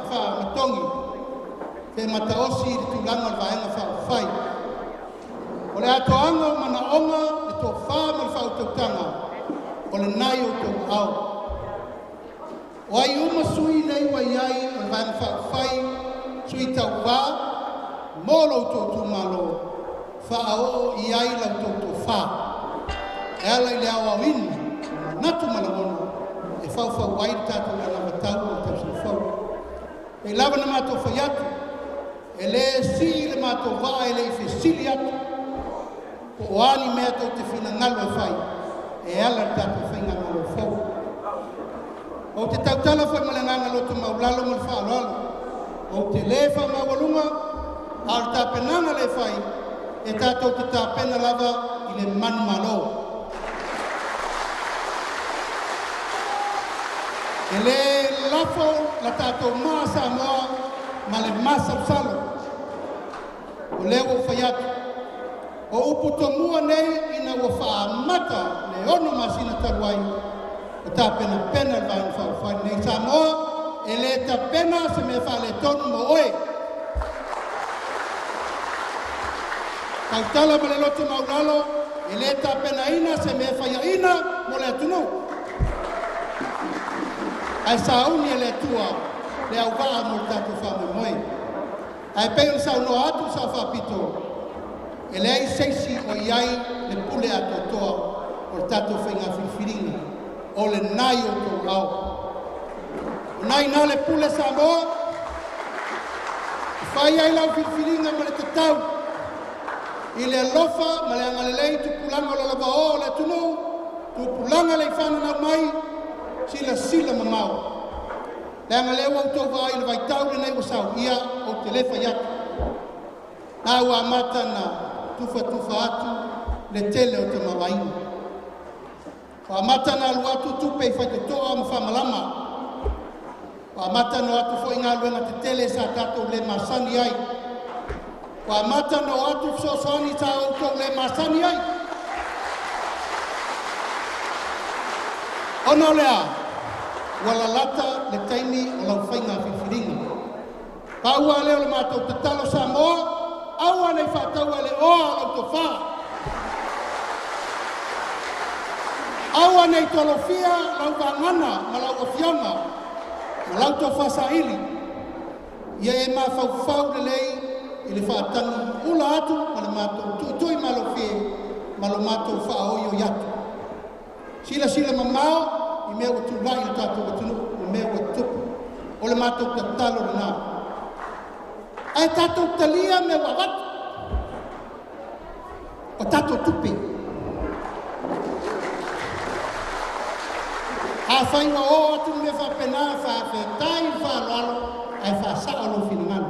faamatogi pe mataosi i le tulaga o le Vaega Faaupufai. O le atoaga o manaoga, le tofa ma le faautautaga, o lena i outou aao. O ai uma sui nei ua i ai o le Vaega Faaupufai, sui tauva mo lo outou itumalo, faaoo i ai la outou tofa e ala i le aoaoina o manatu ma lagona e faufau ai le tatou anavatau o le tausaga fou. E lava na matou fai atu, e lē sii le matou vaa e le i fesili atu po o a ni mea tou te finagalo e fai e ala le tatou faigamalo fou. Ou te tautala foi ma le agaga loto maulalo ma le faaaloalo. Ou te lē faamaualuga, a o le tapenaga le fai e tatou te tapena lava i le manumalo. E lē lafo la tatou maa Samoa ma le masalosalo. O lea ua ou fai atu, o upu tomua nei ina ua faamata le 6 masina talu ai o tapenapena le Vaega Faaupufai lenei. Samoa, e lē tapena se mea faaletonu mo oe. Tautala ma le loto maulalo, e lē tapenaina se mea faiaina mo le atunuu. Ae sauni e le Atua le auvaa mo le tatou faamoemoe. Ae pei ona saunoa atu le Sao Faapito, e leai se isi o i ai le pule atoatoa o le tatou faiga filifiliga, o lena i outou ao. O na ina le pule Samoa, e fai ai lau filifiliga ma le tatau i le alofa ma le agalelei tupulaga o lalovaoa o le atunuu, tupulaga le ifananau mai, silasila mamao. Leaga lea ua outou vaai i le vaitau lenei ua sau, ia ou te le fai atu. Na ua amata na tufatufa atu le tele o tamaoaiga. Ua amata na alu atu tupe i faitotoa ma faamalama. Ua amata na o atu foi galuega tetele sa tatou le masani ai. Ua amata na o atu fesoasoani sa outou le masani ai. Ona o le a, ua lalata le taimi o lau faiga filifiliga. Pau lava lea o le matou tatalo Samoa, aua ne i faataua e le oa o lau tofa. Aua ne i tolofia lau vagana ma lau afioga ma lau tofa saili. Ia e mafaufau lelei i le faatagi ula atu ma le matou tuitui malofie ma lo matou faaoioi atu. Silasila mamao i mea ua tulai i le tatou atunuu ma mea ua tutupu. O le matou tatalo lena. Ae tatou talia mea ua avatu. O tatou tupe. Afai ua o atu le mea faapena, faafetai le faaaloalo, ae faasao lou finagalo.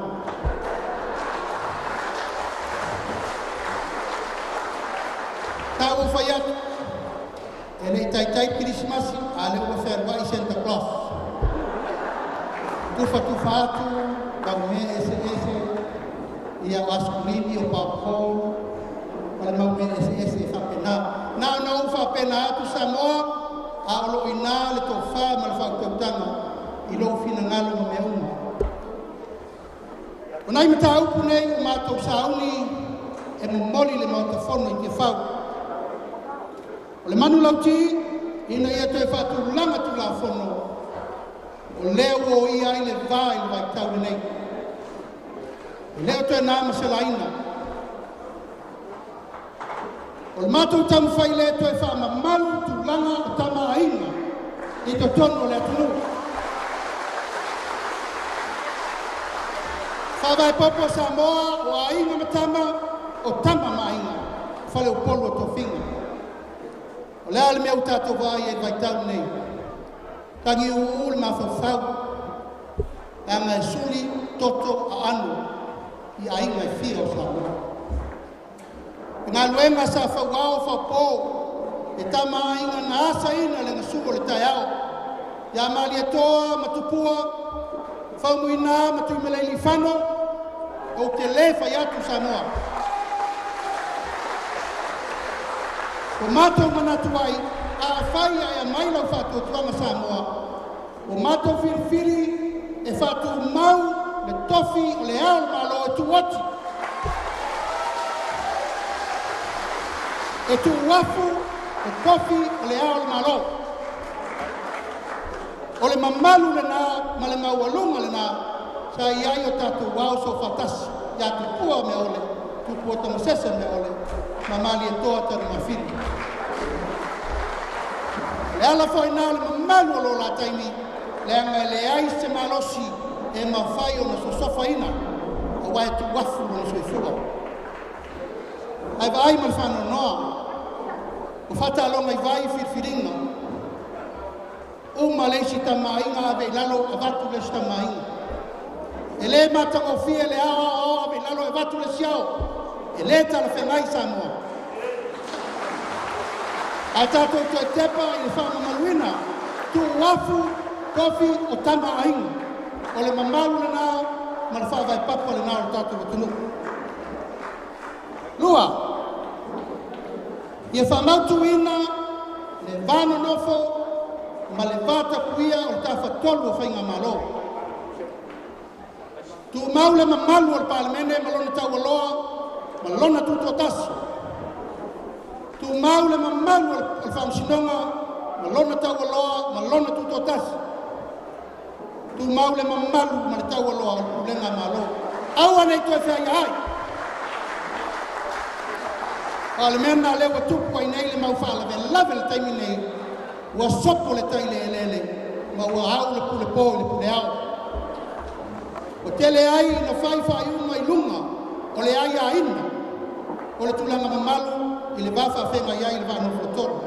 Sa ou fai atu, e le i taitai Kerisimasi, a o lea ua fealuai Santa Claus. Tufatufa atu lau mea eseese, ia o askulimi, o popcorn, ma le mau mea eseese e faapena. Na ona ou faapena atu Samoa, a o loo ina le tofa ma le faautautaga i lou finagalo ma mea uma. O nai mataupu nei ua matou sauni e momoli le Maota Fono i Tiafau. O le manulauti ina ia toe faatulaga Tulafono o lea ua oia ai le va i le vaitau lenei. E le o toe na ma se laina. O le matou taumafai lea toe faamamalu tulaga o tamaaiga i totonu o le atunuu. Faavae popo Samoa o aiga ma tama, o tama ma aiga, faleupolu o tofiga. O le a le mea ua tatou vaai ai i le vaitau lenei, tagiuu le mafaufau, leaga e suli toto aano i aiga e fia o Samoa. Le galuega sa fauao faupo, e tama aiga na asaina le gasu o le taeao, ia Malietoa ma Tupua, Faumuina ma Tuimalealiifano, ou te le fai atu Samoa. Ua matou manatu ai, afai ae aumai lau faatuatuaga Samoa, ua matou filifili e faatumau le tofi o le Ao o le Malo e tuuati, e tuuafu le tofi o le Ao o le Malo. O le mamalu lena ma le maualuga lena sa i ai o tatou ao soofaatasi ia Tupua Meaole, Tupua Tamasese Meaole ma Malietoa Tanumafili. O le ala foi na o le mamalu o lo la taimi, leaga e leai se malosi e mafai ona sosofaina aua e tuuafu lona soifua. Ae vaai ma le faanoanoa, ua faataloga i vai filifiliga, uma le isi tamaaiga ave i lalo avatu le isi tamaaiga. E le matagofie le ao ao ave i lalo avatu le isi ao. E le talafeagai Samoa. Ae tatou toe tepa i le faamamaluina, tuuafu tofi o tama aiga. O le mamalu lena ma le faavaepapa lena o le tatou atunuu. Lua, ia faamautuina le va nonofo ma le va tapuia o le tafatolu o faigamalo. Tumau le mamalu o le Palemene ma lona taualoa ma lona tutoatasi. Tumau le mamalu o le Faamasinoga ma lona taualoa ma lona tutoatasi. Tumau le mamalu ma le taualoa o le Pulega Malo. Aua nei toe feaia ai. O le mea lena lea ua tupu ai nei le mau faalavelave le taimi nei, ua sopo le tai i le eleele ma ua au le pule po i le pule ao. Ua tele ai ina fai faaiuga i luga o le aiaina o le tulaga mamalu i le va faafeagai ai i le va nofoatolu.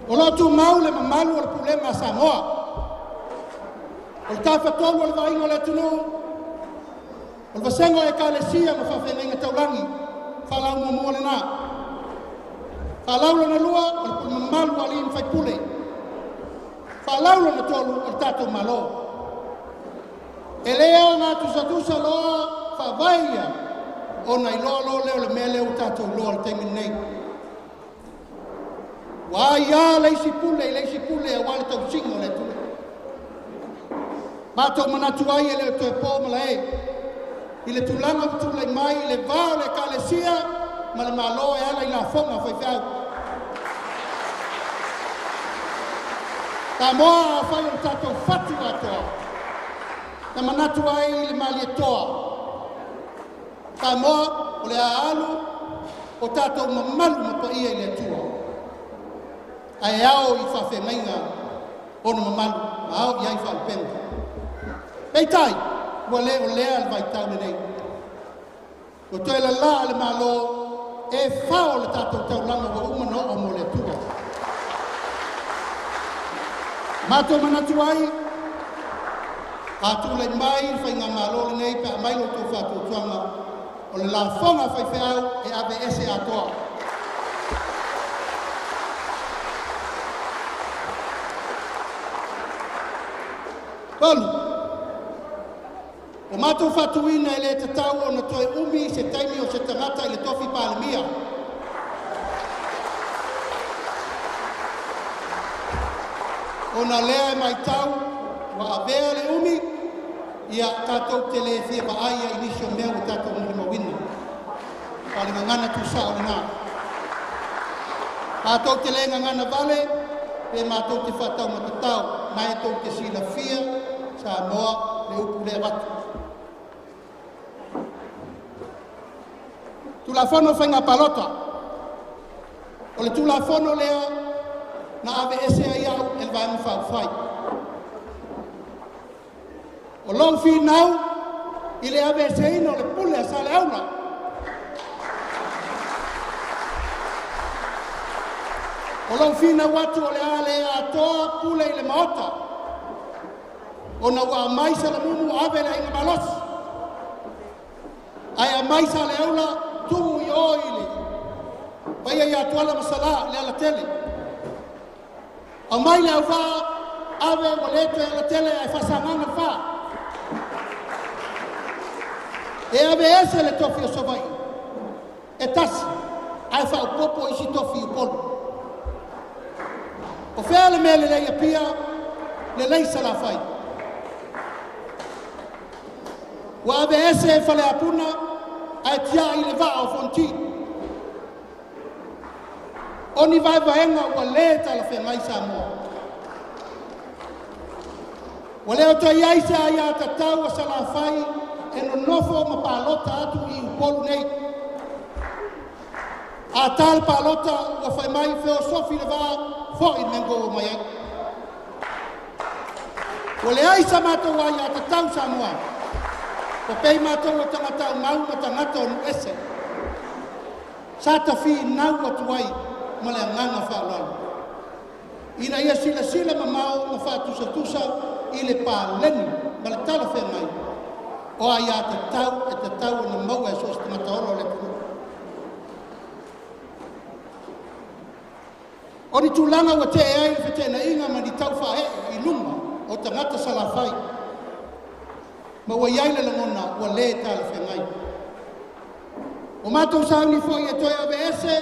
O lo o tumau le mamalu o le Pulega a Samoa. O le tafatolu o le vaaiga o le atunuu, o le vasega o Ekalesia ma faafeagaiga taulagi, faalau muamua lena. Faalau lona lua, o le pule mamalu a alii ma faipule. Faalau lona tolu, o le tatou Malo. E le ao tusatusa loa faavae ia, ona iloa loa lea o le mea lea ua tatou iloa i le taimi lenei. Ua aia le isi pule i le isi pule aua le tausiga o le atunuu. Matou manatu ai e le o toe po malae i le tulaga ua tulai mai i le va o le Ekalesia ma le Malo e ala i lafoga a faifeau. Samoa afai o le tatou fatu atoa, na manatu ai i le Malietoa. Samoa o le a alu o tatou mamalu ma paia i le Atua, ae ao i faafeagaiga ona mamalu ma ao i ai faalupega. Peitai, ua le o lea le vaitau lenei. Ua toe lalaa le Malo e fao le tatou taulaga ua uma na oo mo le Atua. Matou manatu ai, a tulai mai le faigamalo lenei pe aumai lo outou faatuatuaga, o le lafoga a faifeau e ave ese atoa. Tolu, o matou faatuina e le tatau ona toe umi se taimi o se tagata i le tofi Palemia. Ona lea e maitau ua avea le umi, ia tatou te le fia vaai ai i nisi o mea ua tatou molimauina. O le gagana tuusao lena. Matou te le gagana vale, pe matou te faataumatatao, na e tou te silafia Samoa le upu lea avatu. Tulafono Faiga Palota. O le Tulafono lea na ave ese ai au e le Vaega Faaupufai. O lou finau i le aveeseina o le pule a Saleaula O lou finau atu o le a le atoa pule i le maota. Ona ua aumai Salamumu ave le aiga malosi. Ae aumai Saleaula tuu i o i le paia ia Tuala ma Salā le alatele. Aumai le auvaa ave ua le toe alatele ae faasagaga le fa. E ave ese le tofi o Savaii e tasi ae faaopoopo isi tofi i Upolu. O fea le mea lelei Apia, lelei Salafai. Ua ave ese Faleapuna ae tiai le vaa o Fonoti. O ni vaevaega ua le talafeagai Samoa. Ua le o toe i ai se aiatatau a Salafai e nonofo ma palota atu i Upolu nei. A ta le palota ua fai mai feosofi le vaa foi le mea na omai ai. Ua leai sa matou aiatatau Samoa. Ua pei matou o tagata aumau ma tagata o nuu ese. Sa tafinau atu ai ma le agaga faaaloalo. Ina ia silasila mamao ma faatusatusa i le paleni ma le talafeagai o aiatatau e tatau ona maua e so o se tagata ola o le atunuu. O ni tulaga ua te'e ai le feteenaiga ma ni taufaa'e'e i luga o tagata Salafai ma ua i ai le lagona ua lē talafeagai. O matou sauni foi e toe aveese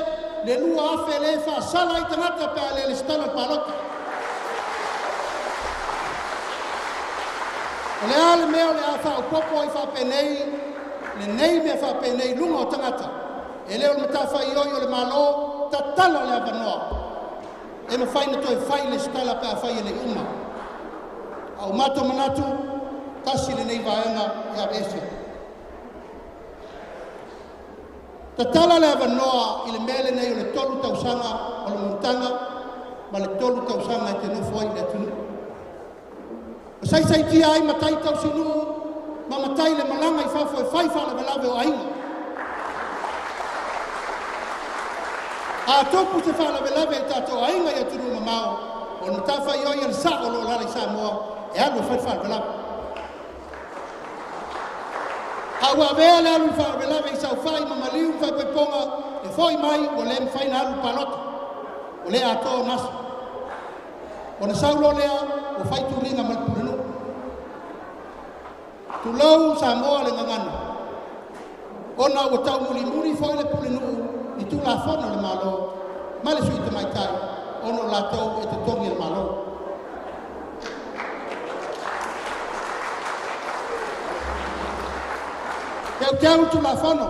le 2,000 lē faasala ai tagata pe a le lesitala le palota. O le a le mea o le a faaopoopo ai faapenei lenei mea faapenei i luga o tagata e le o le matafaioi o le Malo tatala le avanoa e mafai ona toe fai lesitala pe afai e le i uma. A o matou manatu tasi lenei vaega e aveese. Tatala le avanoa i le mea lenei o le 3 tausaga o le monotaga ma le 3 tausaga e te nofo ai i le atunuu. O saisaitia ai matai tausinuu ma matai le malaga i fafo e fai faalavelave o aiga. A tupu se faalavelave i tatou aiga i atunuu mamao, o le matafaioi a le sao o lo o alaala i Samoa e alu e fai le faalavelave. A ua avea le alu i le faalavelave i saofai ma maliu ma faaipoipoga e foi mai ua le mafai ona alu i le palota. Ua le atoa ona aso. Ona sau loa lea ua fai tuliga ma le pulenuu. Tulou Samoa le gagana. Ona ua taumulimuli foi le pulenuu i Tulafono a le Malo ma le sui tamaitai ona o latou e totogi e le Malo. Teuteu Tulafono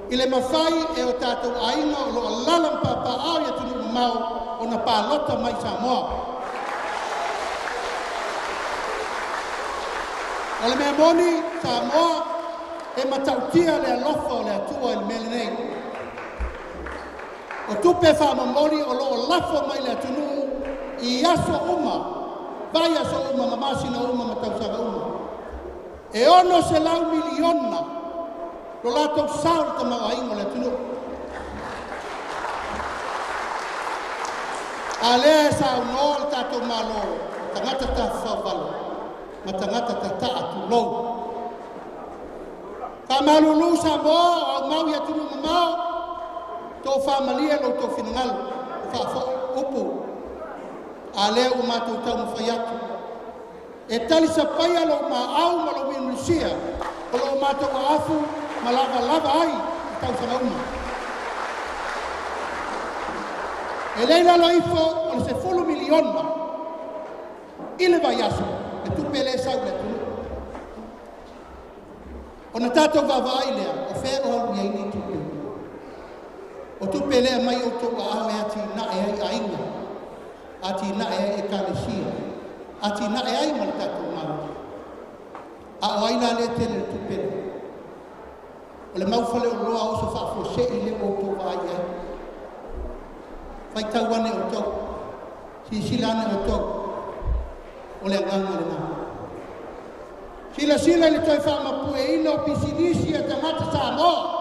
i le mafai e o tatou aiga o lo o alaala ma papaaao i atunuu mamao ona palota mai Samoa. O le mea moni Samoa e matautia le alofa o le Atua i le mea lenei. O tupe faamomoli o lo o lafo mai le atunuu i aso uma, vai aso uma ma masina uma ma tausaga uma. E 600 miliona lo latou sao le tamaoaiga o le atunuu. A lea e saunoa le tatou Malo, tagata tafafauvalo ma tagata tata'a tulou. Faamalulu Samoa o aumau i atunuu mamao, tofaamalie lo outou finagalo, faafo'i upu. A lea ua matou taumafai atu. E talisapaia lou maau ma lou milumilusia o loo matou aafu ma lavalava ai i tausaga uma. E le i lalo ifo o le 10 miliona i le vaiaso le tupe lea e sau i le atunuu. Ona tatou vaavaai lea o fea o alu i ai nei tupe. O tupe lea mai outou aao e atinae ai aiga, atinae ai ekalesia, atinae ai ma le tatou Malo. A o ai la lea tele le tupe lea? O le mau faleoloa oso faafuasei lea ua outou vaai i ai. Faitau ane outou, silasila ane outou, o le agaga lena. Silasila i le toe faamapueina o pisinisi a tagata Samoa.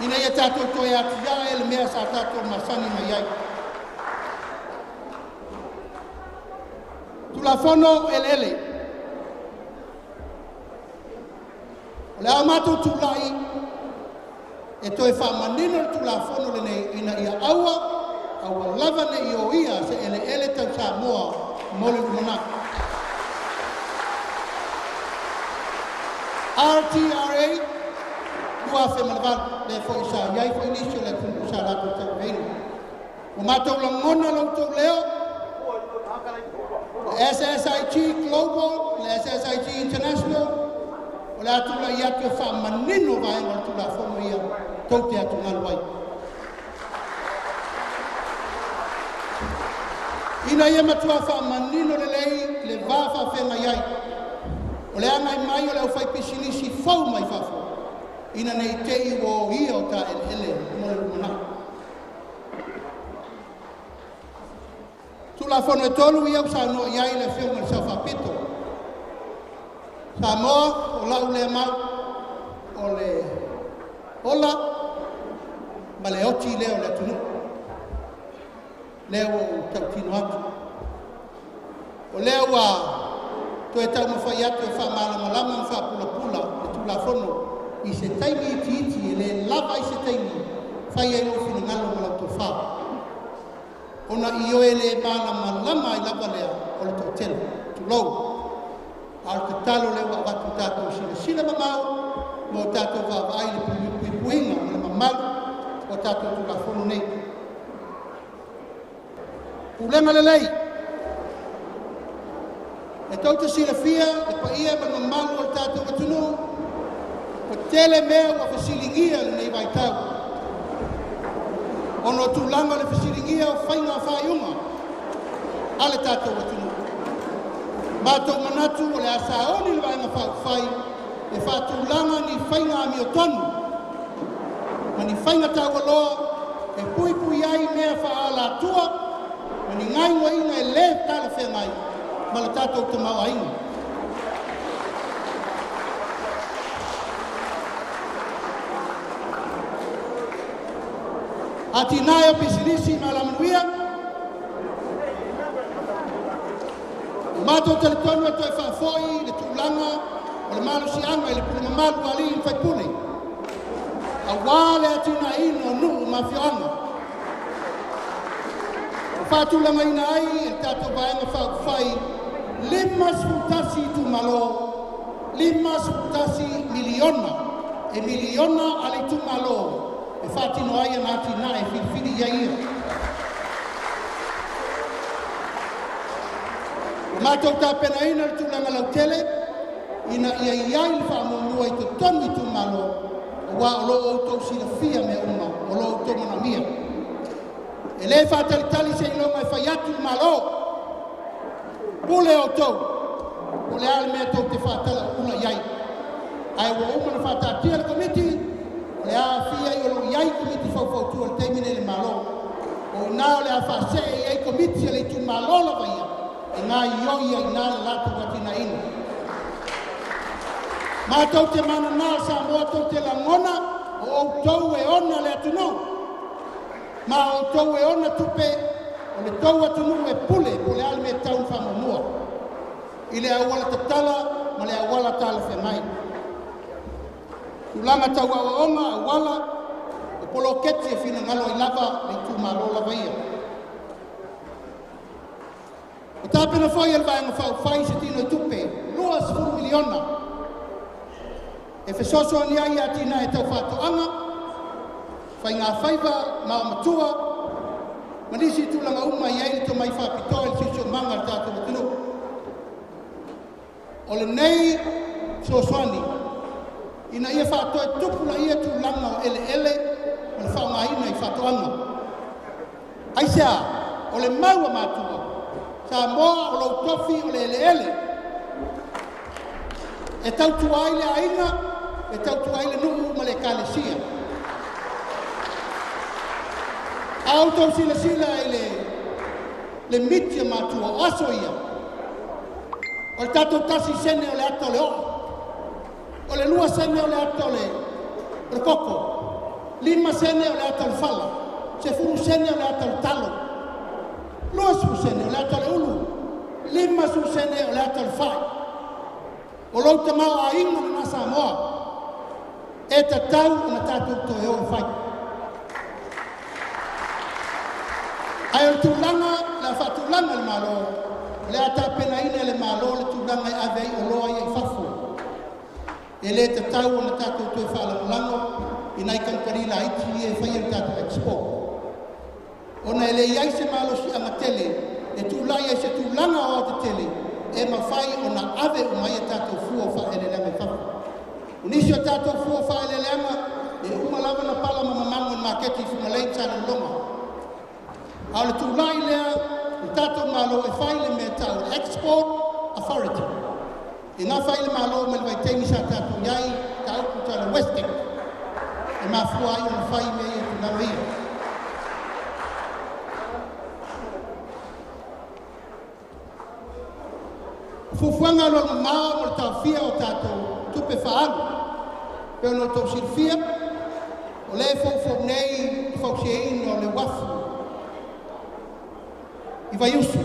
Ina ia tatou toe atiae le mea sa tatou masani mai ai. Tulafono eleele. O le a matou tulai e toe faamanino le Tulafono lenei ina ia aua, aua lava ne i oia se eleele tau Samoa mo le lumanai. RTRA 2008, lea foi sa i ai foi nisi o le atunuu sa latou tauaveina. Ua matou lagona lo outou leo, le SSIG Global, le SSIG International, o le a tulai atu e faamanino vaega o le Tulafono ia tou te atugalu ai. Ina ia matua faamanino lelei le va faafeagai ai, o le agai mai o le aufaipisinisi fou mai fafo, ina nei te i ua oia o ta eleele mo le lumanai. Tulafono e tolu ia ua saunoa i ai le Afioga i le Sao Faapito. Samoa, o lau lea mau, o le ola ma le oti lea o le atunuu. Lea ua ou tautino atu. O lea ua toe taumafai atu e faamalamalama ma faapulapula le Tulafono i se taimi itiiti e le lava ai se taimi fai ai lou finagalo ma lau tofa. Ona i oe le malamalama ai lava lea o le toatele. Tulou. A o le tatalo lea ua avatu tatou silasila mamao mo tatou vaavaai le puipuiga ma le mamalu o tatou Tulafono nei. Pulega lelei. E tou te silafia le paia ma le mamalu o le tatou atunuu, ua tele mea ua fesiligia lenei vaitau. Ona o tulaga o le fesiligia o faiga faaiuga a le tatou atunuu. Matou manatu o le a saoni le Vaega Faaupufai e faatulaga ni faiga amiotonu ma ni faiga taualoa e puipui ai mea faaalatua ma ni gaoioiga e le talafeagai ma le tatou tamaoaiga. Atinae o pisinisi ma alamanuia, o matou talitonu e toe faafoi le tulaga o le malosiaga i le pule mamalu a alii ma faipule, auā le atinaeina o nuu ma afioaga. Ua faatulagaina ai e le tatou Vaega Faaupufai 51 itumalo, 51 miliona, e miliona a le itumalo e faatino ai ana atinae e filifili i ai ia. Ua matou tapenaina le tulaga lautele ina ia i ai le faamuamua i totonu itumalo, aua o lo o outou silafia mea uma, o lo o outou manaomia. E le faatalitali se iloga e fai atu le Malo. Pule outou, po o le a le mea tou te faatalaula i ai. Ae ua uma ona faataatia le komiti, o le a aafia ai o lo o i ai komiti faufautua i le taimi nei i le Malo. O i ina o le a faasee i ai komiti a le itumalo lava ia, e gaoioi ai i ina le latou atinaeina. Matou te manana Samoa, tou te lagona o outou e ona le atunuu. Ma outou e ona tupe, o le tou atunuu e pule po o le a le mea e tatau ona faamuamua i le auala tatala ma le auala talafeagai. Tulaga tau aoaoga, auala, o poloketi e finagalo ai lava le itumalo lava ia. O tapena foi e le Vaega Faaupufai se tino i tupe 20 miliona e fesoasoani ai i atinae tau faatoaga, faiga faiva, ma matua, ma nisi tulaga uma i ai le tomai faapitoa i le siosiomaga o le tatou atunuu. O lenei fesoasoani ina ia faatoe tupulaia tulaga o eleele ma le faaaogaina i faatoaga. Aisea, o le mau a matua, Samoa o lou tofi o le eleele, e tautua ai le aiga, e tautua ai le nuu ma le ekalesia. A outou silasila i le miti a matua, o aso ia, o le tatou 1 sene o le ata o le oo, o le 2 sene o le ata o le koko, 5 sene o le ata o le fala, 10 sene o le ata o le talo, 20 sene o le ata o le ulu, 50 sene o le ata o le fai. O lou tamao a inga na Samoa, e tatau ona tatou toe o e fai. Ae o le tulaga, le faatulaga le Malo, le a tapenaina le Malo le tulaga e ave ai oloa ia i fafo. E le tatau ona tatou toe faalagolago i nai kamupani laiti ia e faia le tatou export. Ona e le i ai se malosiaga tele, e tulai ai se tulaga aoaotetele, e mafai ona ave uma ai tatou fua o faaeleeleaga i fafo. O nisi o tatou fua o faaeleeleaga, e uma lava na pala ma mamago i le maketi i Fugalei ma Salelologa. A o le tulai lea, le tatou Malo e fai le mea tau Export Authority. E gafa ai le Malo mai le vaitaimi sa tatou i ai, taupu tau le Westec, e mafua ai ona fai mea ia tulaga ia. O fuafuaga alualumamao mo le taofia o tatou tupe faaalu. Pe ona outou silafia, o lea e foufou nei le fausiaina o le uafu i Vaiusu.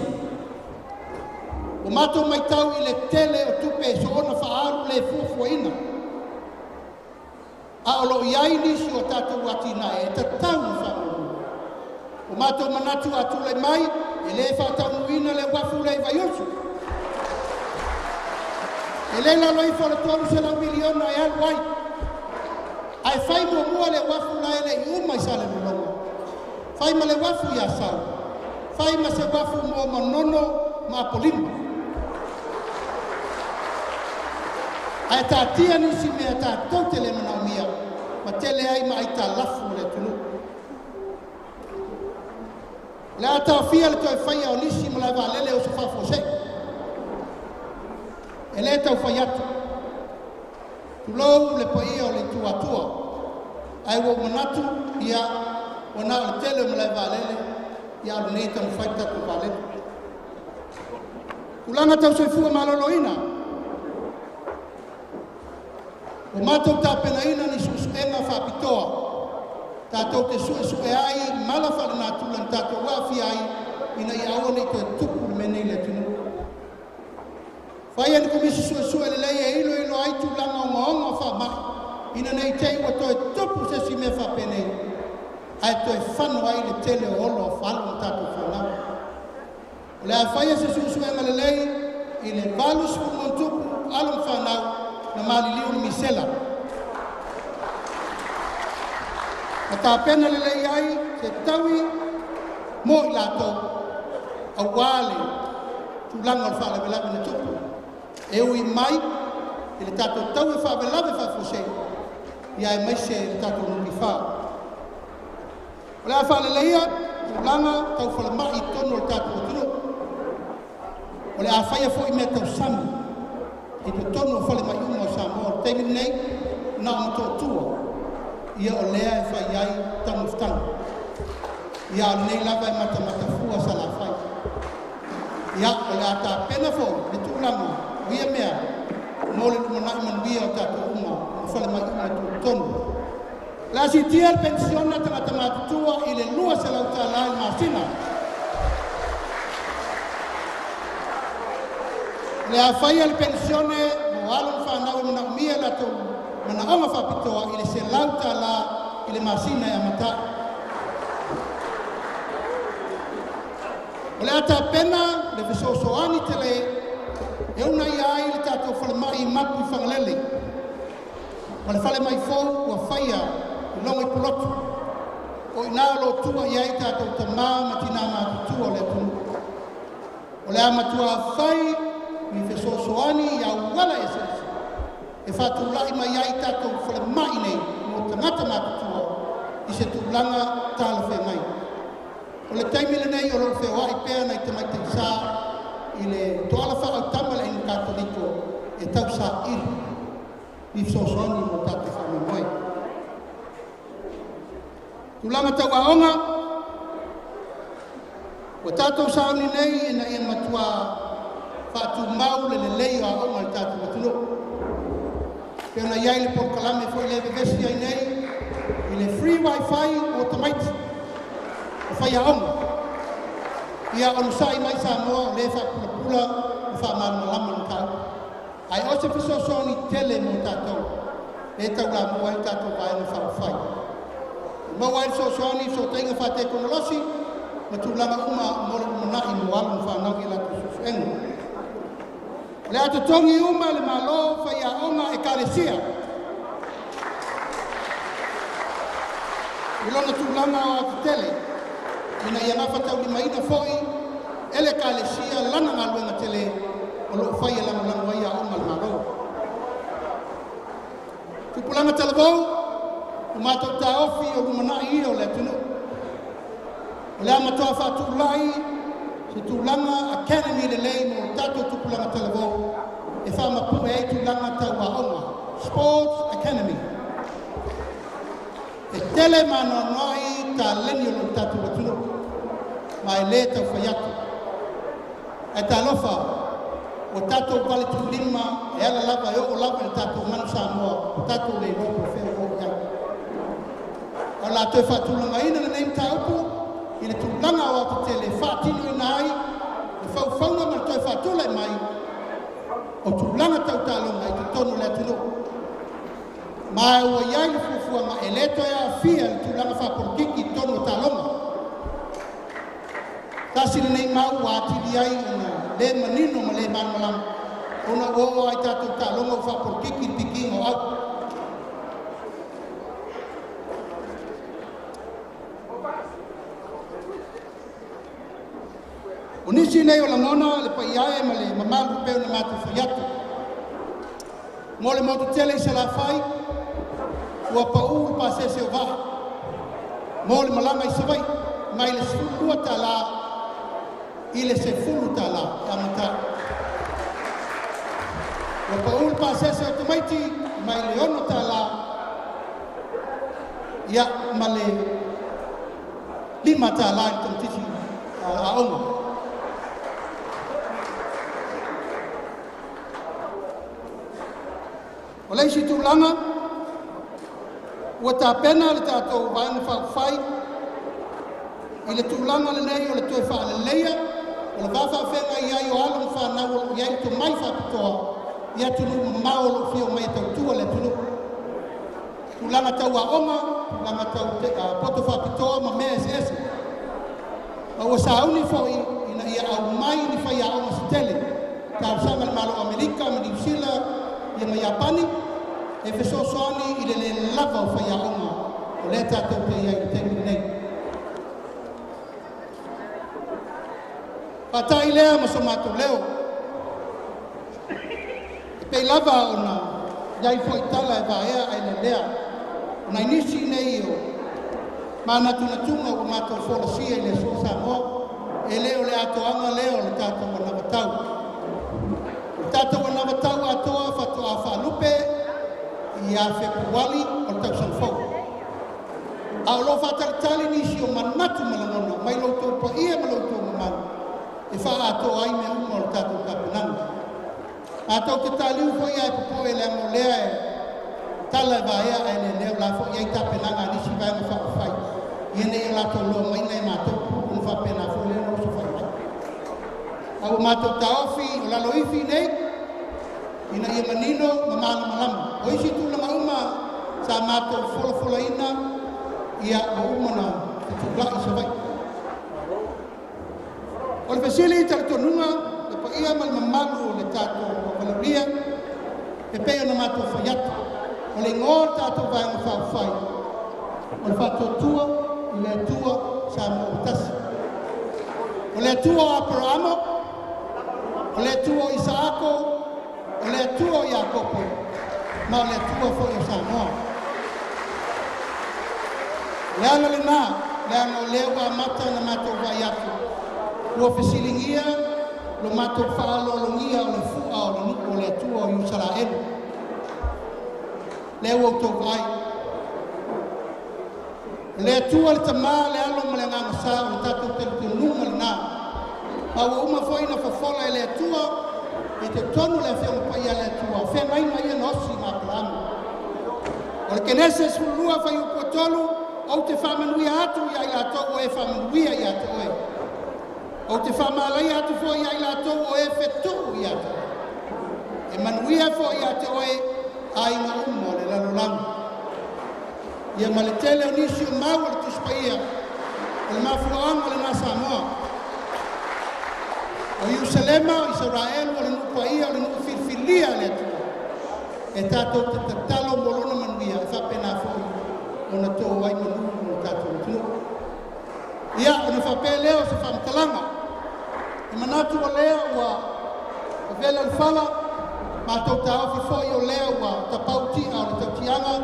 Ua matou matau i le tele o tupe e soona faaalu le fuafuaina. A o loo i ai nisi o tatou atinae e tatau ona faamuamua. Ua matou manatu a tulai mai, e le faataunuuina le uafu lea i Vaiusu. E le lalo ifo le 300 miliona e alu ai. Ae fai muamua le uafu la e le i uma i Salelologa. Fai ma le uafu i Asau. Fai ma se uafu mo Manono ma Apolima. Ae taatia nisi mea tatou te le manaomia, ma tele ai ma aitalafu o le atunuu. O le a taofia le toe faia o nisi malae vaalele o se faafuasei. E le taufai atu. Tulou le paia o le ituatua. Ae ua ou manatu, ia, ua na o le tele o malae vaalele, ia alu nei taumafai le tatou vaalele. Tulaga tau soifua maloloina. Ua matou tapenaina ni suesuega faapitoa. Tatou te suesue ai mala faalenatura na tatou aafia ai ina ia aua ne i toe tupu le mea nei i le atunuu. Faia ni komisi suesue lelei e iloilo ai tulaga ogaoga o faamai ina nei te i ua toe tupu se isi mea faapenei ae toe fano ai le tele o olo o falo ma tatou fanau. O le a faia se suesuega lelei i le 80 alo ma fanau na maliliu le misela. Na tapena lelei ai se taui mo i latou auā le tulaga o le faalavelave na tupu. E ui mai i le tatou tau e faalavelave faafuasei, ia e maise le tatou NPF. O le a faaleleia tulaga tau falemai i totonu o le tatou atunuu. O le a faia foi mea tausami i totonu o falemai uma o Samoa. O le taimi lenei, na o Motootua, ia o lea e fai ai taumafataga. Ia o lenei lava e matamatafua Salafai. Ia o le a tapena foi le tulaga o ia mea mo le lumanai manuia o tatou uma ma falemai uma e tutotonu. O le a siitia le penisione a tagata matutua i le $200 i le masina. O le a faia le penisione mo alo ma fanau e manaomia latou manaoga faapitoa i le $100 i le masina e amata'i. O le a tapena le fesoasoani tele e uunaia ai le tatou falemai i Mapu i Fagalele ma le falemai fou ua faia i logo i Pulotu. O i ina o loo tua i ai tatou tamā ma tinā matutua o le atunuu. O le a matua fai ni fesoasoani i auala eseese e faatulai mai ai tatou falemai nei mo tagata matutua i se tulaga talafeagai. O le taimi lenei o loo feoai pea nai tamaitaisā i le toala faaautama le aiga Katoliko e tausaili ni fesoasoani mo tatou faamoemoe. Tulaga tau aoga, ua tatou sauni nei ina ia matua faatumau le lelei o aoga i le tatou atunuu. Pe ona i ai le polokalame foi le vevesi ai nei i le free wifi faifai o tamaiti o faiaoga. Ia onosai mai Samoa o lē faapulapula ma faamalamalama le mataupu. Ae o se fesoasoani tele mo tatou lē taulamua ai le tatou vaega faaupufai. E maua ai le fesoasoani i fesootaiga faatekonolosi ma tulaga uma mo le lumanai mo alo ma fanau i latou suesuega. O le a totogi uma le Malo faiaoga ekalesia i lona tulaga aoaotetele ina ia gafataulimaina fo'i e le ekalesia lana galuega tele o loo fai e lagolago ai aoga a le Malo. Tupulaga talavou, o matou taofi o lumanai ia o le atunuu. O le a matoa faatulai se tulaga academy lelei mo le tatou tupulaga talavou e faamapue ai tulaga tau aoga, Sports Academy. E tele ma anoanoai taleni o loo tatou atunuu ma e lē taufai atu. Ae talofa ua tatou paletulima e ala lava e oo lava i le tatou manu Samoa ua tatou le iloa po o fea ua oo i ai. O le a toe faatulagaina lenei mataupu i le tulaga aoaotetele e faatinoina ai le faufauga ma le toe faatulai mai o tulaga tau taaloga i totonu o le atunuu. Ma ua i ai le fuafuaga e lē toe aafia le tulaga faapolokiki i totonu o taaloga. Tasi lenei mau ua atili ai ona lē manino ma lē malamalama ona ua oo ai tatou taaloga ua faapolokiki le pikiina o au. O nisi nei o lagona le paia e ma le mamalu pei ona matou fai atu. Mo le motu tele i Salafai, ua pau le pasese o vaa mo le malaga i Savaii mai le $12 i le $10 e amata. Ua pau le pasese o tamaiti mai le $6 ia ma le $5 i le tamaitiiti aoga. O le isi tulaga, ua tapena le tatou Vaega Faaupufai i le tulaga lenei o le toe faaleleia o le va faafeagai ai o alo ma fanau o loo i ai le tomai faapitoa i atunuu mamao o loo fia omai e tautua le atunuu. Tulaga tau aoga, tulaga tau poto faapitoa ma mea eseese. Ma ua sauni foi ina ia aumai ni faiaoga se tele talosaga le Malo o Amerika ma Niu Sila ia ma Iapani e fesoasoani i le lē lava o faiaoga o lea tatou te i ai i le taimi lenei. Faata'i lea ma so matou leo e pei lava ona iai foi tala e vaea ae lelea o nai nisi nei o manatunatuga ua matou folasia i le aso Samoa e lē o le atoaga lea o le tatou anavatau. O le tatou anavatau atoa faatoa faalupe ia Fepuari o le tausaga fou. A o loo faatalitali nisi o manatu ma lagona mai lo outou paia ma lo outou mamalu e faaatoa ai mea uma o le tatou tapenaga. Matou te taliu foi ae popoe leaga o lea e tala e vaea ae lelea o la foi i ai tapenaga a nisi vaega faaupufai ia nei o latou loa mai nai matou pulu ona faapena foi lea ona osofai mai. A ua matou taofi o lalo ifi nei ina ia manino ma malamalama. O isi tulaga uma sa matou folafolaina ia ua uma na tutulai i Savaii. O le fesili i talitonuga le paia ma le mamalu o le tatou valaaulia e pei ona matou fai atu. O le igoa o le tatou Vaega Faaupufai o le Faatuatua i le Atua Samoa ua tasi. O le Atua o Aperamo, o le Atua o Isaako, o le Atua o Iakopo, ma o le Atua foi o Samoa. O le ala lena, leaga o lea ua amata ona matou vaai atu, ua fesiligia lo matou faaaloalogia o le fu'a o le nuu o le Atua o Isaraelu. Lea ua outou vaai. O le Atua le Tamā, le Alo ma le Agaga Sa o le tatou talitonuga lena. Ma ua uma foi na fofola e le Atua i totonu le Afioga Paia a le Atua, feagaiga ia na osi ma Aperamo. O le Kenese 12 fuaiupu e 3, Ou te faamanuia atu ia i latou o e faamanuia ia te oe. Ou te faamalaia atu foi ia i latou o e fetuu ia te oe. E manuia foi ia te oe aiga uma o le lalolagi. Ia ma le tele o nisi o mau o le Tusi Paia, o le mafuaaga lena Samoa. O Ierusalema o Isaraelu o le nuu paia o le nuu filifilia a le Atua. E tatou te tatalo mo lona manuia e faapena foi ona to ai manu mo le tatou atunuu. Ia, ona faapea lea o se faamatalaga. E manatu o lea ua vela le fala, matou taofi foi o lea ua tapau ti'a o le tautiaga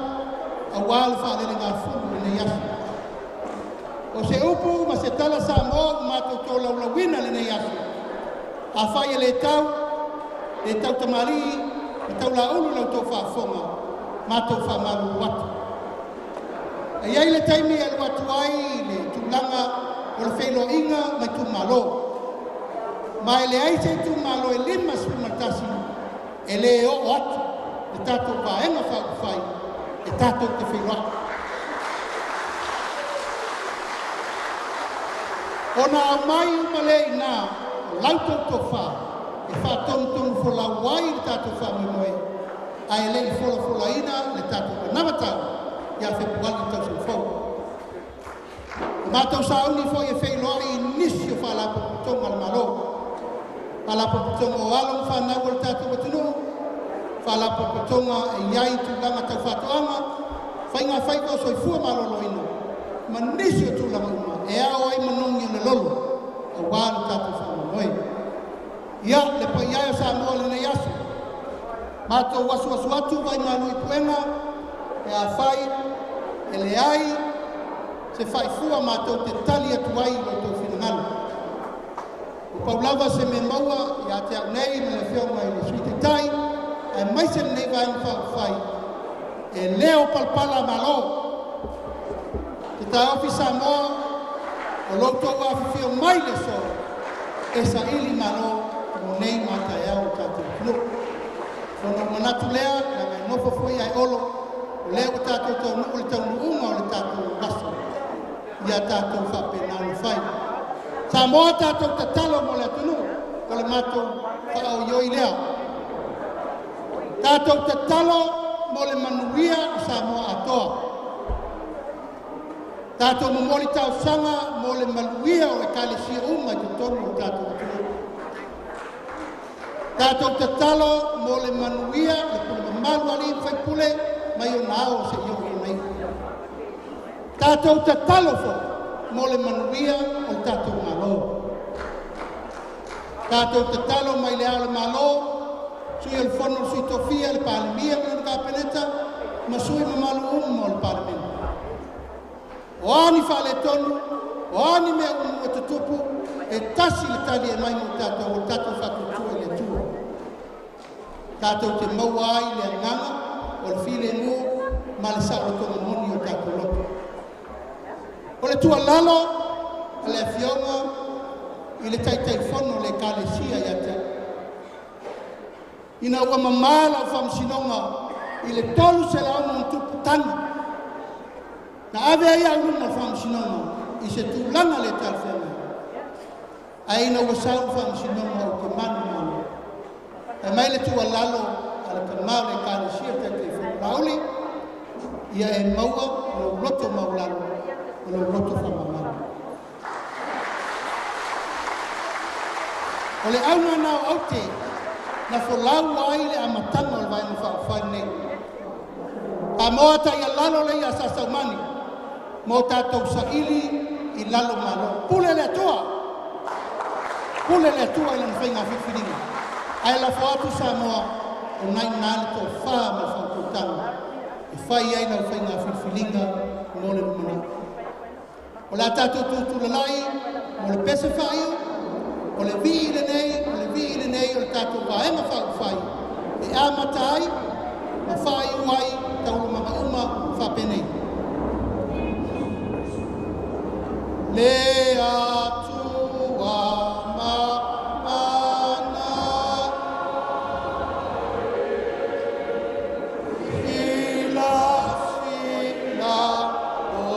auā le faalelegafulu lenei aso. O se upu ma se tala Samoa ua matou tolaulauina lenei aso. Afai e le tau, le tautamalii ma taulaulu la outou faafofoga, matou faamalulu atu. E i ai le taimi e alu atu ai le tulaga o le feiloaiga ma itumalo. Ma e leai se itumalo e 51 e le oo atu le tatou Vaega Faaupufai e tatou te feiloai. Ona aumai uma lea i ina o la outou tofa e faatonutonu folau ai le tatou faamoemoe ae le i folafolaina le tatou anavatau ia Fepuari i le tausaga fou. Ua matou sauni foi e feiloai i nisi o faalapotopotoga a le Malo, faalapotopotoga o alo ma fanau a le tatou atunuu, faalapotopotoga e i ai tulaga tau faatoaga, faiga faiva o soifua maloloina, ma nisi o tulaga uma e ao ai manogi o le lolo auā le tatou faamoemoe. Ia, le paia e o Samoa i lenei aso, matou asuasu atu vai malu i puega pe afai e leai se faifua matou te tali atu ai i lo outou finagalo. Ua pau lava se mea maua ia te au nei ma le Afioga i le Sui Taitai aemaise lenei Vaega Faaupufai e leo palapala malo. Te taofi Samoa o lo outou afifio mai le aso e saili malo mo nei mataeao o tatou atunuu. Ona ou manatu lea, leaga e nofo foi ae olo, o lea ua tatou taunuu i le taunuuga o le tatou aso, ia tatou faapena ona fai. Samoa tatou tatalo mo le atunuu, o le matou faaoioi lea. Tatou tatalo mo le manuia o Samoa atoa. Tatou momoli talosaga mo le manuia o ekalesia uma i totonu o le tatou atunuu. Tatou tatalo mo le manuia le pule mamalu a alii ma faipule mai ona ao seia oo i ona iu. Tatou tatalo foi mo le manuia o le tatou Malo. Tatou tatalo mai le Ao o le Malo, Sui o le Fono a Sui Tofia, le Palemia ma lana Kapeneta ma sui mamalu uma o le Palemene. O a ni faaletonu, o a ni mea uma ua tutupu, e tasi le tali e mai mo tatou, o le tatou faatuatua i le Atua. Tatou te maua ai le agaga o le filemu ma le saolotoga moni o tatou loto. O le tuualalo a le Afioga i le Taitaifono o le Ekalesia ia te au, ina ua mamā lau faamasinoga i le 300+ tagi, na ave ai au i luma o le faamasinoga i se tulaga le talafeagai, ae ina ua sau le faamasinoga ou te manumanu. Fai mai le tuualalo a le tama o le Ekalesia le Taitaifono Laauli, ia e maua lou loto maualalo ma lou loto faamagalo. O le auga na o aute na folau ai le amataga o le Vaega Faaupufai lenei. Samoa taialalo le ia sa saumani mo tatou saili i lalo malo. Pule le Atua, pule le Atua i lana faiga filifiliga. Ae lafo atu Samoa o nai na le tofa ma le faautautaga e fai ai lau faiga filifiliga mo le lumanai. O le a tatou tutulalai mo le pese faaiu, o le vii lenei, o le vii lenei o le tatou Vaega Faaupufai e amata ai ma faaiu ai taualumaga uma faapenei. Le Atua mamana, silasila o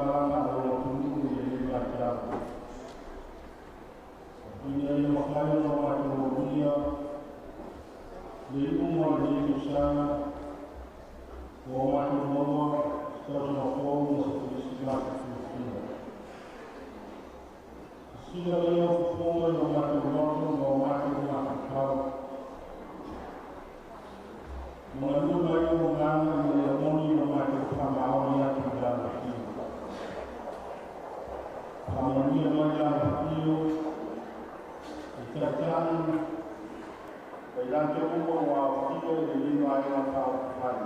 faigamalaga a lou atunuu i lenei vaitau. Ina ia mafai ona matou aulia le iuga o lenei tausaga ua matou maua se tausaga fou ma se Kerisimasi fiafia. Sisila lea o fofoga i o matou loto ma o matou mafaufau. Ma galue mai ou agaga ina ia moni lo matou faamaoni atu i lau Afio. Faamanuia mai lau Afio i taitai ma i latou uma ua aofia i lenei vaega faaupufai.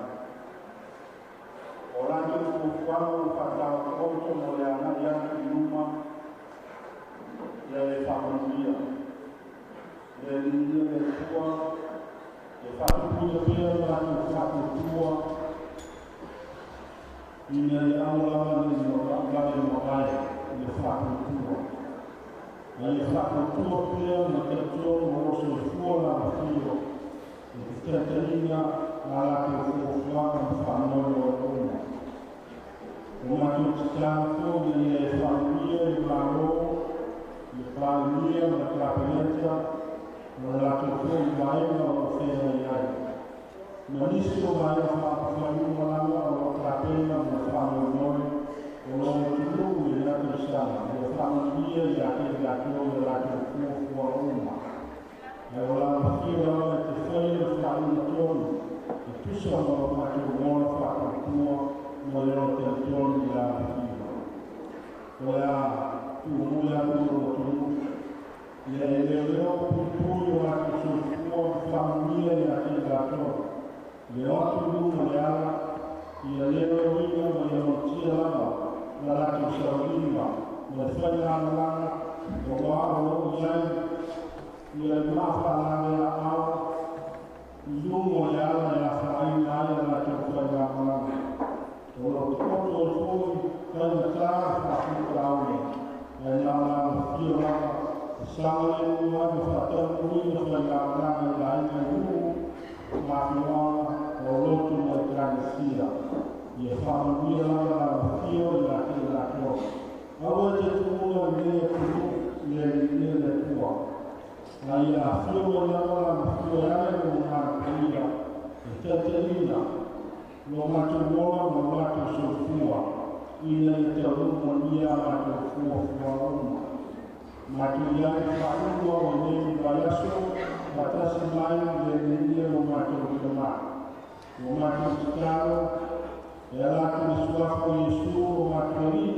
O latou fuafuaga ua faataotooto mo le agai atu i luma, ia e faamanuia. Ia viigia le Atua, e faatupuina pea le latou faatuatua, ina ia aua lava ne i vave mavae i le faatuatua. A ia faatuatua pea ma talitonu o lo o soifua lalafio i te taitaiga a latou fuafuaga ma faamoemoe uma. O matou tatalo foi ina ia e faamanuia i le Malo, i le Palemia ma le Kapeneta, ma le latou foi vaega o lo o feagai ai. Ma nisi o vaega faaupufai uma lava o lo o tapena mo le faamoemoe o lou atunuu i lena tausaga, ia faamanuia ia te i latou i a latou fuafuaga uma. Ae o lau afio lava e te faia le faaiuga tonu e tusa ma lo matou ola faatuatua ma le ola talitonu i lau afio. O le a tuumuli atu lou atunuu, ia e leoleo puipui o latou soifua ma faamanuia ia te i latou. Le o atu i luga o le ala, ia leoleoina ma ia malutia lava la latou sauniga ma le faigamalaga aua o lo o i ai ia le mafaalaveaao i luga o le ala e afaina ai a latou faigamalaga. O lo o taoto ai foi faigata faafitauli, ae na o lau afio lava e saogalemu ai ma faataunuuina faigamalaga i aiga i nuu ma afioaga o lotu ma ekalesia. Ia faamanuia lava lau afio ia te i latou. Aua e te tuua lenei atunuu ia e viigia le Atua. A ia afio mai lava lau afio e ala i lou Agaga Paia e taitaiina lo matou ola ma lo matou soifua, ina ia taunuu manuia a matou fuafuaga uma. Matou i ai i le faaiuga o lenei vaiaso, faatasi mai le viigia lo matou Tama. Ua matou tatalo e ala atu i le suafa o Iesu o matou Alii